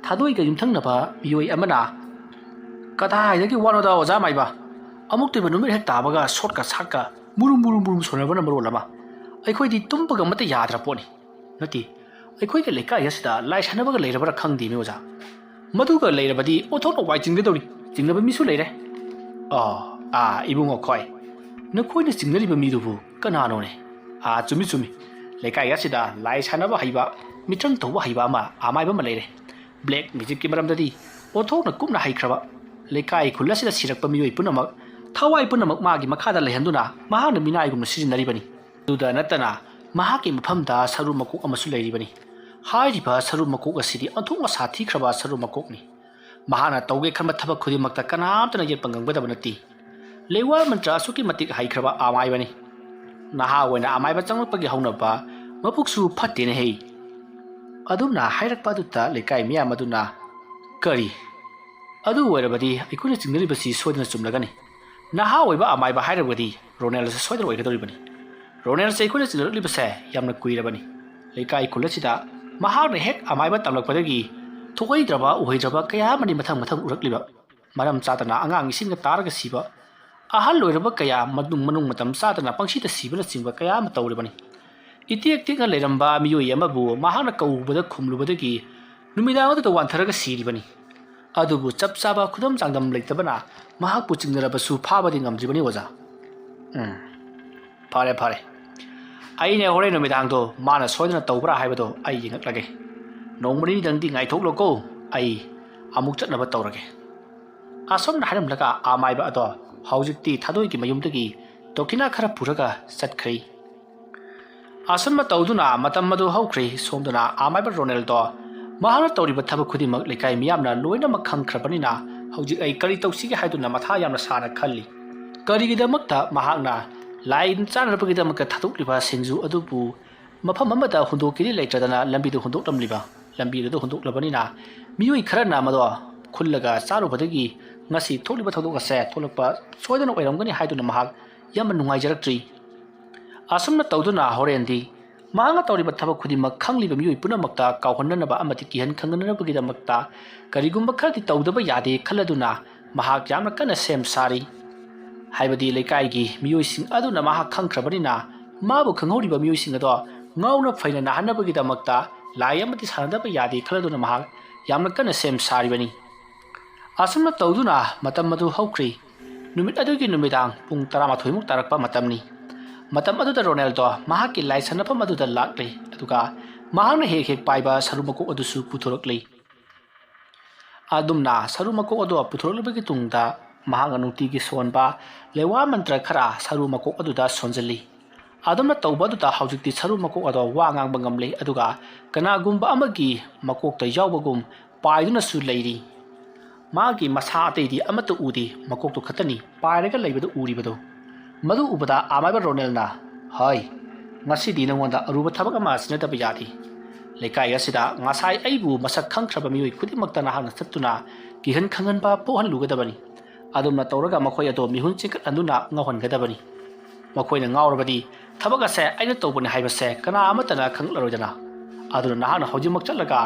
ꯊꯥꯗꯣꯏꯒ ꯌꯨꯝꯊꯪꯅꯕ ꯃꯤꯑꯣꯏ ꯑꯃꯅ, "ꯀꯗꯥꯏꯗꯒꯤ ꯋꯥꯅꯣꯗ ꯑꯣꯖꯥ ꯃꯥꯏꯕ? ꯑꯃꯨꯛꯇꯣꯏꯕ ꯅꯨꯃꯤꯠ ꯍꯦꯛ ꯇꯥꯕꯒ ꯁꯣꯠꯀ ꯁꯥꯠꯀ ꯃꯨꯔꯨꯝ ꯃꯨꯔꯨꯝ ꯃꯨꯔꯨꯝ ꯁꯣꯟꯅꯕꯅ ꯃꯔꯣꯜ ꯑꯃ꯫ ꯑꯩꯈꯣꯏꯗꯤ ꯇꯨꯝꯕꯒ ꯑꯃꯠꯇ ꯌꯥꯗ꯭ꯔ ꯄꯣꯠꯅꯤ꯫ ꯅꯠꯇꯦ, ꯑꯩꯈꯣꯏꯒꯤ ꯂꯩꯀꯥꯏ ꯑꯁꯤꯗ ꯂꯥꯏ ꯁꯥꯟꯅꯕꯒ ꯂꯩꯔꯕ꯭ꯔꯥ ꯈꯪꯗꯦꯃꯤ ꯑꯣꯖꯥ꯫ ꯃꯗꯨꯒ ꯂꯩꯔꯕꯗꯤ ꯑꯣꯟꯊꯣꯛꯅ ꯋꯥꯏ ꯆꯤꯟꯒꯗꯧꯔꯤ꯫ ꯆꯤꯡꯅꯕ ꯃꯤꯁꯨ ꯂꯩꯔꯦ꯫ ꯑꯣ, ꯑꯥ, ꯏꯕꯨꯡꯉꯣ ꯈꯣꯏ, ꯅꯈꯣꯏꯅ ꯆꯤꯡꯅꯔꯤꯕ ꯃꯤꯗꯨꯕꯨ ꯀꯅꯥꯅꯣꯅꯦ? ꯑꯥ, ꯆꯨꯝꯃꯤ, ꯆꯨꯝꯃꯤ꯫ ꯂꯩꯀꯥꯏ ꯑꯁꯤꯗ ꯂꯥꯏ ꯁꯥꯟꯅꯕ ꯍꯩꯕ, ꯃꯤꯇ꯭ꯔꯪ ꯇꯧꯕ ꯍꯩꯕ ꯑꯃ ꯑꯃꯥꯏꯕ ꯑꯃ ꯂꯩꯔꯦ꯫ ꯕ꯭ꯂꯦꯛ ꯃꯦꯖꯤꯛꯀꯤ ꯃꯔꯝꯗꯗꯤ ꯑꯣꯟꯊꯣꯛꯅ ꯀꯨꯞꯅ ꯍꯩꯈ꯭ꯔꯕ꯫ ꯂꯩꯀꯥꯏ ꯈꯨꯜ ꯑꯁꯤꯗ ꯁꯤꯔꯛꯄ ꯃꯤꯑꯣꯏ ꯄꯨꯝꯅꯃꯛ, ꯊꯋꯥꯏ ꯄꯨꯝꯅꯃꯛ ꯃꯥꯒꯤ ꯃꯈꯥꯗ ꯂꯩꯍꯟꯗꯨꯅ ꯃꯍꯥꯛꯅ ꯃꯤꯅꯥꯏꯒꯨꯝꯅ ꯁꯤꯖꯤꯟꯅꯔꯤꯕꯅꯤ꯫ ꯑꯗꯨꯗ ꯅꯠꯇꯅ ꯃꯍꯥꯛꯀꯤ ꯃꯐꯝꯗ ꯁꯔꯨ ꯃꯀꯣꯛ ꯑꯃꯁꯨ ꯂꯩꯔꯤꯕꯅꯤ꯫ ꯍꯥꯏꯔꯤꯕ ꯁꯔꯨ ꯃꯀꯣꯛ ꯑꯁꯤꯗꯤ ꯑꯣꯟꯊꯣꯛꯅ ꯁꯥꯊꯤꯈ꯭ꯔꯕ ꯁꯔꯨ ꯃꯀꯣꯛꯅꯤ꯫ ꯃꯍꯥꯛꯅ ꯇꯧꯒꯦ ꯈꯟꯕ ꯊꯕꯛ ꯈꯨꯗꯤꯡꯃꯛꯇ ꯀꯅꯥꯝꯇꯅ ꯌꯦꯠꯄ ꯉꯝꯒꯗꯕ ꯅꯠꯇꯦ꯫ ꯂꯩꯋꯥ ꯃꯟꯇ꯭ꯔ ꯑꯁꯨꯛꯀꯤ ꯃꯇꯤꯛ ꯍꯩꯈ꯭ꯔꯕ ꯑꯃꯥꯏꯕꯅꯤ꯫ ꯅꯍꯥ ꯑꯣꯏꯅ ꯑꯃꯥꯏꯕ ꯆꯪꯂꯛꯄꯒꯤ ꯍꯧꯅꯕ ꯃꯕꯨꯛꯁꯨ ꯐꯠꯇꯦꯅꯦ ꯍꯦ꯫ ꯑꯗꯨꯝꯅ ꯍꯥꯏꯔꯛꯄ ꯑꯗꯨꯗ ꯂꯩꯀꯥꯏ ꯃꯤꯌꯥꯝ ꯑꯗꯨꯅ, "ꯀꯔꯤ? ꯑꯗꯨ ꯑꯣꯏꯔꯕꯗꯤ ꯑꯩꯈꯣꯏꯅ ꯆꯤꯡꯅꯔꯤꯕꯁꯤ ꯁꯣꯏꯗꯅ ꯆꯨꯝꯂꯒꯅꯤ꯫ ꯅꯍꯥ ꯑꯣꯏꯕ ꯑꯃꯥꯏꯕ ꯍꯥꯏꯔꯕꯗꯤ ꯔꯣꯅꯦꯜꯁꯦ ꯁꯣꯏꯗꯅ ꯑꯣꯏꯒꯗꯧꯔꯤꯕꯅꯤ꯫ ꯔꯣꯅꯦꯜꯁꯦ ꯑꯩꯈꯣꯏꯅ ꯆꯤꯡꯅꯔꯛꯂꯤꯕꯁꯦ ꯌꯥꯝꯅ ꯀꯨꯏꯔꯕꯅꯤ꯫ ꯂꯩꯀꯥꯏ ꯈꯨꯜ ꯑꯁꯤꯗ ꯃꯍꯥꯛꯅ ꯍꯦꯛ ꯑꯃꯥꯏꯕ ꯇꯝꯂꯛꯄꯗꯒꯤ ꯊꯣꯛꯍꯩꯗ꯭ꯔꯕ ꯎꯍꯩꯗ꯭ꯔꯕ ꯀꯌꯥ ꯑꯃꯅꯤ ꯃꯊꯪ ꯃꯊꯪ ꯎꯔꯛꯂꯤꯕ꯫ ꯃꯔꯝ ꯆꯥꯗꯅ ꯑꯉꯥꯡ ꯏꯁꯤꯡꯗ ꯇꯥꯔꯒ ꯁꯤꯕ, ꯑꯍꯜ ꯑꯣꯏꯔꯕ ꯀꯌꯥ ꯃꯅꯨꯡ ꯃꯅꯨꯡ ꯃꯇꯝ ꯆꯥꯗꯅ ꯄꯪꯁꯤꯗ ꯁꯤꯕꯅꯆꯤꯡꯕ ꯀꯌꯥ ꯑꯃ ꯇꯧꯔꯤꯕꯅꯤ꯫ ꯏꯇꯦꯛ ꯇꯦꯛꯅ ꯂꯩꯔꯝꯕ ꯃꯤꯑꯣꯏ ꯑꯃꯕꯨ ꯃꯍꯥꯛꯅ ꯀꯧꯕꯗ ꯈꯨꯝꯂꯨꯕꯗꯒꯤ ꯅꯨꯃꯤꯗꯥꯡ ꯑꯗꯨꯗ ꯋꯥꯟꯊꯔꯒ ꯁꯤꯔꯤꯕꯅꯤ꯫ ꯑꯗꯨꯕꯨ ꯆꯞ ꯆꯥꯕ ꯈꯨꯗꯝ ꯆꯥꯡꯗꯝ ꯂꯩꯇꯕꯅ ꯃꯍꯥꯛꯄꯨ ꯆꯤꯡꯅꯔꯕꯁꯨ ꯐꯥꯕꯗꯤ ꯉꯝꯗ꯭ꯔꯤꯕꯅꯤ ꯑꯣꯖꯥ꯫ ꯎꯝ, ꯐꯔꯦ, ꯐꯔꯦ꯫ ꯑꯩꯅ ꯍꯣꯔꯦꯟ ꯅꯨꯃꯤꯗꯥꯡꯗꯣ ꯃꯥꯅ ꯁꯣꯏꯗꯅ ꯇꯧꯕ꯭ꯔꯥ ꯍꯥꯏꯕꯗꯣ ꯑꯩ ꯌꯦꯡꯉꯛꯂꯒꯦ꯫ ꯅꯣꯡꯃ ꯅꯤꯅꯤꯗꯪꯗꯤ ꯉꯥꯏꯊꯣꯛꯂꯣꯀꯣ, ꯑꯩ ꯑꯃꯨꯛ ꯆꯠꯅꯕ ꯇꯧꯔꯒꯦ꯫" ꯑꯁꯨꯝꯅ ꯍꯥꯏꯔꯝꯂꯒ ꯑꯃꯥꯏꯕ ꯑꯗꯣ ꯍꯧꯖꯤꯛꯇꯤ ꯊꯥꯗꯣꯏꯒꯤ ꯃꯌꯨꯝꯗꯒꯤ ꯗꯣꯈꯤꯅꯥ ꯈꯔ ꯄꯨꯔꯒ ꯆꯠꯈ꯭ꯔꯦ꯫ ꯑꯁꯨꯝꯅ ꯇꯧꯗꯨꯅ ꯃꯇꯝ ꯑꯗꯨ ꯍꯧꯈ꯭ꯔꯦ꯫ ꯁꯣꯝꯗꯅ ꯑꯃꯥꯏꯕ ꯔꯣꯅꯦꯜꯗꯣ ꯃꯍꯥꯛꯅ ꯇꯧꯔꯤꯕ ꯊꯕꯛ ꯈꯨꯗꯤꯡꯃꯛ ꯂꯩꯀꯥꯏ ꯃꯤꯌꯥꯝꯅ ꯂꯣꯏꯅꯃꯛ ꯈꯪꯈ꯭ꯔꯕꯅꯤꯅ ꯍꯧꯖꯤꯛ ꯑꯩ ꯀꯔꯤ ꯇꯧꯁꯤꯒꯦ ꯍꯥꯏꯗꯨꯅ ꯃꯊꯥ ꯌꯥꯝꯅ ꯁꯥꯅ ꯈꯜꯂꯤ꯫ ꯀꯔꯤꯒꯤꯗꯃꯛꯇ ꯃꯍꯥꯛꯅ ꯂꯥꯏ ꯆꯥꯅꯅꯕꯒꯤꯗꯃꯛꯇ ꯊꯥꯗꯣꯛꯂꯤꯕ ꯁꯤꯡꯖꯨ ꯑꯗꯨꯕꯨ ꯃꯐꯝ ꯑꯃꯗ ꯍꯨꯟꯗꯣꯛꯀꯦꯗꯤ ꯂꯩꯇ꯭ꯔꯗꯅ ꯂꯝꯕꯤꯗ ꯍꯨꯟꯗꯣꯛꯂꯝꯂꯤꯕ? ꯂꯝꯕꯤꯗꯨꯗ ꯍꯨꯟꯗꯣꯛꯂꯕꯅꯤꯅ ꯃꯤꯑꯣꯏ ꯈꯔꯅ ꯃꯗꯣ ꯈꯨꯜꯂꯒ ꯆꯥꯔꯨꯕꯗꯒꯤ ꯉꯁꯤ ꯊꯣꯛꯂꯤꯕ ꯊꯧꯗꯣꯛ ꯑꯁꯦ ꯊꯣꯛꯂꯛꯄ ꯁꯣꯏꯗꯅ ꯑꯣꯏꯔꯝꯒꯅꯤ ꯍꯥꯏꯗꯨꯅ ꯃꯍꯥꯛ ꯌꯥꯝꯅ ꯅꯨꯡꯉꯥꯏꯖꯔꯛꯇ꯭ꯔꯤ꯫ ꯑꯁꯨꯝꯅ ꯇꯧꯗꯨꯅ ꯍꯣꯔꯦꯟꯗꯤ ꯃꯍꯥꯛꯅ ꯇꯧꯔꯤꯕ ꯊꯕꯛ ꯈꯨꯗꯤꯡꯃꯛ ꯈꯪꯂꯤꯕ ꯃꯤꯑꯣꯏ ꯄꯨꯝꯅꯃꯛꯇ ꯀꯥꯎꯍꯟꯅꯅꯕ ꯑꯃꯗꯤ ꯀꯤꯍꯟ ꯈꯪꯍꯟꯅꯅꯕꯒꯤꯗꯃꯛꯇ ꯀꯔꯤꯒꯨꯝꯕ ꯈꯔꯗꯤ ꯇꯧꯗꯕ ꯌꯥꯗꯦ ꯈꯜꯂꯗꯨꯅ ꯃꯍꯥꯛ ꯌꯥꯝꯅ ꯀꯟꯅ ꯁꯦꯝ ꯁꯥꯔꯤ꯫ ꯍꯥꯏꯕꯗꯤ ꯂꯩꯀꯥꯏꯒꯤ ꯃꯤꯑꯣꯏꯁꯤꯡ ꯑꯗꯨꯅ ꯃꯍꯥꯛ ꯈꯪꯈ꯭ꯔꯕꯅꯤꯅ ꯃꯥꯕꯨ ꯈꯪꯍꯧꯔꯤꯕ ꯃꯤꯑꯣꯏꯁꯤꯡ ꯑꯗꯣ ꯉꯥꯎꯅ ꯐꯩꯅ ꯅꯥꯍꯟꯅꯕꯒꯤꯗꯃꯛꯇ ꯂꯥꯏ ꯑꯃꯗꯤ ꯁꯥꯟꯅꯗꯕ ꯌꯥꯗꯦ ꯈꯜꯂꯗꯨꯅ ꯃꯍꯥꯛ ꯌꯥꯝꯅ ꯀꯟꯅ ꯁꯦꯝ ꯁꯥꯔꯤꯕꯅꯤ꯫ ꯑꯁꯨꯝꯅ ꯇꯧꯗꯨꯅ ꯃꯇꯝ ꯑꯗꯨ ꯍꯧꯈ꯭ꯔꯤ꯫ ꯅꯨꯃꯤꯠ ꯑꯗꯨꯒꯤ ꯅꯨꯃꯤꯗꯥꯡ ꯄꯨꯡ ꯇꯔꯥꯃꯥꯊꯣꯏꯃꯨꯛ ꯇꯥꯔꯛꯄ ꯃꯇꯝꯅꯤ꯫ ꯃꯇꯝ ꯑꯗꯨꯗ ꯔꯣꯅꯦꯜꯗꯣ ꯃꯍꯥꯛꯀꯤ ꯂꯥꯏ ꯁꯥꯟꯅꯐꯝ ꯑꯗꯨꯗ ꯂꯥꯛꯂꯦ, ꯑꯗꯨꯒ ꯃꯍꯥꯛꯅ ꯍꯦꯛ ꯍꯦꯛ ꯄꯥꯏꯕ ꯁꯔꯨ ꯃꯀꯣꯛ ꯑꯗꯨꯁꯨ ꯄꯨꯊꯣꯔꯛꯂꯤ꯫ ꯑꯗꯨꯝꯅ ꯁꯔꯨ ꯃꯀꯣꯛ ꯑꯗꯨ ꯄꯨꯊꯣꯔꯛꯂꯕꯒꯤ ꯇꯨꯡꯗ ꯃꯍꯥꯛꯅ ꯅꯨꯡꯇꯤꯒꯤ ꯁꯣꯟꯕ ꯂꯦꯋꯥ ꯃꯟꯇ꯭ꯔ ꯈꯔ ꯁꯔꯨ ꯃꯀꯣꯛ ꯑꯗꯨꯗ ꯁꯣꯟꯖꯜꯂꯤ꯫ ꯑꯗꯨꯝꯅ ꯇꯧꯕ ꯑꯗꯨꯗ ꯍꯧꯖꯤꯛꯇꯤ ꯁꯔꯨ ꯃꯀꯣꯛ ꯑꯗꯣ ꯋꯥ ꯉꯥꯡꯕ ꯉꯝꯂꯦ, ꯑꯗꯨꯒ ꯀꯅꯥꯒꯨꯝꯕ ꯑꯃꯒꯤ ꯃꯀꯣꯛꯇ ꯌꯥꯎꯕꯒꯨꯝ ꯄꯥꯏꯗꯨꯅꯁꯨ ꯂꯩꯔꯤ꯫ ꯃꯥꯒꯤ ꯃꯁꯥ ꯑꯇꯩꯗꯤ ꯑꯃꯠꯇ ꯎꯗꯦ, ꯃꯀꯣꯛꯇꯨ ꯈꯛꯇꯅꯤ ꯄꯥꯏꯔꯒ ꯂꯩꯕꯗꯨ ꯎꯔꯤꯕꯗꯨ꯫ ꯃꯗꯨ ꯎꯕꯗ ꯑꯃꯥꯏꯕ ꯔꯣꯅꯦꯜꯅ, "ꯍꯣꯏ, ꯉꯁꯤꯗꯤ ꯅꯉꯣꯟꯗ ꯑꯔꯨꯕ ꯊꯕꯛ ꯑꯃ ꯁꯤꯟꯅꯗꯕ ꯌꯥꯗꯦ꯫ ꯂꯩꯀꯥꯏ ꯑꯁꯤꯗ ꯉꯁꯥꯏ ꯑꯩꯕꯨ ꯃꯁꯛ ꯈꯪꯈ꯭ꯔꯕ ꯃꯤꯑꯣꯏ ꯈꯨꯗꯤꯡꯃꯛꯇ ꯅꯍꯥꯛꯅ ꯆꯠꯇꯨꯅ ꯀꯤꯍꯟ ꯈꯪꯍꯟꯕ ꯄꯣꯛꯍꯜꯂꯨꯒꯗꯕꯅꯤ꯫ ꯑꯗꯨꯝꯅ ꯇꯧꯔꯒ ꯃꯈꯣꯏ ꯑꯗꯣ ꯃꯤꯍꯨꯟ ꯆꯤꯡꯈꯠꯍꯟꯗꯨꯅ ꯉꯥꯎꯍꯟꯒꯗꯕꯅꯤ꯫ ꯃꯈꯣꯏꯅ ꯉꯥꯎꯔꯕꯗꯤ ꯊꯕꯛ ꯑꯁꯦ ꯑꯩꯅ ꯇꯧꯕꯅꯤ ꯍꯥꯏꯕꯁꯦ ꯀꯅꯥ ꯑꯃꯠꯇꯅ ꯈꯪꯂꯔꯣꯏꯗꯅ꯫ ꯑꯗꯨꯅ ꯅꯍꯥꯛꯅ ꯍꯧꯖꯤꯛꯃꯛ ꯆꯠꯂꯒ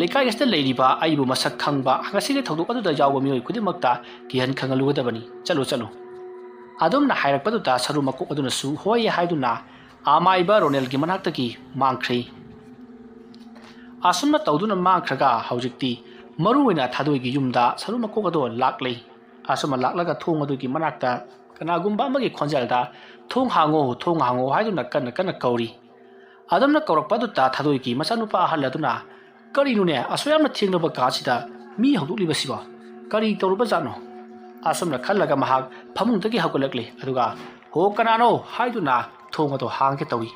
ꯂꯩꯀꯥꯏ ꯑꯁꯤꯗ ꯂꯩꯔꯤꯕ ꯑꯩꯕꯨ ꯃꯁꯛ ꯈꯪꯕ ꯉꯁꯤꯒꯤ ꯊꯧꯗꯣꯛ ꯑꯗꯨꯗ ꯌꯥꯎꯕ ꯃꯤꯑꯣꯏ ꯈꯨꯗꯤꯡꯃꯛꯇ ꯀꯤꯍꯟ ꯈꯪꯍꯜꯂꯨꯒꯗꯕꯅꯤ꯫ ꯆꯠꯂꯨ, ꯆꯠꯂꯨ꯫" ꯑꯗꯨꯝꯅ ꯍꯥꯏꯔꯛꯄꯗꯨꯗ ꯁꯔꯨ ꯃꯀꯣꯛ ꯑꯗꯨꯅꯁꯨ ꯍꯣꯏ ꯍꯥꯏꯗꯨꯅ ꯑꯃꯥꯏꯕ ꯔꯣꯅꯦꯜꯒꯤ ꯃꯅꯥꯛꯇꯒꯤ ꯃꯥꯡꯈ꯭ꯔꯦ꯫ ꯑꯁꯨꯝꯅ ꯇꯧꯗꯨꯅ ꯃꯥꯡꯈ꯭ꯔꯒ ꯍꯧꯖꯤꯛꯇꯤ ꯃꯔꯨ ꯑꯣꯏꯅ ꯊꯥꯗꯣꯏꯒꯤ ꯌꯨꯝꯗ ꯁꯔꯨ ꯃꯀꯣꯛ ꯑꯗꯣ ꯂꯥꯛꯂꯦ꯫ ꯑꯁꯨꯝꯅ ꯂꯥꯛꯂꯒ ꯊꯣꯡ ꯑꯗꯨꯒꯤ ꯃꯅꯥꯛꯇ ꯀꯅꯥꯒꯨꯝꯕ ꯑꯃꯒꯤ ꯈꯣꯟꯖꯦꯜꯗ, "ꯊꯣꯡ ꯍꯥꯡꯉꯣ, ꯊꯣꯡ ꯍꯥꯡꯉꯣ" ꯍꯥꯏꯗꯨꯅ ꯀꯟꯅ ꯀꯟꯅ ꯀꯧꯔꯤ꯫ ꯑꯗꯨꯝꯅ ꯀꯧꯔꯛꯄ ꯑꯗꯨꯗ ꯊꯥꯗꯣꯏꯒꯤ ꯃꯆꯥꯅꯨꯄꯥ ꯑꯍꯜ ꯑꯗꯨꯅ, "ꯀꯔꯤꯅꯣꯅꯦ, ꯑꯁꯨꯛ ꯌꯥꯝꯅ ꯊꯦꯡꯂꯕ ꯀꯥꯁꯤꯗ ꯃꯤ ꯍꯧꯗꯣꯛꯂꯤꯕꯁꯤꯕꯣ? ꯀꯔꯤ ꯇꯧꯔꯨꯕꯖꯥꯠꯅꯣ?" ꯑꯁꯨꯝꯅ ꯈꯜꯂꯒ ꯃꯍꯥꯛ ꯐꯃꯨꯡꯗꯒꯤ ꯍꯧꯒꯠꯂꯛꯂꯦ, ꯑꯗꯨꯒ "ꯍꯣ, ꯀꯅꯥꯅꯣ?" ꯍꯥꯏꯗꯨꯅ ꯊꯣꯡ ꯑꯗꯨ ꯍꯥꯡꯒꯦ ꯇꯧꯏ꯫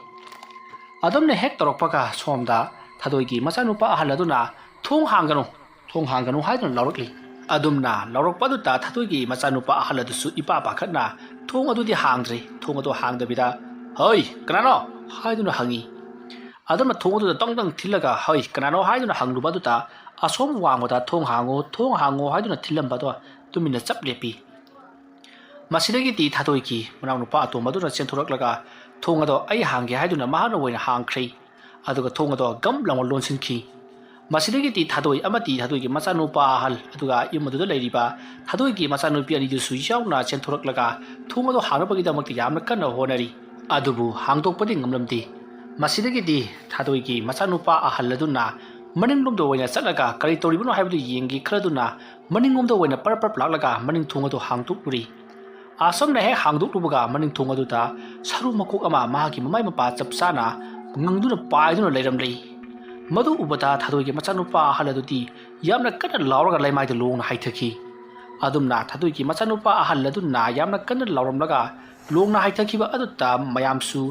ꯑꯗꯨꯝꯅ ꯍꯦꯛ ꯇꯧꯔꯛꯄꯒ ꯁꯣꯝꯗ ꯊꯥꯗꯣꯏꯒꯤ ꯃꯆꯥꯅꯨꯄꯥ ꯑꯍꯜ ꯑꯗꯨꯅ "ꯊꯣꯡ ꯍꯥꯡꯒꯅꯨ, ꯊꯣꯡ ꯍꯥꯡꯒꯅꯨ" ꯍꯥꯏꯗꯨꯅ ꯂꯥꯎꯔꯛꯂꯤ꯫ ꯑꯗꯨꯝꯅ ꯂꯥꯎꯔꯛꯄ ꯑꯗꯨꯗ ꯊꯥꯗꯣꯏꯒꯤ ꯃꯆꯥꯅꯨꯄꯥ ꯑꯍꯜ ꯑꯗꯨꯁꯨ ꯏꯄꯥ ꯄꯥꯈꯠꯅ ꯊꯣꯡ ꯑꯗꯨꯗꯤ ꯍꯥꯡꯗ꯭ꯔꯦ꯫ ꯊꯣꯡ ꯑꯗꯨ ꯍꯥꯡꯗꯕꯤꯗ "ꯍꯣꯏ, ꯀꯅꯥꯅꯣ?" ꯍꯥꯏꯗꯨꯅ ꯍꯪꯉꯤ꯫ ꯑꯗꯨꯝꯅ ꯊꯣꯡ ꯑꯗꯨꯗ ꯇꯪ ꯇꯪ ꯊꯤꯜꯂꯒ "ꯍꯣꯏ, ꯀꯅꯥꯅꯣ?" ꯍꯥꯏꯗꯨꯅ ꯍꯪꯂꯨꯕ ꯑꯗꯨꯗ ꯑꯁꯣꯝ ꯋꯥꯡꯃꯗ "ꯊꯣꯡ ꯍꯥꯡꯉꯣ, ꯊꯣꯡ ꯍꯥꯡꯉꯣ" ꯍꯥꯏꯗꯨꯅ ꯊꯤꯜꯂꯝꯕꯗꯣ ꯇꯨꯃꯤꯟꯅ ꯆꯞ ꯂꯦꯞꯄꯤ꯫ ꯃꯁꯤꯗꯒꯤꯗꯤ ꯊꯥꯗꯣꯏꯒꯤ ꯃꯅꯥꯎꯅꯨꯄꯥ ꯑꯇꯣꯝꯕꯗꯨꯅ ꯆꯦꯟꯊꯣꯔꯛꯂꯒ ꯊꯣꯡ ꯑꯗꯣ "ꯑꯩ ꯍꯥꯡꯒꯦ" ꯍꯥꯏꯗꯨꯅ ꯃꯍꯥꯛꯅ ꯑꯣꯏꯅ ꯍꯥꯡꯈ꯭ꯔꯦ꯫ ꯑꯗꯨꯒ ꯊꯣꯡ ꯑꯗꯣ ꯒꯝ ꯂꯥꯎꯅ ꯂꯣꯟꯁꯤꯟꯈꯤ꯫ ꯃꯁꯤꯗꯒꯤꯗꯤ ꯊꯥꯗꯣꯏ ꯑꯃꯗꯤ ꯊꯥꯗꯣꯏꯒꯤ ꯃꯆꯥꯅꯨꯄꯥ ꯑꯍꯜ, ꯑꯗꯨꯒ ꯌꯨꯝ ꯑꯗꯨꯗ ꯂꯩꯔꯤꯕ ꯊꯥꯗꯣꯏꯒꯤ ꯃꯆꯥꯅꯨꯄꯤ ꯑꯅꯤꯗꯨꯁꯨ ꯌꯥꯎꯅ ꯆꯦꯟꯊꯣꯔꯛꯂꯒ ꯊꯣꯡ ꯑꯗꯨ ꯍꯥꯡꯅꯕꯒꯤꯗꯃꯛꯇ ꯌꯥꯝꯅ ꯀꯟꯅ ꯍꯣꯠꯅꯔꯤ꯫ ꯑꯗꯨꯕꯨ ꯍꯥꯡꯗꯣꯛꯄꯗꯤ ꯉꯝꯂꯝꯗꯦ꯫ ꯃꯁꯤꯗꯒꯤꯗꯤ ꯊꯥꯗꯣꯏꯒꯤ ꯃꯆꯥꯅꯨꯄꯥ ꯑꯍꯜ ꯑꯗꯨꯅ ꯃꯅꯤꯡꯂꯣꯝꯗ ꯑꯣꯏꯅ ꯆꯠꯂꯒ ꯀꯔꯤ ꯇꯧꯔꯤꯕꯅꯣ ꯍꯥꯏꯕꯗꯨ ꯌꯦꯡꯒꯦ ꯈꯜꯂꯗꯨꯅ ꯃꯅꯤꯡꯂꯣꯝꯗ ꯑꯣꯏꯅ ꯄꯔꯞ ꯄꯔꯞ ꯂꯥꯛꯂꯒ ꯃꯅꯤꯡ ꯊꯣꯡ ꯑꯗꯨ ꯍꯥꯡꯗꯣꯛꯂꯨꯔꯤ꯫ ꯑꯁꯣꯝꯅ ꯍꯦꯛ ꯍꯥꯡꯗꯣꯛꯂꯨꯕꯒ ꯃꯅꯤꯡ ꯊꯣꯡ ꯑꯗꯨꯗ ꯁꯔꯨ ꯃꯀꯣꯛ ꯑꯃ ꯃꯍꯥꯛꯀꯤ ꯃꯃꯥꯏ ꯃꯄꯥ ꯆꯞ ꯆꯥꯅ ꯉꯪꯗꯨꯅ ꯄꯥꯏꯗꯨꯅ ꯂꯩꯔꯝꯂꯤ꯫ ꯃꯗꯨ ꯎꯕꯗ ꯊꯥꯗꯣꯏꯒꯤ ꯃꯆꯥꯅꯨꯄꯥ ꯑꯍꯜ ꯑꯗꯨꯗꯤ ꯌꯥꯝꯅ ꯀꯟꯅ ꯂꯥꯎꯔꯒ ꯂꯩꯃꯥꯏꯗ ꯂꯣꯡꯅ ꯍꯥꯏꯊꯈꯤ꯫ ꯑꯗꯨꯝꯅ ꯊꯥꯗꯣꯏꯒꯤ ꯃꯆꯥꯅꯨꯄꯥ ꯑꯍꯜ ꯑꯗꯨꯅ ꯌꯥꯝꯅ ꯀꯟꯅ ꯂꯥꯎꯔꯝꯂꯒ ꯂꯣꯡꯅ ꯍꯥꯏꯊꯈꯤꯕ ꯑꯗꯨꯗ ꯃꯌꯥꯝꯁꯨ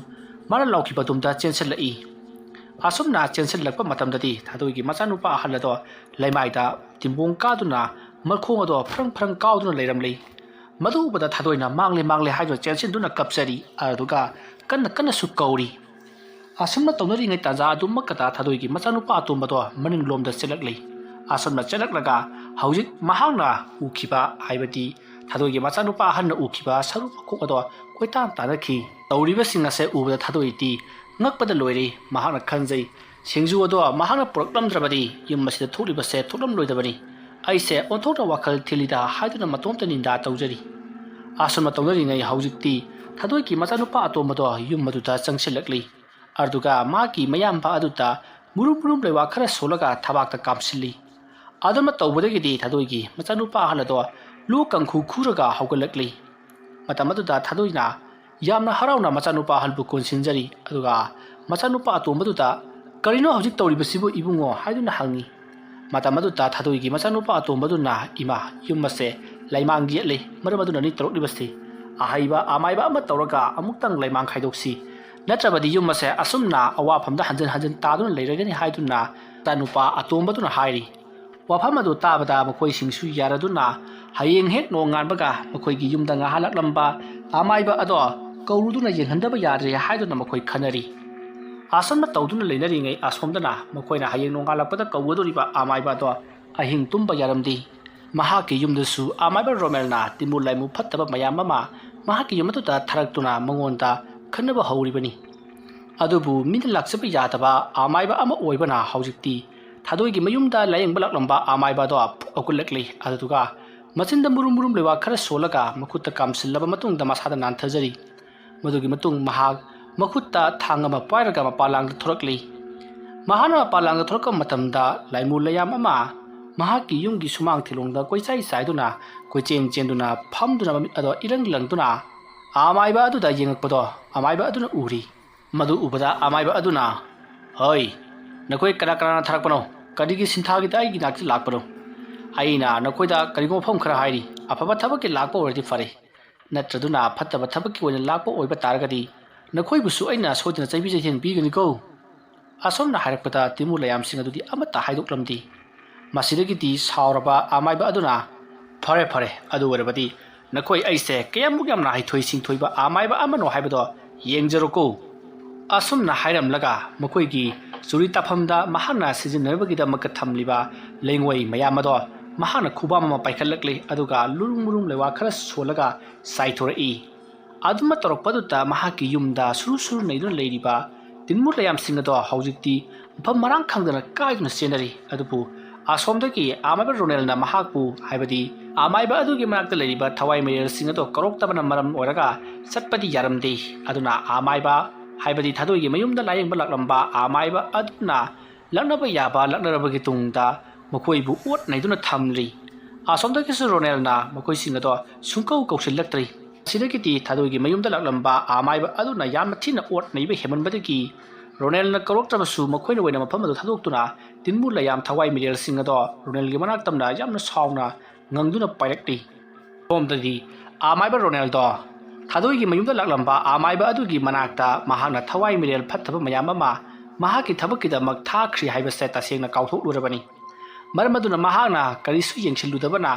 ꯃꯥꯅ ꯂꯥꯎꯈꯤꯕ ꯑꯗꯨꯝꯗ ꯆꯦꯟꯁꯤꯜꯂꯛꯏ꯫ ꯑꯁꯨꯝꯅ ꯆꯦꯟꯁꯤꯜꯂꯛꯄ ꯃꯇꯝꯗꯗꯤ ꯊꯥꯗꯣꯏꯒꯤ ꯃꯆꯥꯅꯨꯄꯥ ꯑꯍꯜ ꯑꯗꯣ ꯂꯩꯃꯥꯏꯗ ꯇꯤꯝꯕꯣꯡ ꯀꯥꯗꯨꯅ ꯃꯈꯣꯡ ꯑꯗꯣ ꯐ꯭ꯔꯪ ꯐ꯭ꯔꯪ ꯀꯥꯎꯗꯨꯅ ꯂꯩꯔꯝꯂꯤ꯫ ꯃꯗꯨ ꯎꯕꯗ ꯊꯥꯗꯣꯏꯅ "ꯃꯥꯡꯂꯦ, ꯃꯥꯡꯂꯦ" ꯍꯥꯏꯗꯨꯅ ꯆꯦꯟꯁꯤꯟꯗꯨꯅ ꯀꯞꯆꯔꯤ, ꯑꯗꯨꯒ ꯀꯟꯅ ꯀꯟꯅꯁꯨ ꯀꯧꯔꯤ꯫ ꯑꯁꯨꯝꯅ ꯇꯧꯅꯔꯤꯉꯩ ꯇꯥꯟꯖꯥ ꯑꯗꯨꯃꯛꯇꯗ ꯊꯥꯗꯣꯏꯒꯤ ꯃꯆꯥꯅꯨꯄꯥ ꯑꯇꯣꯝꯕꯗꯣ ꯃꯅꯤꯡꯂꯣꯝꯗ ꯆꯦꯜꯂꯛꯂꯤ꯫ ꯑꯁꯨꯝꯅ ꯆꯦꯜꯂꯛꯂꯒ ꯍꯧꯖꯤꯛ ꯃꯍꯥꯛꯅ ꯎꯈꯤꯕ, ꯍꯥꯏꯕꯗꯤ ꯊꯥꯗꯣꯏꯒꯤ ꯃꯆꯥꯅꯨꯄꯥ ꯑꯍꯟꯅ ꯎꯈꯤꯕ ꯁꯔꯨ ꯃꯀꯣꯛ ꯑꯗꯣ ꯀꯣꯏꯇꯥꯟ ꯇꯥꯟꯅꯈꯤ꯫ ꯇꯧꯔꯤꯕꯁꯤꯡ ꯑꯁꯦ ꯎꯕꯗ ꯊꯥꯗꯣꯏꯗꯤ ꯉꯛꯄꯗ ꯂꯣꯏꯔꯦ꯫ ꯃꯍꯥꯛꯅ ꯈꯟꯖꯩ, "ꯁꯤꯡꯖꯨ ꯑꯗꯣ ꯃꯍꯥꯛꯅ ꯄꯨꯔꯛꯂꯝꯗ꯭ꯔꯕꯗꯤ ꯌꯨꯝ ꯑꯁꯤꯗ ꯊꯣꯛꯂꯤꯕꯁꯦ ꯊꯣꯛꯂꯝꯂꯣꯏꯗꯕꯅꯤ꯫ ꯑꯩꯁꯦ ꯑꯣꯟꯊꯣꯛꯅ ꯋꯥꯈꯜ ꯊꯤꯜꯂꯤꯗ" ꯍꯥꯏꯗꯨꯅ ꯃꯇꯣꯝꯇ ꯅꯤꯟꯗꯥ ꯇꯧꯖꯔꯤ꯫ ꯑꯁꯨꯝꯅ ꯇꯧꯅꯔꯤꯉꯩ ꯍꯧꯖꯤꯛꯇꯤ ꯊꯥꯗꯣꯏꯒꯤ ꯃꯆꯥꯅꯨꯄꯥ ꯑꯇꯣꯝꯕꯗꯣ ꯌꯨꯝ ꯑꯗꯨꯗ ꯆꯪꯁꯤꯜꯂꯛꯂꯤ꯫ ꯑꯗꯨꯒ ꯃꯍꯥꯛꯀꯤ ꯃꯌꯥꯝꯕ ꯑꯗꯨꯗ ꯃꯨꯔꯨꯝ ꯃꯨꯔꯨꯝ ꯂꯩꯋꯥ ꯈꯔ ꯁꯣꯜꯂꯒ ꯊꯕꯥꯛꯇ ꯀꯥꯞꯁꯤꯜꯂꯤ꯫ ꯑꯗꯨꯝꯅ ꯇꯧꯕꯗꯒꯤꯗꯤ ꯊꯥꯗꯣꯏꯒꯤ ꯃꯆꯥꯅꯨꯄꯥ ꯑꯍꯜ ꯑꯗꯣ ꯂꯣꯛ ꯀꯥꯡꯈꯨ ꯈꯨꯔꯒ ꯍꯧꯒꯠꯂꯛꯂꯤ꯫ ꯃꯇꯝ ꯑꯗꯨꯗ ꯊꯥꯗꯣꯏꯅ ꯌꯥꯝꯅ ꯍꯔꯥꯎꯅ ꯃꯆꯥꯅꯨꯄꯥ ꯑꯍꯜꯕꯨ ꯀꯣꯟꯁꯤꯟꯖꯔꯤ, ꯑꯗꯨꯒ ꯃꯆꯥꯅꯨꯄꯥ ꯑꯇꯣꯝꯕꯗꯨꯗ "ꯀꯔꯤꯅꯣ ꯍꯧꯖꯤꯛ ꯇꯧꯔꯤꯕꯁꯤꯕꯨ, ꯏꯕꯨꯡꯉꯣ?" ꯍꯥꯏꯗꯨꯅ ꯍꯪꯉꯤ꯫ ꯃꯇꯝ ꯑꯗꯨꯗ ꯊꯥꯗꯣꯏꯒꯤ ꯃꯆꯥꯅꯨꯄꯥ ꯑꯇꯣꯝꯕꯗꯨꯅ, "ꯏꯃꯥ, ꯌꯨꯝ ꯑꯁꯦ ꯂꯩꯃꯥꯡ ꯌꯦꯠꯂꯤ, ꯃꯔꯝ ꯑꯗꯨꯅꯅꯤ ꯇꯧꯔꯛꯂꯤꯕꯁꯤ꯫ ꯑꯍꯩꯕ ꯑꯃꯥꯏꯕ ꯑꯃ ꯇꯧꯔꯒ ꯑꯃꯨꯛꯇꯪ ꯂꯩꯃꯥꯡ ꯈꯥꯏꯗꯣꯛꯁꯤ, ꯅꯠꯇ꯭ꯔꯕꯗꯤ ꯌꯨꯝ ꯑꯁꯦ ꯑꯁꯨꯝꯅ ꯑꯋꯥꯐꯝꯗ ꯍꯟꯖꯤꯟ ꯍꯟꯖꯤꯟ ꯇꯥꯗꯨꯅ ꯂꯩꯔꯒꯅꯤ ꯍꯥꯏꯗꯨꯅ ꯃꯆꯥꯅꯨꯄꯥ ꯑꯇꯣꯝꯕꯗꯨꯅ ꯍꯥꯏꯔꯤ꯫ ꯋꯥꯐꯝ ꯑꯗꯨ ꯇꯥꯕꯗ ꯃꯈꯣꯏꯁꯤꯡꯁꯨ ꯌꯥꯔꯗꯨꯅ ꯍꯌꯦꯡ ꯍꯦꯛ ꯅꯣꯡꯉꯥꯟꯕꯒ ꯃꯈꯣꯏꯒꯤ ꯌꯨꯝꯗ ꯉꯥꯍꯜꯂꯛꯂꯝꯕ ꯑꯃꯥꯏꯕ ꯑꯗꯣ ꯀꯧꯔꯨꯗꯨꯅ ꯌꯦꯡꯍꯟꯗꯕ ꯌꯥꯗ꯭ꯔꯦ ꯍꯥꯏꯗꯨꯅ ꯃꯈꯣꯏ ꯈꯟꯅꯔꯤ꯫ ꯑꯁꯨꯝꯅ ꯇꯧꯗꯨꯅ ꯂꯩꯅꯔꯤꯉꯩ ꯑꯁꯣꯝꯗꯅ ꯃꯈꯣꯏꯅ ꯍꯌꯦꯡ ꯅꯣꯡꯉꯥꯜꯂꯛꯄꯗ ꯀꯧꯒꯗꯧꯔꯤꯕ ꯑꯃꯥꯏꯕ ꯑꯗꯣ ꯑꯍꯤꯡ ꯇꯨꯝꯕ ꯌꯥꯔꯝꯗꯦ꯫ ꯃꯍꯥꯛꯀꯤ ꯌꯨꯝꯗꯁꯨ ꯑꯃꯥꯏꯕ ꯔꯣꯃꯦꯜꯅ ꯇꯤꯟꯃꯨ ꯂꯥꯏꯃꯨ ꯐꯠꯇꯕ ꯃꯌꯥꯝ ꯑꯃ ꯃꯍꯥꯛꯀꯤ ꯌꯨꯝ ꯑꯗꯨꯗ ꯊꯥꯔꯛꯇꯨꯅ ꯃꯉꯣꯟꯗ ꯈꯟꯅꯕ ꯍꯧꯔꯤꯕꯅꯤ꯫ ꯑꯗꯨꯕꯨ ꯃꯤꯅ ꯂꯥꯛꯆꯕ ꯌꯥꯗꯕ ꯑꯃꯥꯏꯕ ꯑꯃ ꯑꯣꯏꯕꯅ ꯍꯧꯖꯤꯛꯇꯤ ꯊꯥꯗꯣꯏꯒꯤ ꯃꯌꯨꯝꯗ ꯂꯥꯌꯦꯡꯕ ꯂꯥꯛꯂꯝꯕ ꯑꯃꯥꯏꯕ ꯑꯗꯣ ꯐꯨꯛ ꯍꯧꯒꯠꯂꯛꯂꯤ꯫ ꯑꯗꯨꯗꯨꯒ ꯃꯆꯤꯟꯗ ꯃꯨꯔꯨꯝ ꯃꯨꯔꯨꯝ ꯂꯩꯋꯥ ꯈꯔ ꯁꯣꯜꯂꯒ ꯃꯈꯨꯠꯇ ꯀꯥꯝꯁꯤꯜꯂꯕ ꯃꯇꯨꯡꯗ ꯃꯁꯥꯗ ꯅꯥꯟꯊꯖꯔꯤ꯫ ꯃꯗꯨꯒꯤ ꯃꯇꯨꯡ ꯃꯍꯥꯛ ꯃꯈꯨꯠꯇ ꯊꯥꯡ ꯑꯃ ꯄꯥꯏꯔꯒ ꯃꯄꯥꯟꯂꯥꯡꯗ ꯊꯣꯔꯛꯂꯤ꯫ ꯃꯍꯥꯛꯅ ꯃꯄꯥꯟꯂꯥꯡꯗ ꯊꯣꯔꯛꯄ ꯃꯇꯝꯗ ꯂꯥꯏꯃꯨ ꯂꯩꯌꯥꯝ ꯑꯃ ꯃꯍꯥꯛꯀꯤ ꯌꯨꯝꯒꯤ ꯁꯨꯃꯥꯡ ꯊꯤꯂꯣꯡꯗ ꯀꯣꯏꯆꯥꯏ ꯆꯥꯏꯗꯨꯅ ꯀꯣꯏꯆꯦꯟ ꯆꯦꯟꯗꯨꯅ ꯐꯝꯗꯨꯅ ꯃꯃꯤꯠ ꯑꯗꯣ ꯏꯔꯪ ꯂꯪꯗꯨꯅ ꯑꯃꯥꯏꯕ ꯑꯗꯨꯗ ꯌꯦꯡꯉꯛꯄꯗꯣ ꯑꯃꯥꯏꯕ ꯑꯗꯨꯅ ꯎꯔꯤ꯫ ꯃꯗꯨ ꯎꯕꯗ ꯑꯃꯥꯏꯕ ꯑꯗꯨꯅ, "ꯍꯣꯏ, ꯅꯈꯣꯏ ꯀꯅꯥ ꯀꯅꯥꯅ ꯊꯥꯔꯛꯄꯅꯣ? ꯀꯔꯤꯒꯤ ꯁꯤꯟꯊꯥꯒꯤꯗ ꯑꯩꯒꯤ ꯅꯥꯛꯇ ꯂꯥꯛꯄꯅꯣ? ꯑꯩꯅ ꯅꯈꯣꯏꯗ ꯀꯔꯤꯒꯨꯝꯕ ꯋꯥꯐꯝ ꯈꯔ ꯍꯥꯏꯔꯤ꯫ ꯑꯐꯕ ꯊꯕꯛꯀꯤ ꯂꯥꯛꯄ ꯑꯣꯏꯔꯗꯤ ꯐꯔꯦ, ꯅꯠꯇ꯭ꯔꯗꯨꯅ ꯐꯠꯇꯕ ꯊꯕꯛꯀꯤ ꯑꯣꯏꯅ ꯂꯥꯛꯄ ꯑꯣꯏꯕ ꯇꯥꯔꯒꯗꯤ ꯅꯈꯣꯏꯕꯨꯁꯨ ꯑꯩꯅ ꯁꯣꯏꯗꯅ ꯆꯩꯕꯤ ꯆꯩꯊꯦꯡ ꯄꯤꯒꯅꯤꯀꯣ"꯫ ꯑꯁꯨꯝꯅ ꯍꯥꯏꯔꯛꯄꯗ ꯇꯤꯃꯨ ꯂꯩꯌꯥꯝꯁꯤꯡ ꯑꯗꯨꯗꯤ ꯑꯃꯠꯇ ꯍꯥꯏꯗꯣꯛꯂꯝꯗꯦ꯫ ꯃꯁꯤꯗꯒꯤꯗꯤ ꯁꯥꯎꯔꯕ ꯑꯃꯥꯏꯕ ꯑꯗꯨꯅ, "ꯐꯔꯦ ꯐꯔꯦ, ꯑꯗꯨ ꯑꯣꯏꯔꯕꯗꯤ ꯅꯈꯣꯏ ꯑꯩꯁꯦ ꯀꯌꯥꯃꯨꯛ ꯌꯥꯝꯅ ꯍꯩꯊꯣꯏ ꯁꯤꯡꯊꯣꯏꯕ ꯑꯃꯥꯏꯕ ꯑꯃꯅꯣ ꯍꯥꯏꯕꯗꯣ ꯌꯦꯡꯖꯔꯣꯀꯣ"꯫ ꯑꯁꯨꯝꯅ ꯍꯥꯏꯔꯝꯂꯒ ꯃꯈꯣꯏꯒꯤ ꯆꯨꯔꯤ ꯇꯥꯐꯝꯗ ꯃꯍꯥꯛꯅ ꯁꯤꯖꯤꯟꯅꯅꯕꯒꯤꯗꯃꯛꯇ ꯊꯝꯂꯤꯕ ꯂꯩꯉꯣꯏ ꯃꯌꯥꯝ ꯑꯗꯣ ꯃꯍꯥꯛꯅ ꯈꯨꯕꯥꯝ ꯑꯃ ꯄꯥꯏꯈꯠꯂꯛꯂꯤ, ꯑꯗꯨꯒ ꯂꯨꯔꯨꯝ ꯂꯨꯔꯨꯝ ꯂꯩꯋꯥ ꯈꯔ ꯁꯣꯜꯂꯒ ꯆꯥꯏꯊꯣꯔꯛꯏ꯫ ꯑꯗꯨꯃ ꯇꯧꯔꯛꯄꯗꯨꯗ ꯃꯍꯥꯛꯀꯤ ꯌꯨꯝꯗ ꯁꯨꯔꯨ ꯁꯨꯔꯨ ꯅꯩꯗꯨꯅ ꯂꯩꯔꯤꯕ ꯇꯤꯟꯃꯨ ꯂꯩꯌꯥꯝꯁꯤꯡ ꯑꯗꯣ ꯍꯧꯖꯤꯛꯇꯤ ꯃꯐꯝ ꯃꯔꯥꯡ ꯈꯪꯗꯅ ꯀꯥꯏꯗꯨꯅ ꯆꯦꯟꯅꯔꯤ꯫ ꯑꯗꯨꯕꯨ ꯑꯁꯣꯝꯗꯒꯤ ꯑꯃꯥꯏꯕ ꯔꯣꯅꯦꯜꯅ ꯃꯍꯥꯛꯄꯨ, ꯍꯥꯏꯕꯗꯤ ꯑꯃꯥꯏꯕ ꯑꯗꯨꯒꯤ ꯃꯅꯥꯛꯇ ꯂꯩꯔꯤꯕ ꯊꯋꯥꯏ ꯃꯩꯔꯦꯜꯁꯤꯡ ꯑꯗꯣ ꯀꯧꯔꯛꯇꯕꯅ ꯃꯔꯝ ꯑꯣꯏꯔꯒ ꯆꯠꯄꯗꯤ ꯌꯥꯔꯝꯗꯦ꯫ ꯑꯗꯨꯅ ꯑꯃꯥꯏꯕ, ꯍꯥꯏꯕꯗꯤ ꯊꯥꯗꯣꯏꯒꯤ ꯃꯌꯨꯝꯗ ꯂꯥꯌꯦꯡꯕ ꯂꯥꯛꯂꯝꯕ ꯑꯃꯥꯏꯕ ꯑꯗꯨꯅ ꯂꯛꯅꯕ ꯌꯥꯕ ꯂꯛꯅꯔꯕꯒꯤ ꯇꯨꯡꯗ ꯃꯈꯣꯏꯕꯨ ꯑꯣꯠ ꯅꯩꯗꯨꯅ ꯊꯝꯂꯤ꯫ ꯑꯁꯣꯝꯗꯒꯤꯁꯨ ꯔꯣꯅꯦꯜꯅ ꯃꯈꯣꯏꯁꯤꯡ ꯑꯗꯣ ꯁꯨꯡꯀꯧ ꯀꯧꯁꯤꯜꯂꯛꯇ꯭ꯔꯤ꯫ ꯑꯁꯤꯗꯒꯤꯗꯤ ꯊꯥꯗꯣꯏꯒꯤ ꯃꯌꯨꯝꯗ ꯂꯥꯛꯂꯝꯕ ꯑꯃꯥꯏꯕ ꯑꯗꯨꯅ ꯌꯥꯝꯅ ꯊꯤꯅ ꯑꯣꯠ ꯅꯩꯕ ꯍꯦꯟꯃꯟꯕꯗꯒꯤ ꯔꯣꯅꯦꯜꯅ ꯀꯧꯔꯛꯇ꯭ꯔꯕꯁꯨ ꯃꯈꯣꯏꯅ ꯑꯣꯏꯅ ꯃꯐꯝ ꯑꯗꯨ ꯊꯥꯗꯣꯛꯇꯨꯅ ꯇꯤꯟꯃꯨ ꯂꯩꯌꯥꯝ ꯊꯋꯥꯏ ꯃꯤꯔꯦꯜꯁꯤꯡ ꯑꯗꯣ ꯔꯣꯅꯦꯜꯒꯤ ꯃꯅꯥꯛ ꯇꯝꯅ ꯌꯥꯝꯅ ꯁꯥꯎꯅ ꯉꯪꯗꯨꯅ ꯄꯥꯏꯔꯛꯂꯤ꯫ ꯁꯣꯝꯗꯗꯤ ꯑꯃꯥꯏꯕ ꯔꯣꯅꯦꯜꯗꯣ ꯊꯥꯗꯣꯏꯒꯤ ꯃꯌꯨꯝꯗ ꯂꯥꯛꯂꯝꯕ ꯑꯃꯥꯏꯕ ꯑꯗꯨꯒꯤ ꯃꯅꯥꯛꯇ ꯃꯍꯥꯛꯅ ꯊꯋꯥꯏ ꯃꯤꯔꯦꯜ ꯐꯠꯇꯕ ꯃꯌꯥꯝ ꯑꯃ ꯃꯍꯥꯛꯀꯤ ꯊꯕꯛꯀꯤꯗꯃꯛ ꯊꯥꯈ꯭ꯔꯤ ꯍꯥꯏꯕꯁꯦ ꯇꯁꯦꯡꯅ ꯀꯥꯎꯊꯣꯛꯂꯨꯔꯕꯅꯤ꯫ ꯃꯔꯝ ꯑꯗꯨꯅ ꯃꯍꯥꯛꯅ ꯀꯔꯤꯁꯨ ꯌꯦꯡꯁꯤꯜꯂꯨꯗꯕꯅ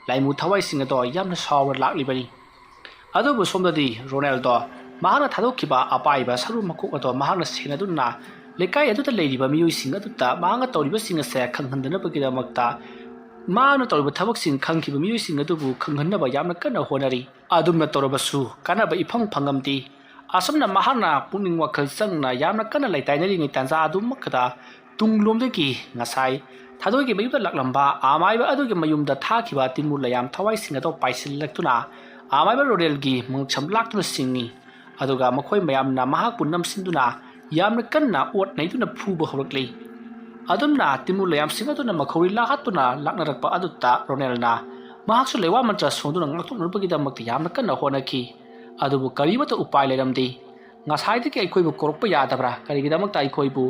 ꯂꯥꯏꯃꯨ ꯊꯋꯥꯏꯁꯤꯡ ꯑꯗꯣ ꯌꯥꯝꯅ ꯁꯥꯎꯔ ꯂꯥꯛꯂꯤꯕꯅꯤ꯫ ꯑꯗꯨꯕꯨ ꯁꯣꯝꯗꯗꯤ ꯔꯣꯅꯦꯜꯗꯣ ꯃꯍꯥꯛꯅ ꯊꯥꯗꯣꯛꯈꯤꯕ ꯑꯄꯥꯏꯕ ꯁꯔꯨ ꯃꯀꯣꯛ ꯑꯗꯣ ꯃꯍꯥꯛꯅ ꯁꯦꯟꯅꯗꯨꯅ ꯂꯩꯀꯥꯏ ꯑꯗꯨꯗ ꯂꯩꯔꯤꯕ ꯃꯤꯑꯣꯏꯁꯤꯡ ꯑꯗꯨꯗ ꯃꯍꯥꯛꯅ ꯇꯧꯔꯤꯕꯁꯤꯡ ꯑꯁꯦ ꯈꯪꯍꯟꯗꯅꯕꯒꯤꯗꯃꯛꯇ ꯃꯍꯥꯛꯅ ꯇꯧꯔꯤꯕ ꯊꯕꯛꯁꯤꯡ ꯈꯪꯈꯤꯕ ꯃꯤꯑꯣꯏꯁꯤꯡ ꯑꯗꯨꯕꯨ ꯈꯪꯍꯟꯅꯕ ꯌꯥꯝꯅ ꯀꯟꯅ ꯍꯣꯠꯅꯔꯤ꯫ ꯑꯗꯨꯝꯅ ꯇꯧꯔꯕꯁꯨ ꯀꯥꯟꯅꯕ ꯏꯐꯪ ꯐꯪꯉꯝꯗꯦ꯫ ꯑꯁꯨꯝꯅ ꯃꯍꯥꯛꯅ ꯄꯨꯛꯅꯤꯡ ꯋꯥꯈꯜ ꯆꯪꯅ ꯌꯥꯝꯅ ꯀꯟꯅ ꯂꯩꯇꯥꯏꯅꯔꯤꯉꯩ ꯇꯥꯟꯖꯥ ꯑꯗꯨꯃꯛꯇꯗ ꯇꯨꯡꯂꯣꯝꯗꯒꯤ ꯉꯁꯥꯏ ꯊꯥꯗꯣꯏꯒꯤ ꯃꯌꯨꯝꯗ ꯂꯥꯛꯂꯝꯕ ꯑꯃꯥꯏꯕ ꯑꯗꯨꯒꯤ ꯃꯌꯨꯝꯗ ꯊꯥꯈꯤꯕ ꯇꯤꯟꯃꯨ ꯂꯩꯌꯥꯝ ꯊꯋꯥꯏꯁꯤꯡ ꯑꯗꯨ ꯄꯥꯏꯁꯤꯜꯂꯛꯇꯨꯅ ꯑꯃꯥꯏꯕ ꯔꯣꯅꯦꯜꯒꯤ ꯃꯉꯛꯁꯝ ꯂꯥꯛꯇꯨꯅ ꯁꯤꯡꯉꯤ꯫ ꯑꯗꯨꯒ ꯃꯈꯣꯏ ꯃꯌꯥꯝꯅ ꯃꯍꯥꯛꯄꯨ ꯅꯝꯁꯤꯟꯗꯨꯅ ꯌꯥꯝꯅ ꯀꯟꯅ ꯑꯣꯠ ꯅꯩꯗꯨꯅ ꯐꯨꯕ ꯍꯧꯔꯛꯂꯤ꯫ ꯑꯗꯨꯝꯅ ꯇꯤꯟꯃꯨ ꯂꯩꯌꯥꯝꯁꯤꯡ ꯑꯗꯨꯅ ꯃꯈꯧꯔꯤ ꯂꯥꯛꯍꯠꯇꯨꯅ ꯂꯥꯛꯅꯔꯛꯄ ꯑꯗꯨꯗ ꯔꯣꯅꯦꯜꯅ ꯃꯍꯥꯛꯁꯨ ꯂꯩꯋꯥ ꯃꯟꯇ꯭ꯔ ꯁꯣꯟꯗꯨꯅ ꯉꯥꯛꯊꯣꯛꯅꯕꯒꯤꯗꯃꯛꯇ ꯌꯥꯝꯅ ꯀꯟꯅ ꯍꯣꯠꯅꯈꯤ꯫ ꯑꯗꯨꯕꯨ ꯀꯔꯤꯃꯠꯇ ꯎꯄꯥꯏ ꯂꯩꯔꯝꯗꯦ꯫ ꯉꯁꯥꯏꯗꯒꯤ ꯑꯩꯈꯣꯏꯕꯨ ꯀꯧꯔꯛꯄ ꯌꯥꯗꯕ꯭ꯔꯥ? ꯀꯔꯤꯒꯤꯗꯃꯛꯇ ꯑꯩꯈꯣꯏꯕꯨ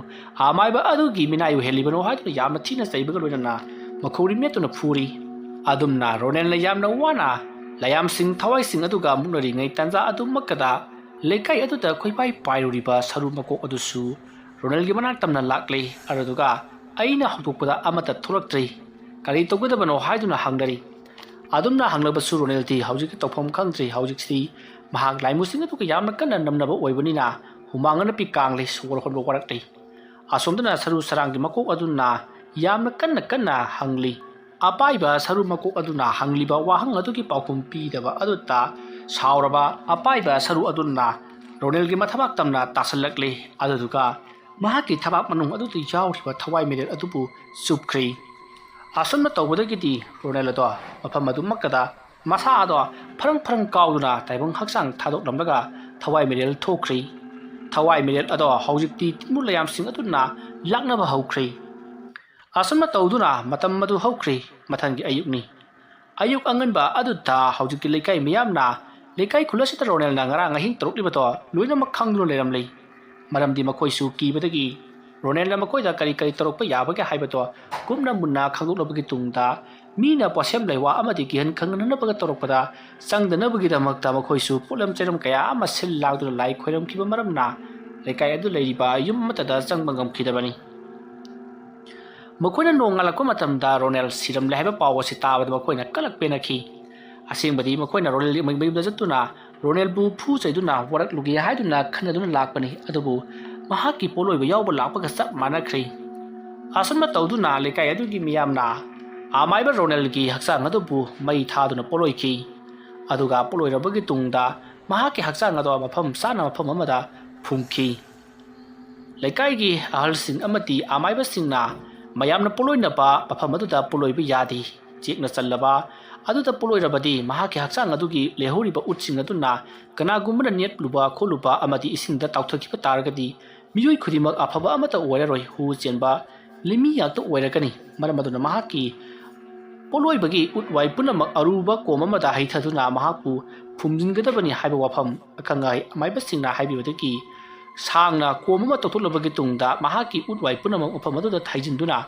ꯑꯃꯥꯏꯕ ꯑꯗꯨꯒꯤ ꯃꯤꯅꯥꯏ ꯑꯣꯏꯍꯜꯂꯤꯕꯅꯣ ꯍꯥꯏꯗꯨꯅ ꯌꯥꯝꯅ ꯊꯤꯅ ꯆꯩꯕꯒ ꯂꯣꯏꯅꯅ ꯃꯈꯧꯔꯤ ꯃꯦꯠꯇꯨꯅ ꯐꯨꯔꯤ꯫ ꯑꯗꯨꯝꯅ ꯔꯣꯅꯦꯜꯅ ꯌꯥꯝꯅ ꯋꯥꯅ ꯂꯩꯌꯥꯝꯁꯤꯡ ꯊꯋꯥꯏꯁꯤꯡ ꯑꯗꯨꯒ ꯃꯨꯛꯅꯔꯤꯉꯩ ꯇꯥꯟꯖꯥ ꯑꯗꯨꯃꯛꯇꯗ ꯂꯩꯀꯥꯏ ꯑꯗꯨꯗ ꯈꯣꯏꯄꯥꯏ ꯄꯥꯏꯔꯨꯔꯤꯕ ꯁꯔꯨ ꯃꯀꯣꯛ ꯑꯗꯨꯁꯨ ꯔꯣꯅꯦꯜꯒꯤ ꯃꯅꯥꯛ ꯇꯝꯅ ꯂꯥꯛꯂꯦ꯫ ꯑꯗꯨꯗꯨꯒ ꯑꯩꯅ ꯍꯧꯗꯣꯛꯄꯗ ꯑꯃꯠꯇ ꯊꯣꯛꯂꯛꯇ꯭ꯔꯤ, ꯀꯔꯤ ꯇꯧꯒꯗꯕꯅꯣ ꯍꯥꯏꯗꯨꯅ ꯍꯪꯅꯔꯤ꯫ ꯑꯗꯨꯝꯅ ꯍꯪꯂꯕꯁꯨ ꯔꯣꯅꯦꯜꯗꯤ ꯍꯧꯖꯤꯛꯇꯤ ꯇꯧꯐꯝ ꯈꯪꯗ꯭ꯔꯤ꯫ ꯍꯧꯖꯤꯛꯁꯤ ꯃꯍꯥꯛ ꯂꯥꯏꯃꯨꯁꯤꯡ ꯑꯗꯨꯒ ꯌꯥꯝꯅ ꯀꯟꯅ ꯅꯝꯅꯕ ꯑꯣꯏꯕꯅꯤꯅ ꯍꯨꯃꯥꯡ ꯑꯅꯞꯄꯤ ꯀꯥꯡꯂꯤ, ꯁꯣꯔ ꯍꯣꯟꯕ ꯋꯥꯔꯛꯂꯤ꯫ ꯑꯁꯣꯝꯗꯅ ꯁꯔꯨ ꯁꯔꯥꯡꯒꯤ ꯃꯀꯣꯛ ꯑꯗꯨꯅ ꯌꯥꯝꯅ ꯀꯟꯅ ꯀꯟꯅ ꯍꯪꯂꯤ꯫ ꯑꯄꯥꯏꯕ ꯁꯔꯨ ꯃꯀꯣꯛ ꯑꯗꯨꯅ ꯍꯪꯂꯤꯕ ꯋꯥꯍꯪ ꯑꯗꯨꯒꯤ ꯄꯥꯎꯈꯨꯝ ꯄꯤꯗꯕ ꯑꯗꯨꯗ ꯁꯥꯎꯔꯕ ꯑꯄꯥꯏꯕ ꯁꯔꯨ ꯑꯗꯨꯅ ꯔꯣꯅꯦꯜꯒꯤ ꯃꯊꯕꯥꯛ ꯇꯝꯅ ꯇꯥꯁꯤꯜꯂꯛꯂꯤ꯫ ꯑꯗꯨꯗꯨꯒ ꯃꯍꯥꯛꯀꯤ ꯊꯕꯥꯛ ꯃꯅꯨꯡ ꯑꯗꯨꯗ ꯌꯥꯎꯔꯤꯕ ꯊꯋꯥꯏ ꯃꯤꯔꯦꯜ ꯑꯗꯨꯕꯨ ꯆꯨꯞꯈ꯭ꯔꯤ꯫ ꯑꯁꯨꯝꯅ ꯇꯧꯕꯗꯒꯤꯗꯤ ꯔꯣꯅꯦꯜ ꯑꯗꯣ ꯃꯐꯝ ꯑꯗꯨꯃꯛꯇꯗ ꯃꯁꯥ ꯑꯗꯣ ꯐꯔꯪ ꯐꯔꯪ ꯀꯥꯎꯗꯨꯅ ꯇꯥꯏꯕꯪ ꯍꯛꯆꯥꯡ ꯊꯥꯗꯣꯛꯂꯝꯂꯒ ꯊꯋꯥꯏ ꯃꯤꯔꯦꯜ ꯊꯣꯛꯈ꯭ꯔꯤ꯫ ꯊꯋꯥꯏ ꯃꯤꯔꯦꯜ ꯑꯗꯣ ꯍꯧꯖꯤꯛꯇꯤ ꯇꯤꯟꯃꯨ ꯂꯩꯌꯥꯝꯁꯤꯡ ꯑꯗꯨꯅ ꯂꯥꯛꯅꯕ ꯍꯧꯈ꯭ꯔꯤ꯫ ꯑꯁꯨꯝꯅ ꯇꯧꯗꯨꯅ ꯃꯇꯝ ꯑꯗꯨ ꯍꯧꯈ꯭ꯔꯤ꯫ ꯃꯊꯪꯒꯤ ꯑꯌꯨꯛꯅꯤ꯫ ꯑꯌꯨꯛ ꯑꯉꯟꯕ ꯑꯗꯨꯗ ꯍꯧꯖꯤꯛꯇꯤ ꯂꯩꯀꯥꯏ ꯃꯤꯌꯥꯝꯅ ꯂꯩꯀꯥꯏ ꯈꯨꯜ ꯑꯁꯤꯗ ꯔꯣꯅꯦꯜꯅ ꯉꯔꯥꯡ ꯑꯍꯤꯡ ꯇꯧꯔꯛꯂꯤꯕꯗꯣ ꯂꯣꯏꯅꯃꯛ ꯈꯪꯗꯨꯅ ꯂꯩꯔꯝꯂꯤ꯫ ꯃꯔꯝꯗꯤ ꯃꯈꯣꯏꯁꯨ ꯀꯤꯕꯗꯒꯤ ꯔꯣꯅꯦꯜꯅ ꯃꯈꯣꯏꯗ ꯀꯔꯤ ꯀꯔꯤ ꯇꯧꯔꯛꯄ ꯌꯥꯕꯒꯦ ꯍꯥꯏꯕꯗꯣ ꯀꯨꯞꯅ ꯃꯨꯟꯅ ꯈꯪꯗꯣꯛꯂꯕꯒꯤ ꯇꯨꯡꯗ, ꯃꯤꯅ ꯄꯣꯠꯁꯦꯝ ꯂꯩꯋꯥ ꯑꯃꯗꯤ ꯀꯤꯍꯟ ꯈꯪꯍꯟꯅꯕꯒ ꯇꯧꯔꯛꯄꯗ ꯆꯪꯗꯅꯕꯒꯤꯗꯃꯛꯇ ꯃꯈꯣꯏꯁꯨ ꯄꯣꯠꯂꯝ ꯆꯩꯔꯝ ꯀꯌꯥ ꯑꯃ ꯁꯤꯜ ꯂꯥꯡꯗꯨꯅ ꯂꯥꯏ ꯈꯣꯏꯔꯝꯈꯤꯕ ꯃꯔꯝꯅ ꯂꯩꯀꯥꯏ ꯑꯗꯨ ꯂꯩꯔꯤꯕ ꯌꯨꯝ ꯑꯃꯠꯇꯗ ꯆꯪꯕ ꯉꯝꯈꯤꯗꯕꯅꯤ꯫ ꯃꯈꯣꯏꯅ ꯅꯣꯡꯉꯥꯜꯂꯛꯄ ꯃꯇꯝꯗ ꯔꯣꯅꯦꯜ ꯁꯤꯔꯝꯂꯦ ꯍꯥꯏꯕ ꯄꯥꯎ ꯑꯁꯤ ꯇꯥꯕꯗ ꯃꯈꯣꯏꯅ ꯀꯂꯛ ꯄꯦꯟꯅꯈꯤ꯫ ꯑꯁꯦꯡꯕꯗꯤ ꯃꯈꯣꯏꯅ ꯔꯣꯅꯦꯜꯒꯤ ꯃꯌꯨꯝꯗ ꯆꯠꯇꯨꯅ ꯔꯣꯅꯦꯜꯕꯨ ꯐꯨ ꯆꯩꯗꯨꯅ ꯋꯥꯔꯛꯂꯨꯒꯦ ꯍꯥꯏꯗꯨꯅ ꯈꯟꯅꯗꯨꯅ ꯂꯥꯛꯄꯅꯤ, ꯑꯗꯨꯕꯨ ꯃꯍꯥꯛꯀꯤ ꯄꯣꯠꯂꯣꯏꯕ ꯌꯥꯎꯕ ꯂꯥꯛꯄꯒ ꯆꯞ ꯃꯥꯟꯅꯈ꯭ꯔꯦ꯫ ꯑꯁꯨꯝꯅ ꯇꯧꯗꯨꯅ ꯂꯩꯀꯥꯏ ꯑꯗꯨꯒꯤ ꯃꯤꯌꯥꯝꯅ ꯑꯃꯥꯏꯕ ꯔꯣꯅꯦꯜꯒꯤ ꯍꯛꯆꯥꯡ ꯑꯗꯨꯕꯨ ꯃꯩ ꯊꯥꯗꯨꯅ ꯄꯣꯠꯂꯣꯏꯈꯤ꯫ ꯑꯗꯨꯒ ꯄꯣꯠꯂꯣꯏꯔꯕꯒꯤ ꯇꯨꯡꯗ ꯃꯍꯥꯛꯀꯤ ꯍꯛꯆꯥꯡ ꯑꯗꯣ ꯃꯐꯝ ꯆꯥꯅ ꯃꯐꯝ ꯑꯃꯗ ꯐꯨꯝꯈꯤ꯫ ꯂꯩꯀꯥꯏꯒꯤ ꯑꯍꯜꯁꯤꯡ ꯑꯃꯗꯤ ꯑꯃꯥꯏꯕꯁꯤꯡꯅ ꯃꯌꯥꯝꯅ ꯄꯣꯠꯂꯣꯏꯅꯕ ꯃꯐꯝ ꯑꯗꯨꯗ ꯄꯣꯠꯂꯣꯏꯕ ꯌꯥꯗꯦ, ꯆꯦꯛꯅ ꯆꯜꯂꯕ ꯑꯗꯨꯗ ꯄꯣꯠꯂꯣꯏꯔꯕꯗꯤ ꯃꯍꯥꯛꯀꯤ ꯍꯛꯆꯥꯡ ꯑꯗꯨꯒꯤ ꯂꯩꯍꯧꯔꯤꯕ ꯎꯠꯁꯤꯡ ꯑꯗꯨꯅ ꯀꯅꯥꯒꯨꯝꯕꯅ ꯅꯦꯠꯂꯨꯕ ꯈꯣꯠꯂꯨꯕ ꯑꯃꯗꯤ ꯏꯁꯤꯡꯗ ꯇꯥꯎꯊꯈꯤꯕ ꯇꯥꯔꯒꯗꯤ ꯃꯤꯑꯣꯏ ꯈꯨꯗꯤꯡꯃꯛ ꯑꯐꯕ ꯑꯃꯠꯇ ꯑꯣꯏꯔꯔꯣꯏ, ꯍꯨ ꯆꯦꯟꯕ ꯂꯤꯃꯤ ꯉꯥꯛꯇ ꯑꯣꯏꯔꯒꯅꯤ꯫ ꯃꯔꯝ ꯑꯗꯨꯅ ꯃꯍꯥꯛꯀꯤ ꯄꯣꯠꯂꯣꯏꯕꯒꯤ ꯎꯠ ꯋꯥꯏ ꯄꯨꯝꯅꯃꯛ ꯑꯔꯨꯕ ꯀꯣꯝ ꯑꯃꯗ ꯍꯩꯊꯗꯨꯅ ꯃꯍꯥꯛꯄꯨ ꯐꯨꯝꯖꯤꯟꯒꯗꯕꯅꯤ ꯍꯥꯏꯕ ꯋꯥꯐꯝ ꯑꯈꯪ ꯑꯍꯩ ꯑꯃꯥꯏꯕꯁꯤꯡꯅ ꯍꯥꯏꯕꯤꯕꯗꯒꯤ ꯁꯥꯡꯅ ꯀꯣꯝ ꯑꯃ ꯇꯧꯊꯣꯛꯂꯕꯒꯤ ꯇꯨꯡꯗ ꯃꯍꯥꯛꯀꯤ ꯎꯠ ꯋꯥꯏ ꯄꯨꯝꯅꯃꯛ ꯃꯐꯝ ꯑꯗꯨꯗ ꯊꯩꯖꯤꯟꯗꯨꯅ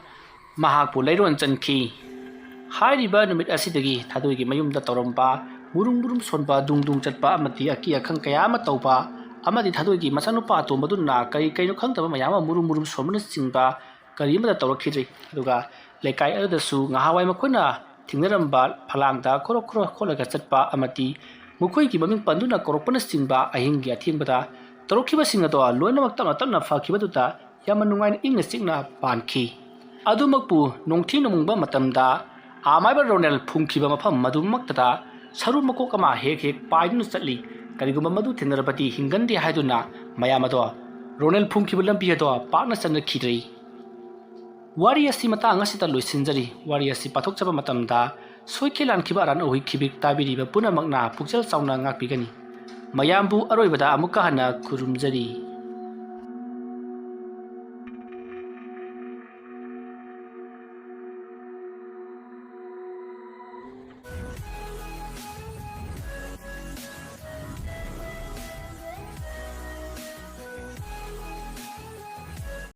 ꯃꯍꯥꯛꯄꯨ ꯂꯩꯔꯣꯟ ꯆꯟꯈꯤ꯫ ꯍꯥꯏꯔꯤꯕ ꯅꯨꯃꯤꯠ ꯑꯁꯤꯗꯒꯤ ꯊꯥꯗꯣꯏꯒꯤ ꯃꯌꯨꯝꯗ ꯇꯧꯔꯝꯕ ꯃꯨꯔꯨꯝ ꯃꯨꯔꯨꯝ ꯁꯣꯟꯕ, ꯗꯨꯡ ꯗꯨꯡ ꯆꯠꯄ ꯑꯃꯗꯤ ꯑꯀꯤ ꯑꯈꯪ ꯀꯌꯥ ꯑꯃ ꯇꯧꯕ ꯑꯃꯗꯤ ꯊꯥꯗꯣꯏꯒꯤ ꯃꯆꯥꯅꯨꯄꯥ ꯑꯇꯣꯝꯕꯗꯨꯅ ꯀꯔꯤ ꯀꯔꯤꯅꯣ ꯈꯪꯗꯕ ꯃꯌꯥꯝ ꯑꯃ ꯃꯨꯔꯨꯝ ꯃꯨꯔꯨꯝ ꯁꯣꯟꯕꯅꯆꯤꯡꯕ ꯀꯔꯤ ꯑꯃꯠꯇ ꯇꯧꯔꯛꯈꯤꯗ꯭ꯔꯤ꯫ ꯑꯗꯨꯒ ꯂꯩꯀꯥꯏ ꯑꯗꯨꯗꯁꯨ ꯉꯍꯥꯟꯋꯥꯏ ꯃꯈꯣꯏꯅ ꯊꯦꯡꯅꯔꯝꯕ ꯐꯂꯥꯡꯗ ꯈꯣꯔꯣ ꯈꯣꯔꯣ ꯈꯣꯠꯂꯒ ꯆꯠꯄ ꯑꯃꯗꯤ ꯃꯈꯣꯏꯒꯤ ꯃꯃꯤꯡ ꯄꯟꯗꯨꯅ ꯀꯧꯔꯛꯄꯅꯆꯤꯡꯕ ꯑꯍꯤꯡꯒꯤ ꯑꯊꯦꯡꯕꯗ ꯇꯧꯔꯛꯈꯤꯕꯁꯤꯡ ꯑꯗꯣ ꯂꯣꯏꯅꯃꯛ ꯇꯞꯅ ꯇꯞꯅ ꯐꯈꯤꯕꯗꯨꯗ ꯌꯥꯝꯅ ꯅꯨꯡꯉꯥꯏꯅ ꯏꯪꯅ ꯆꯤꯛꯅ ꯄꯥꯟꯈꯤ꯫ ꯑꯗꯨꯃꯛꯄꯨ ꯅꯣꯡꯊꯤ ꯅꯣꯡꯃꯪꯕ ꯃꯇꯝꯗ ꯑꯃꯥꯏꯕ ꯔꯣꯅꯦꯜ ꯐꯨꯝꯈꯤꯕ ꯃꯐꯝ ꯃꯗꯨꯃꯛꯇꯗ ꯁꯔꯨ ꯃꯀꯣꯛ ꯑꯃ ꯍꯦꯛ ꯍꯦꯛ ꯄꯥꯏꯗꯨꯅ ꯆꯠꯂꯤ꯫ ꯀꯔꯤꯒꯨꯝꯕ ꯃꯗꯨ ꯊꯦꯡꯅꯔꯕꯗꯤ ꯍꯤꯡꯒꯟꯗꯦ ꯍꯥꯏꯗꯨꯅ ꯃꯌꯥꯝ ꯑꯗꯣ ꯔꯣꯅꯦꯜ ꯐꯨꯝꯈꯤꯕ ꯂꯝꯕꯤ ꯑꯗꯣ ꯄꯥꯛꯅ ꯆꯠꯅꯈꯤꯗ꯭ꯔꯦ꯫ ꯋꯥꯔꯤ ꯑꯁꯤ ꯃꯇꯥꯡ ꯑꯁꯤꯗ ꯂꯣꯏꯁꯤꯟꯖꯔꯤ꯫ ꯋꯥꯔꯤ ꯑꯁꯤ ꯄꯥꯊꯣꯛꯆꯕ ꯃꯇꯝꯗ ꯁꯣꯏꯈꯤ ꯂꯥꯟꯈꯤꯕ ꯑꯔꯥꯟ ꯑꯍꯣꯏ ꯈꯤꯕꯤꯛ ꯇꯥꯕꯤꯔꯤꯕ ꯄꯨꯝꯅꯃꯛꯅ ꯄꯨꯛꯆꯦꯜ ꯆꯥꯎꯅ ꯉꯥꯛꯄꯤꯒꯅꯤ꯫ ꯃꯌꯥꯝꯕꯨ ꯑꯔꯣꯏꯕꯗ ꯑꯃꯨꯛꯀ ꯍꯟꯅ ꯈꯨꯔꯨꯝꯖꯔꯤ꯫